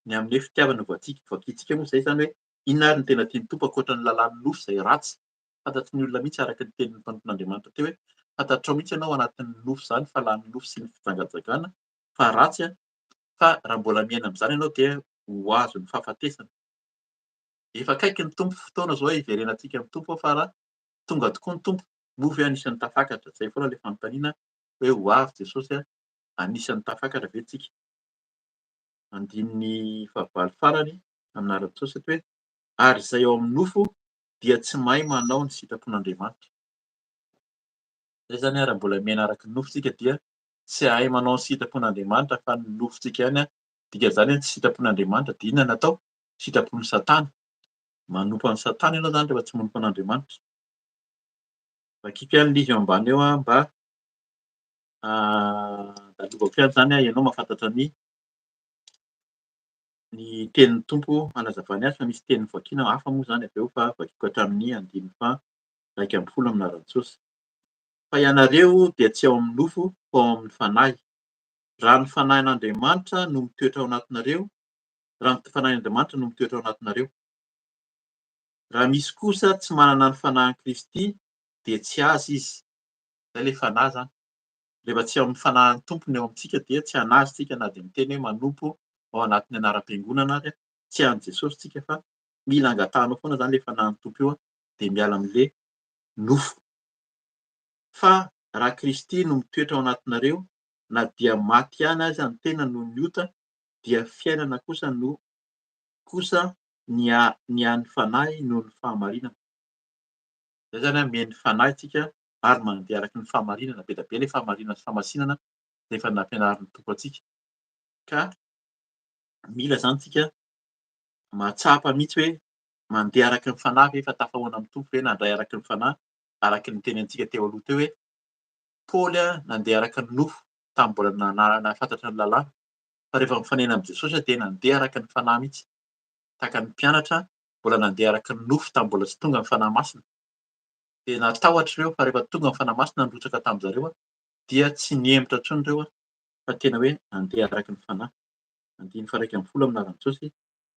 ny amin'ny hoe fitiavana voakiantsika moa izay izany hoe inona ary no tena tian'ny Tompo ankoatra ny lalàn'ny nofo izay ratsy. Fantatry ny olona mihitsy araka ny tenin'ny mpanompon'Andriamanitra teo hoe fantatrao mihitsy ianao anatin'ny nofo izany fa lany nofo sy ny fijangajangana fa ratsy fa raha mbola miaina amin'izany ianao dia ho azon'ny fahafatesana. Efa akaiky ny Tompo, fotoana izao hiverenantsika amin'ny Tompo fa raha tonga tokoa ny Tompo, moa ve anisan'ny tafakatra? Izay foana ilay fanontaniana hoe ho avy Jesosy, anisan'ny tafakatra ve tsika? Andininy fahavalo farany amin'ny anaran'i Jesosy eto hoe ary izay ao amin'ny nofo dia tsy mahay manao ny sitrapon'Andriamanitra. Izay izany raha mbola miaina araka ny nofo tsika dia tsy hahay manao ny sitrapon'Andriamanitra fa ny nofontsika ihany. Dikan'izany hoe tsy sitrapon'Andriamanitra dia inona no atao? Sitrapon'i Satana. Manompo an'i Satana ianao izany rehefa tsy manompo an'Andriamanitra. Vakiko ihany ilay izy eo ambany eo mba andalovako ihany izany ianao mahafantatra ny ny tenin'ny Tompo hanazavany azy fa misy teny vakiana hafa moa izany avy eo fa vakiko hatramin'ny andininy faha 11 amin'ny anaran'i Jesosy. Fa ianareo dia tsy ao amin'ny nofo fa ao amin'ny Fanahy. Raha ny Fanahin'Andriamanitra no mitoetra ao anatinareo, raha ny Fanahin'Andriamanitra no mitoetra ao anatinareo. Raha misy kosa tsy manana ny Fanahin'i Kristy dia tsy azy izy. Izay ilay Fanahy izany. Rehefa tsy ao amin'ny Fanahin'ny Tompo ny ao amintsika dia tsy an'Azy isika na dia miteny hoe manompo ao anatin'ny anaram-piangonana ary tsy an'i Jesosy isika fa mila angatahanao foana izany ilay Fanahin'ny Tompo io dia miala amin'ilay nofo. Fa raha Kristy no mitoetra ao anatinareo, na dia maty ihany aza ny tena noho ny ota, dia fiainana kosa no kosa ny ny an'ny Fanahy noho ny fahamarinana. Izay izany an, mihaino ny Fanahy isika ary mandeha araka ny fahamarinana. Be dia be ilay fahamarinana sy fahamasinana izay efa nampianarin'ny Tompo antsika. Ka mila izany isika mahatsapa mihitsy hoe. Mandeha araka ny fanahy ve efa tafahoana amin'ny Tompo ve nandray araka ny fanahy araka ny nitenintsika teo aloha teo hoe Paoly nandeha araka ny nofo tamin'ny mbola nahafantatra ny lalàna fa rehefa mifanena amin'i Jesosy dia nandeha araka ny fanahy mihitsy. Tahaka ny mpianatra mbola nandeha araka ny nofo tamin'ny mbola tsy tonga ny fanahy masina. Dia natahotra ireo fa rehefa tonga ny fanahy masina nirotsaka tamin-jareo dia tsy nihemotra intsony ireo fa tena hoe nandeha araka ny fanahy. Andininy faha 11 amin'ny anaran'i Jesosy.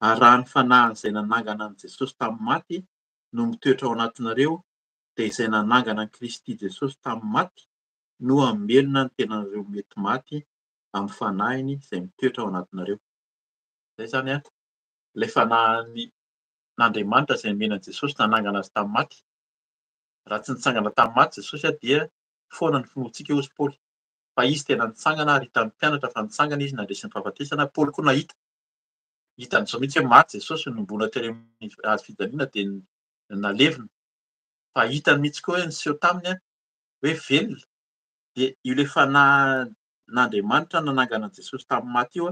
Ary raha ny fanahin'izay nanangana an'i Jesosy tamin'ny maty no mitoetra ao anatinareo, dia izay nanangana an'i Kristy Jesosy tamin'ny maty no hamelona ny tenanareo mety maty amin'ny fanahiny izay mitoetra ao anatinareo. Izay izany an, ilay fanahin'Andriamanitra izay nomena an'i Jesosy nanangana azy tamin'ny maty. Raha tsy nitsangana tamin'ny maty Jesosy dia foana ny finoantsika hozy Paoly. Fa izy tena nitsangana ary hitan'ny mpianatra fa nitsangana izy nandresy ny fahafatesana. Paoly koa nahita. Hitan'izao mihitsy hoe maty Jesosy, nohomboana tery amin'ny hazo fijaliana dia nalevina. Fa hitany mihitsy koa hoe niseho taminy hoe velona. Dia io ilay fanahin'Andriamanitra nanangana an'i Jesosy tamin'ny maty io,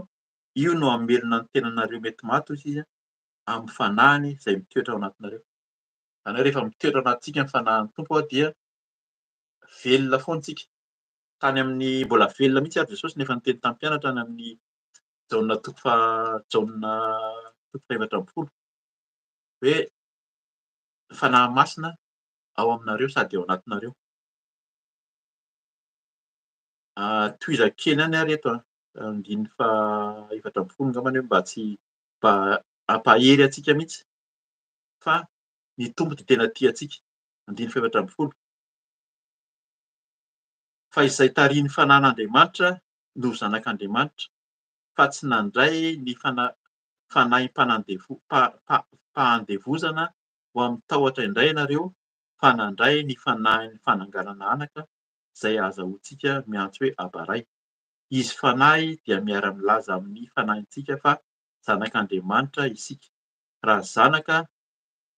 io no hamelona ny tenanareo mety maty hoy izy amin'ny fanahiny izay mitoetra ao anatinareo. Izany hoe rehefa mitoetra ao anatintsika ny fanahin'ny Tompo dia velona foana isika. Tany amin'ny mbola velona mihitsy ary Jesosy nefa niteny tamin'ny mpianatra any amin'ny Jaona toko faha Jaona toko faha-14 hoe ny Fanahy Masina ao aminareo sady ao anatinareo. Tohizako kely ihany ary eto an, andininy faha-14 angambany hoe mba tsy mba hampahery antsika mihitsy fa ny Tompo dia tena tia antsika. Andininy faha-14. Fa izay tarihin'ny Fanahin'Andriamanitra no zanak'Andriamanitra, fa tsy nandray ny fanahim-pahandevozana ho amin'ny tahotra indray ianareo, fa nandray ny fanahin'ny fananganana anaka, izay ahazahoantsika miantso hoe Aba Ray. Izy Fanahy dia miara-milaza amin'ny fanahintsika fa zanak'Andriamanitra isika. Raha zanaka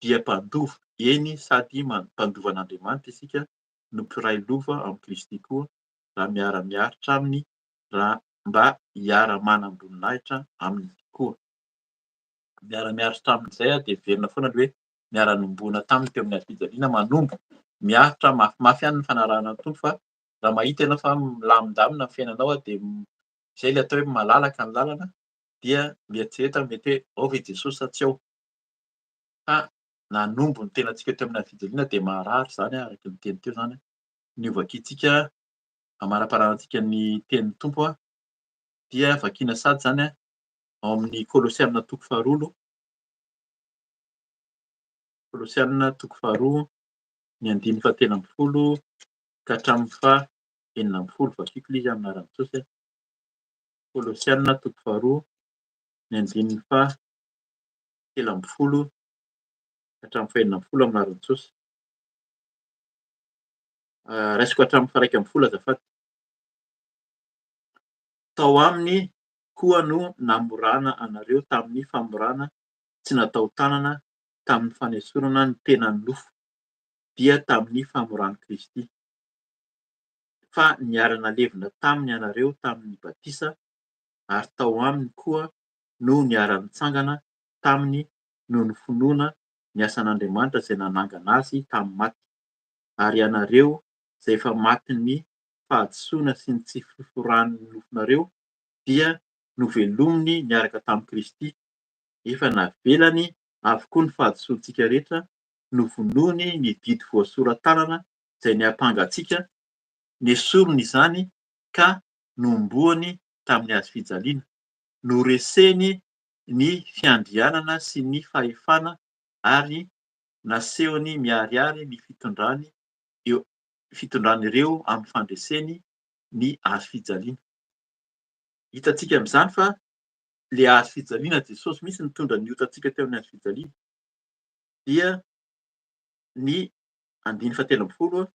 dia mpandova, eny, sady mpandova an'Andriamanitra isika no mpiray lova amin'i Kristy koa, raha miara-miaritra aminy, raha mba hiara-manam-boninahitra aminy koa. Miara-miaritra aminy izay dia miverina foana ilay hoe niara-nombona taminy teo amin'ny hazo fijaliana, manombo, miaritra mafimafy ihany ny fanarahana ny Tompo fa raha mahita ianao fa milamindamina ny fiainanao dia izay ilay atao hoe malalaka ny lalana dia mieritrereta mety hoe ao ve i Jesosy sa tsy ao. Fa nanombo ny tenantsika teo amin'ny hazo fijaliana dia maharary izany araka ny teny teo izany. Ny hovakintsika amaraparanantsika ny tenin'ny Tompo dia vakiana sady izany ao amin'ny Kolosiana toko faharoa aloha. Kolosiana toko faharoa ny andininy fahatelo ambin'ny folo ka hatramin'ny faha-16. Vakiko ilay izy amin'ny anaran'i Jesosy. Kolosiana toko faharoa ny andininy fahatelo ambin'ny folo ka hatramin'ny faha-16 amin'ny anaran'i Jesosy. Raisiko hatramin'ny faha-11 azafady. Tao aminy koa no namorana anareo tamin'ny famorana tsy natao tanana tamin'ny fanesorana ny tenan'ny nofo, dia tamin'ny famoran'i Kristy. Fa niara-nalevina taminy ianareo tamin'ny batisa, ary tao aminy koa no niara-nitsangana taminy noho ny finoana ny asan'Andriamanitra izay nanangana azy tamin'ny maty. Ary ianareo izay efa matin'ny fahadisoana sy ny tsy fiforan'ny nofonareo dia novelominy niaraka tamin'i Kristy. Efa navelany avokoa ny fahadisoantsika rehetra, novonoiny ny didy voasora-tanana izay niampanga antsika, nesoriny izany ka nohomboany tamin'ny hazo fijaliana. Noreseny ny fiandrianana sy ny fahefana ary nasehony miharihary ny fitondrany eo fitondran'ireo amin'ny fandreseny ny hazo fijaliana. Hitantsika amin'izany fa ilay hazo fijaliana, Jesosy mihitsy nitondra ny otantsika teo amin'ny hazo fijaliana, dia ny andininy fahatelo ambin'ny folo,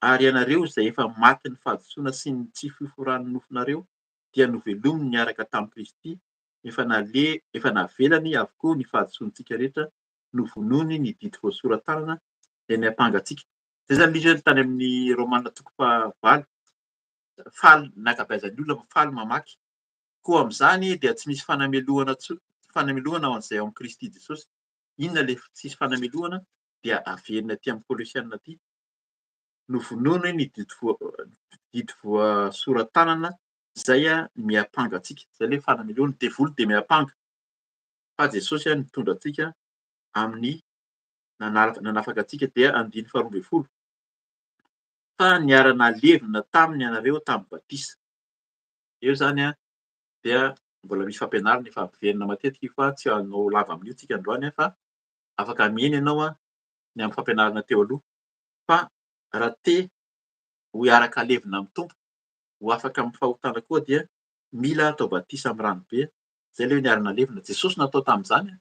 ary ianareo izay efa matin'ny fahadisoana sy ny tsy fiforan'ny nofonareo dia novelominy niaraka tamin'i Kristy, efa nale, efa navelany avokoa ny fahadisoantsika rehetra, novonoiny ny didy voasora-tanana izay niampanga antsika. Izay izany ilay izy hoe tany amin'ny Romana toko fahavalo, faly ny ankabeazan'ny olona, faly mamaky. Koa amin'izany dia tsy misy fanamelohana intsony, fanamelohana ho an'izay ao amin'i Kristy Jesosy. Inona ilay tsisy fanamelohana? Dia averina aty amin'ny Kolosiana aty. Novonoina ny didy voasora-tanana izay miampanga antsika. Izay ilay fanamelohana. Ny devoly dia miampanga. Fa Jesosy nitondra antsika amin'ny nanafaka antsika dia andininy faharoa ambin'ny folo. Fa niara-nalevina taminy ianareo tamin'ny batisa. Eo izany dia mbola misy fampianarana efa averina matetika io fa tsy hanao lava amin'io tsika androany fa afaka miheno ianao ny amin'ny fampianarana teo aloha. Fa raha te ho hiaraka halevina amin'ny Tompo, ho afaka amin'ny fahotana koa dia mila atao batisa amin'ny rano be. Izay ilay hoe niara-nalevina. Jesosy natao tamin'izany.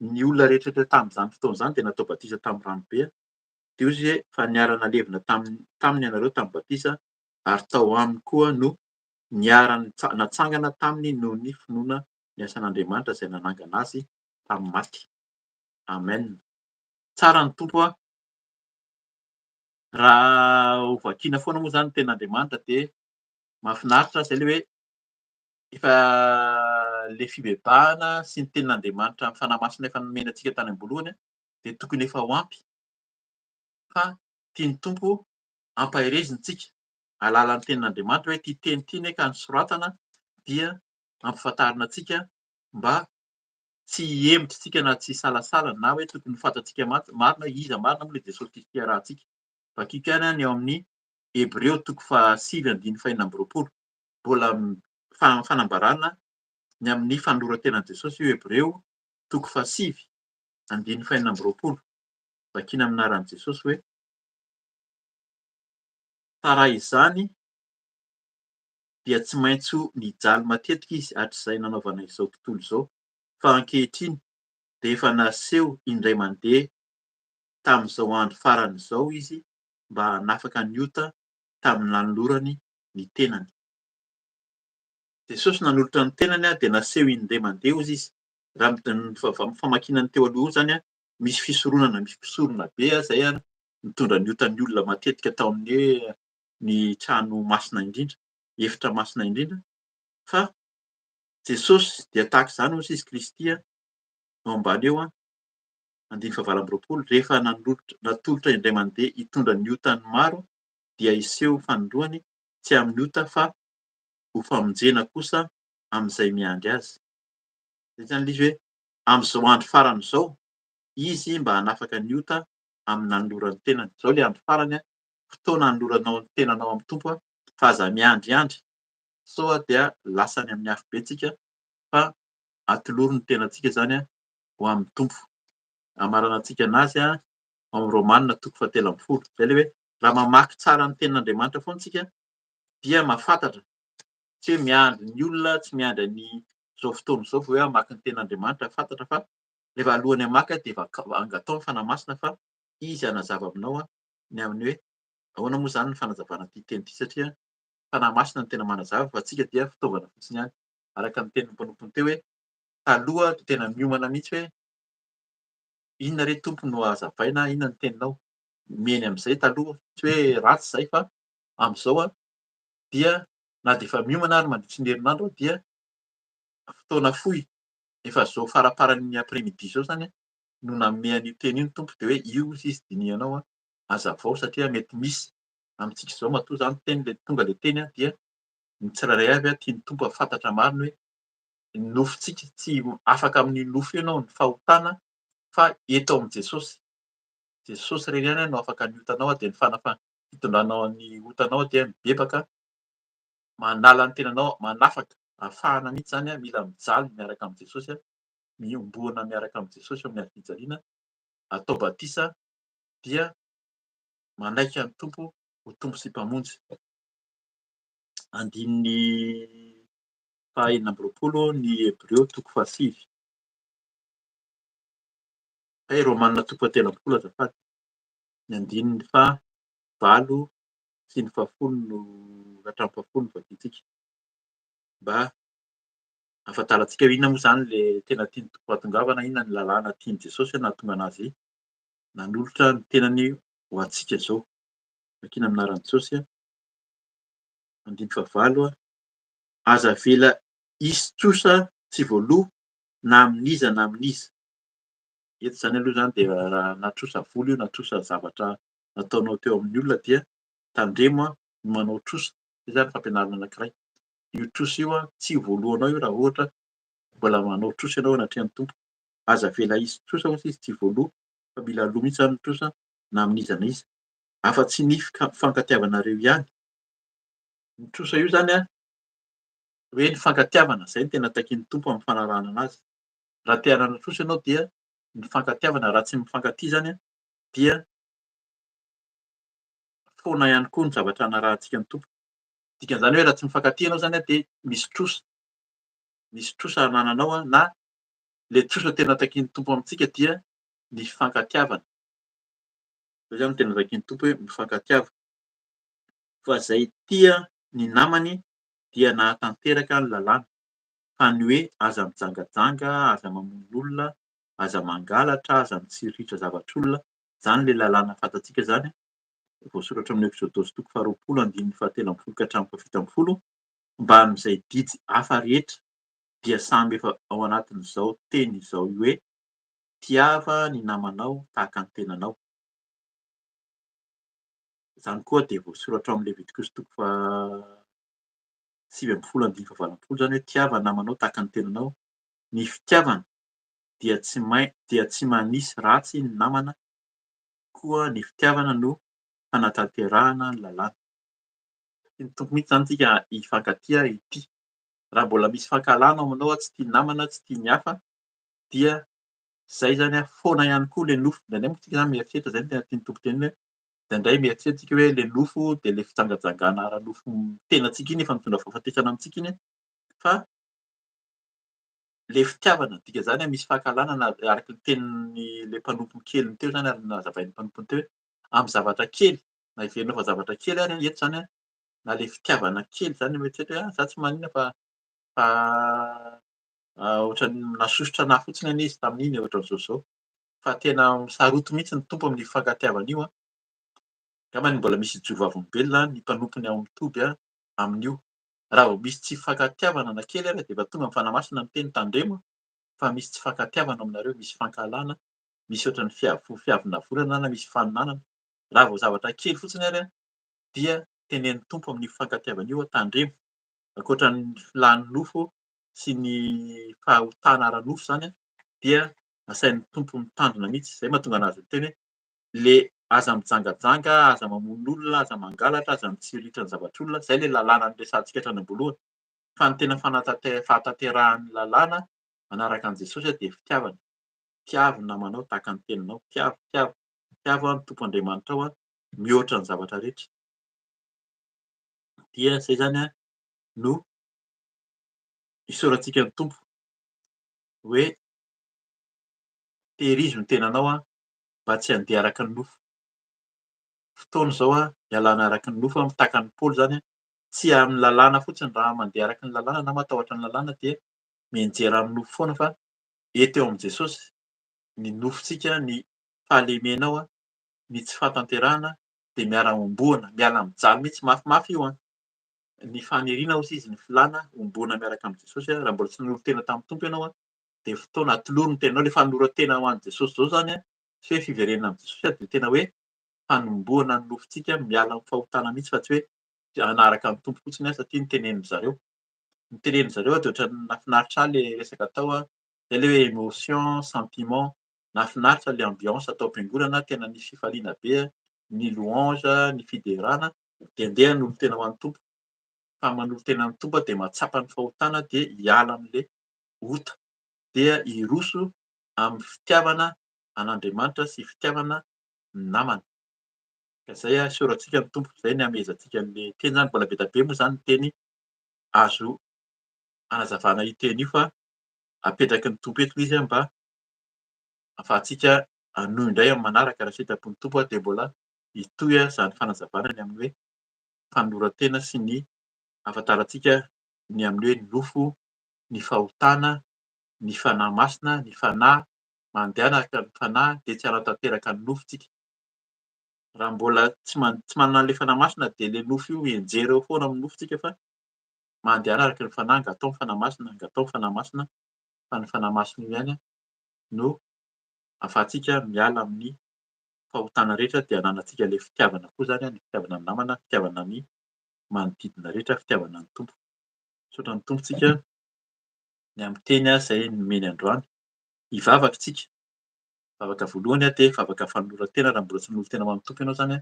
Ny olona rehetra rehetra tamin'izany fotoana izany dia natao batisa tamin'ny rano be. Dia hoy izy hoe fa niara-nalevina taminy ianareo tamin'ny batisa ary tao aminy koa no niara-natsangana taminy noho ny finoana ny asan'Andriamanitra izay nanangana azy tamin'ny maty. Amen. Tsara ny Tompo a. Raha ho vakiana foana moa izany ny tenin'Andriamanitra dia mahafinaritra izay ilay hoe efa ilay fibebahana sy ny tenin'Andriamanitra amin'ny Fanahy Masina efa nomena antsika tany am-boalohany dia tokony efa ho ampy fa tian'ny Tompo ampaherezina isika alalan'ny tenin'Andriamanitra hoe ity teny ity anie ka nosoratana dia ampifantarina antsika mba tsy hihemotra isika na tsy hisalasala na hoe tokony ho fantatsika marina hoe iza marina moa ilay Jesosy Kristy iarahantsika. Vakiko ihany ny ao amin'ny Hebreo toko fahasivy andininy fahenina amby roapolo. Mbola fanambarana ny amin'ny fanoloran-tenan'i Jesosy io Hebreo toko fahasivy andininy fahenina amby roapolo. Vakina amin'ny anaran'i Jesosy hoe fa raha izany dia tsy maintsy ho nijaly matetika izy hatrizay nanaovana izao tontolo izao, fa ankehitriny dia efa naseho indray mandeha tamin'izao andro farany izao izy mba hanafaka ny ota tamin'ny nanolorany ny tenany. Jesosy nanolotra ny tenany dia naseho indray mandeha hozy izy. Raha ny famakiana ny teo aloha io izany, misy fisoronana, misy mpisorona be izay nitondra ny otan'ny olona matetika tao amin'ny hoe ny trano masina indrindra, efitra masina indrindra, fa Jesosy dia tahaka izany hozy izy Kristy eo ambany eo, andininy fahavalo amby roapolo, rehefa nanolotra, natolotra indray mandeha hitondra ny otan'ny maro dia hiseho fanindroany tsy amin'ny ota fa ho famonjena kosa amin'izay miandry azy. Izay izany ilay izy hoe amin'izao andro farany izao izy mba hanafaka ny ota amin'ny nanolorany tenany. Izao ilay andro farany, fotoana hanoloranao ny tenanao amin'ny Tompo fa aza miandriandry sao dia lasa any amin'ny afobe tsika fa atolory ny tenantsika izany ho amin'ny Tompo. Hamaranantsika anazy ao amin'ny Romana toko fahatelo ambin'ny folo. Izay ilay hoe raha mamaky tsara ny tenin'Andriamanitra foana tsika dia mahafantatra, tsy hoe miandry ny olona, tsy miandry ny izao fotoana izao vao hoe hamaky ny tenin'Andriamanitra, fantatra fa rehefa alohan'ny hamaky dia efa angatao ny Fanahy Masina fa izy hanazava aminao ny amin'ny hoe ahoana moa izany ny fanazavana ity teny ity satria Fanahy Masina no tena manazava fa antsika dia fitaovana fotsiny ihany. Araka ny tenin'ny mpanompony teo hoe taloha dia tena miomana mihitsy hoe inona re Tompo no hazavaina, inona ny teninao. Miheny amin'izay taloha, tsy hoe ratsy izay fa amin'izao dia na dia efa miomana ary mandritry ny herinandro dia fotoana fohy efa izao faramparan'ny après midi izao izany no nanome an'io teny io ny Tompo dia hoe io izy izy dinihanao hazavao satria mety misy amintsika izao matoa izany teny ilay tonga ilay teny dia ny tsirairay avy tian'ny Tompo hahafantatra marina hoe ny nofontsika tsy afaka amin'io nofo io ianao ny fahotana fa eto amin'i Jesosy. Jesosy irery ihany no afaka ny otanao dia ny fitondranao ny otanao dia mibebaka manala ny tenanao manafaka afahana mihitsy izany mila mijaly miaraka amin'i Jesosy miomboana miaraka amin'i Jesosy eo amin'ny hazo fijaliana atao batisa dia manaiky an'ny Tompo ho Tompo sy Mpamonjy. Andininy faha enina amby roapolo ny Hebreo toko fahasivy. Hay Romana toko fahatelo ambin'ny folo azafady. Ny andininy fahavalo sy ny fahafolo no hatramin'ny fahafolo no vakintsika. Mba hahafantarantsika hoe inona moa izany ilay tena tian'ny Tompo hahatongavana, inona ny lalàna tian'i Jesosy nahatonga an'azy nanolotra ny tenany ho antsika izao. Vakina amin'ny anaran'i Jesosy. Andininy fahavalo. Aza avela hisy trosa tsy voaloa na amin'iza na amin'iza. Eto izany aloha izany dia raha na trosa vola io na trosa zavatra nataonao teo amin'ny olona dia tandremo ny manao trosa. Izay izany fampianarana anankiray. Io trosa io tsy ho voalohanao io raha ohatra mbola manao trosa ianao anatrehan'ny Tompo. Aza avela hisy trosa hoy izy tsy voaloa fa mila aloa mihitsy izany ny trosa na amin'iza na iza. Afa-tsy ny fifankatiavanareo ihany. Ny trosa io izany hoe ny fankatiavana, izay no tena takian'ny Tompo amin'ny fanarahana an'Azy. Raha te hanana trosa ianao dia ny fankatiavana, raha tsy mifankatia izany dia foana ihany koa ny zavatra anarahantsika ny Tompo. Dikan'izany hoe raha tsy mifankatia ianao izany dia misy trosa, misy trosa anananao na ilay trosa tena takian'ny Tompo amintsika dia ny fifankatiavana. Izay izany no tena takian'ny Tompo hoe mifankatiava. Fa izay tia ny namany dia nahatanteraka ny lalàna. Fa ny hoe aza mijangajanga, aza mamono olona, aza mangalatra, aza mitsiriritra zavatr'olona, izany ilay lalàna fantatsika izany, voasoratra amin'ny Eksodosy toko faharoapolo andininy fahatelo ambin'ny folo ka hatramin'ny fahafito ambin'ny folo, mbamin'izay didy hafa rehetra dia samy efa ao anatin'izao teny izao hoe, Tiava ny namanao tahaka ny tenanao. Izany koa dia voasoratra ao amin'ny Levitikosy toko faha-19 andininy faha-80 izany hoe tiava ny namanao tahaka ny tenanao. Ny fitiavana dia tsy dia tsy manisy ratsy ny namana koa ny fitiavana no fanatanterahana ny lalàna. Tian'ny Tompo mihitsy izany isika hifankatia, hitia. Raha mbola misy fankahalana ao aminao, tsy tia namana, tsy tia ny hafa dia izay izany foana ihany koa ilay nofo. Indraindray moa isika izany mieritreritra, izay no tena tian'ny Tompo tenenina hoe indraindray mieritreritra isika hoe ilay nofo dia ilay fijangajangana ara-nofo tenantsika iny efa mitondra fahafatesana amintsika iny fa ilay fitiavana, dikan'izany misy fankahalana na araka ny tenin'ilay mpanompony keliny teo izany ary nazavain'ny mpanompony teo hoe amin'ny zavatra kely na heverinao fa zavatra kely ary eto izany na ilay fitiavana kely izany mieritreritra hoe ah, za tsy maninona fa fa ohatran'ny nasosotra anah fotsiny anie izy tamin'iny ohatran'izao izao fa tena misaroty mihitsy ny Tompo amin'io fankatiavana io an. Angamba mbola misy hijoro vavolombelona ny mpanompony ao amin'ny toby amin'io. Raha vao misy tsy fifankatiavana na kely ary dia efa tonga ny Fanahy Masina miteny tandremo fa misy tsy fifankatiavana ao aminareo, misy fankahalana, misy ohatran'ny fiavonavonana na misy faninanana. Raha vao zavatra kely fotsiny ary dia tenenin'ny Tompo amin'io fifankatiavana io tandremo. Ankoatra ny filàn'ny nofo sy ny fahotana ara-nofo izany dia asain'ny Tompo mitandrina mihitsy. Izay mahatonga an'azy miteny hoe le aza mijangajanga, aza mamono olona, aza mangalatra, aza mitsiriritra ny zavatr'olona, izay le lalàna niresahantsika hatrany am-boalohany. Fa ny tena fahatanterahan'ny lalàna manaraka an'i Jesosy dia fitiavana. Tiavo ny namanao tahaka ny teninao. Tiavo, tiavo, tiavo ny Tompo Andriamanitrao mihoatra ny zavatra rehetra. Dia izay izany no isaorantsika ny Tompo hoe tehirizo ny tenanao mba tsy handeha araka ny nofo. Fotoana izao hialana araka ny nofo, tahaka an'i Paoly izany, tsy amin'ny lalàna fotsiny, raha mandeha araka ny lalàna na matahotra ny lalàna dia mianjera amin'ny nofo foana fa eto eo amin'i Jesosy ny nofontsika, ny fahalemenao, ny tsy fahatanterahana dia miara-homboana, miala mijaly mihitsy, mafimafy io an! Ny faniriana hozy izy, ny filàna homboana miaraka amin'i Jesosy, raha mbola tsy nanolo-tena tamin'ny Tompo ianao dia fotoana atolory ny tenanao, ilay fanoloran-tena ho an'i Jesosy izao izany an, tsy hoe fiverenana amin'i Jesosy dia tena hoe fanombohana ny nofontsika miala amin'ny fahotana mihitsy fa tsy hoe hanaraka ny Tompo fotsiny aho satria notenenin-dry zareo. Notenenin-dry zareo aho dia ohatran'ny nahafinaritra ahy ilay resaka tao an, izay ilay hoe émotion, sentiment, nahafinaritra ilay ambiance tao am-piangonana, tena nisy fifaliana be, ny louange, ny fiderana, dia andeha hanolo-tena ho an'ny Tompo. Fa manolo-tena amin'ny Tompo dia mahatsapa ny fahotana dia hiala amin'ilay ota, dia hiroso amin'ny fitiavana an'Andriamanitra sy fitiavana ny namana. Ka izay isaorantsika ny Tompo, izay ny hamehezantsika an'ilay teny izany, mbola be dia be moa izany ny teny azo hanazavana io teny io fa apetraky ny Tompo eto ilay izy mba ahafahantsika hanohy indray amin'ny manaraka raha sitrapon'ny Tompo dia mbola hitohy izany fanazavana ny amin'ny hoe fanoloran-tena sy ny ahafantarantsika ny amin'ny hoe nofo, ny fahotana, ny Fanahy Masina, ny Fanahy, mandehana araka ny Fanahy dia tsy hanatanteraka ny nofontsika. Raha mbola tsy tsy manana an'ilay Fanahy Masina dia ilay nofo io hianjera eo foana amin'ny nofontsika fa mandehana araka ny Fanahy, angatao ny Fanahy Masina, angatao ny Fanahy Masina fa ny Fanahy Masina io ihany no. Ahafahantsika miala amin'ny fahotana rehetra dia ananantsika ilay fitiavana koa izany, ny fitiavana ny namana, fitiavana ny manodidina rehetra, fitiavana ny Tompo. Misaotra ny Tompo tsika ny amin'ny teny izay nomeny androany. Hivavaka tsika. Vavaka voalohany dia vavaka fanoloran-tena, raha mbola tsy nanolo-tena ho an'ny Tompo ianao izany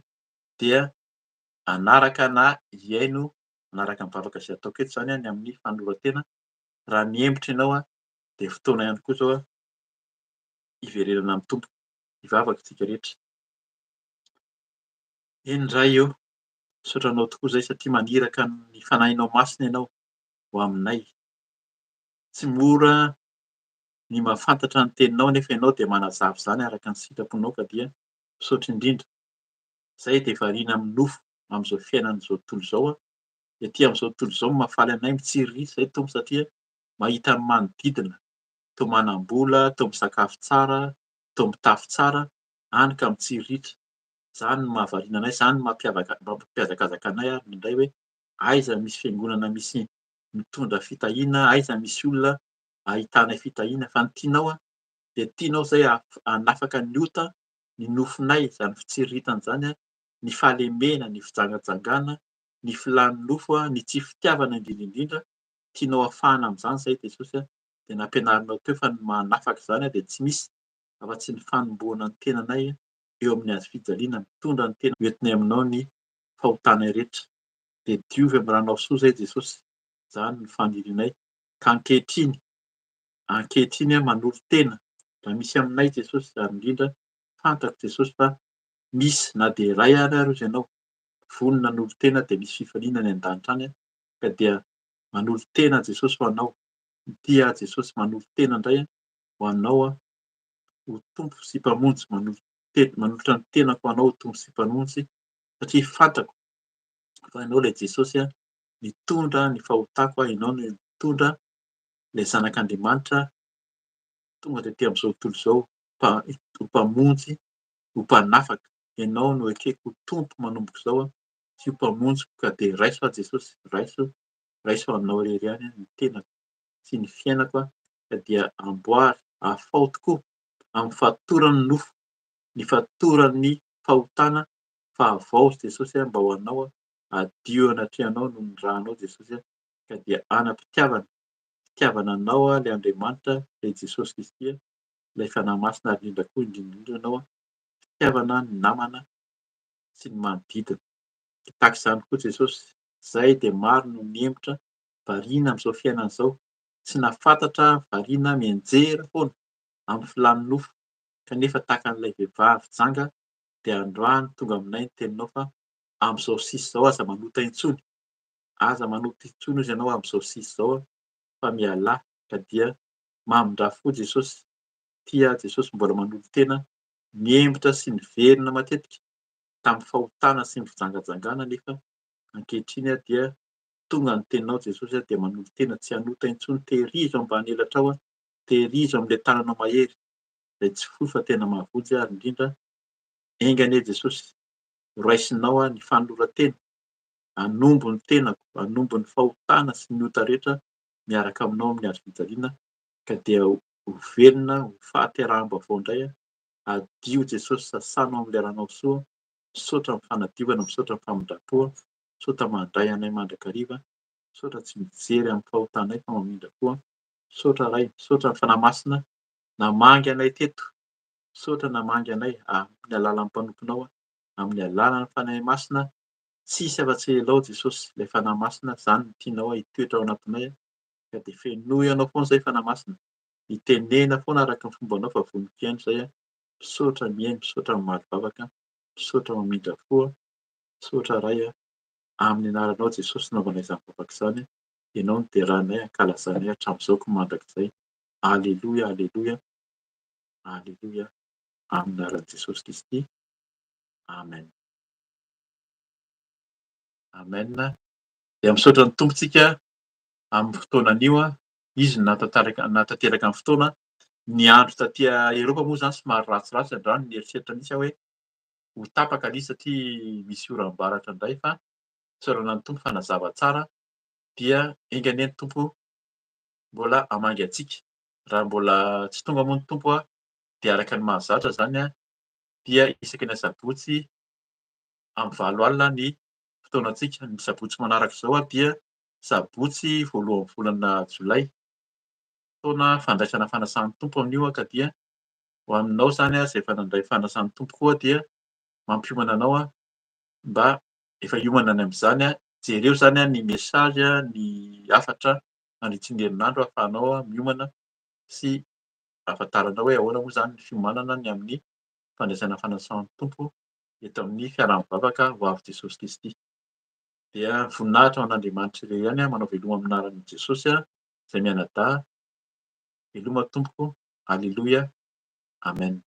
dia hanaraka na hihaino hanaraka ny vavaka izay ataoko eto izany ny amin'ny fanoloran-tena. Raha mihemotra ianao dia fotoana ihany koa izao hiverenana amin'ny Tompo. Hivavaka isika rehetra. Eny Ray ô, misaotra Anao tokoa izay satria maniraka ny Fanahinao Masina Ianao ho aminay. Tsy mora ny mahafantatra ny Teninao nefa Ianao dia manazava izany araka ny sitraponao ka dia misaotra indrindra. Izay dia variana amin'ny nofo amin'izao fiainan'izao tontolo izao. Ety amin'izao tontolo izao no mahafaly anay mitsiriritra izay Tompo satria mahita ny manodidina toa manam-bola, toa misakafo tsara, toa mitafy tsara, hany ka mitsiriritra. Izany no mahavariana anay, izany no mampiavaka, mampihazakazaka anay ary indraindray hoe aiza misy fiangonana misy mitondra fitahiana, aiza misy olona ahitanay fitahiana. Fa ny tianao dia tianao izay hanafaka ny ota, ny nofonay, izany fitsiriritana izany, ny fahalemena, ny fijangajangana, ny filàn'ny nofo, ny tsy fitiavana indrindra indrindra, tianao hafahana amin'izany izay Jesosy dia nampianarinao teo fa ny manafaka izany dia tsy misy afa-tsy ny fanombohana ny tenanay eo amin'ny hazo fijaliana, mitondra ny tena hoentinay aminao ny fahotanay rehetra. Dia diovy amin'ny ranao soa izay Jesosy, izany no fanirianay. Ka ankehitriny, ankehitriny aho manolo-tena, raha misy aminay Jesosy, ary indrindra fantako Jesosy fa misy na dia iray ary ary ozy ianao, vonona hanolo-tena dia misy fifaliana any an-danitra any, ka dia manolo-tena Jesosy ho anao. Ity aho Jesosy manolo-tena indray ho anao aho ho Tompo sy Mpamonjy, manolotra ny tenako ho anao ho Tompo sy Mpamonjy satria fantako fa ianao ilay Jesosy nitondra ny fahotako aho, ianao no nitondra ilay Zanak'Andriamanitra tonga tety amin'izao tontolo izao ho Mpamonjy, ho Mpanafaka. Ianao no ekeko ho Tompo manomboka izao sy ho Mpamonjiko ka dia raiso aho Jesosy, raiso, raiso anao irery ihany ny tenako sy ny fiainako ka dia amboary, afaho tokoa amin'ny fatoran'ny nofo, ny fatoran'ny fahotana fa havaozy Jesosy mba ho anao, hadio eo anatrehanao noho ny rànao Jesosy ka dia hanam-pitiavana, fitiavana anao ilay Andriamanitra, ilay Jesosy Kristy, ilay Fanahy Masina ary indrindra koa indrindra indrindra ianao, fitiavana ny namana sy ny manodidina. Tahaka izany koa Jesosy, izay dia maro no mihemotra variana amin'izao fiainana izao, tsy nahafantatra, variana mianjera foana amin'ny filàn'ny nofo, kanefa tahaka an'ilay vehivavy janga dia androany tonga aminay ny teninao fa amin'izao sisa izao aza manota intsony, aza manota intsony hozy ianao amin'izao sisa izao fa mialà ka dia mamindrà fo Jesosy, tia ahy Jesosy mbola manolo-tena mihemotra sy miverina matetika tamin'ny fahotana sy ny fijangajangana nefa ankehitriny dia tonga ny teninao Jesosy dia manolo-tena tsy hanota intsony, tehirizo ambany elatrao aho, tehirizo amin'ilay tananao mahery izay tsy fohy fa tena mahavonjy ary indrindra enga anie Jesosy ho raisinao aho ny fanoloran-tena hanombo ny tenako, hanombo ny fahotana sy ny ota rehetra miaraka aminao amin'ny hazo fijaliana ka dia ho velona ho fahateraham-baovao indray aho, hadio Jesosy sasano amin'ilay ranao soa, misaotra amin'ny fanadiovana, misaotra amin'ny famindram-po aho. Misaotra mandray anay mandrakariva, misaotra tsy mijery amin'ny fahotanay fa mamindra koa, misaotra Ray, misaotra ny Fanahy Masina namangy anay teto, misaotra namangy anay amin'ny alalan'ny mpanomponao, amin'ny alalan'ny Fanahy Masina, tsisy afa-tsy Ianao Jesosy, ilay Fanahy Masina, izany no tianao hitoetra ao anatinay, ka dia fenoy Anao foana izay Fanahy Masina, mitenena foana araka ny fombanao fa vonon-kihaino izay, misaotra mihaino, misaotra mamaly vavaka, misaotra mamindra fo. Misaotra Ray a! Amin'ny anaranao Jesosy naovana izany vavaka izany, Ianao no deranay ankalazanay hatramin'izao ko mandrakizay. Aleloia Aleloia Aleloia amin'ny anaran'i Jesosy Kristy. Amen. Amen. Dia misaotra ny Tompo tsika amin'ny fotoana anio. Izy no nahatanteraka nahatanteraka ny fotoana. Ny andro taty Eropa moa izany somary ratsiratsy androany, nieritreritra mihitsy aho hoe ho tapaka ilay izy satria misy oram-baratra indray fa isaorana ny Tompo fa nazava tsara dia enga anie ny Tompo mbola hamangy antsika. Raha mbola tsy tonga moa ny Tompo. Dia araka ny mahazatra izany dia isaky ny asabotsy amin'ny 8 alina ny fotoanantsika. Ny sabotsy manaraka izao dia sabotsy voalohan'ny volana jolay. Fotoana fandraisana fanasan'ny Tompo amin'io ka dia ho aminao izany izay efa nandray fanasan'ny Tompo koa dia mampiomana anao mba efa hiomana any amin'izany. Jereo izany ny message, ny hafatra mandritry ny herinandro ahafahanao miomana sy ahafantaranao hoe ahoana moa izany ny fiomanana ny amin'ny fandraisana fanasan'ny Tompo eto amin'ny fiaraha-mivavaka ho avy Jesosy Kristy. Dia voninahitra ho an'Andriamanitra irery ihany, manao veloma amin'ny anaran'i Jesosy izay mianadahy. Veloma tompoko. Aleloia. Amen.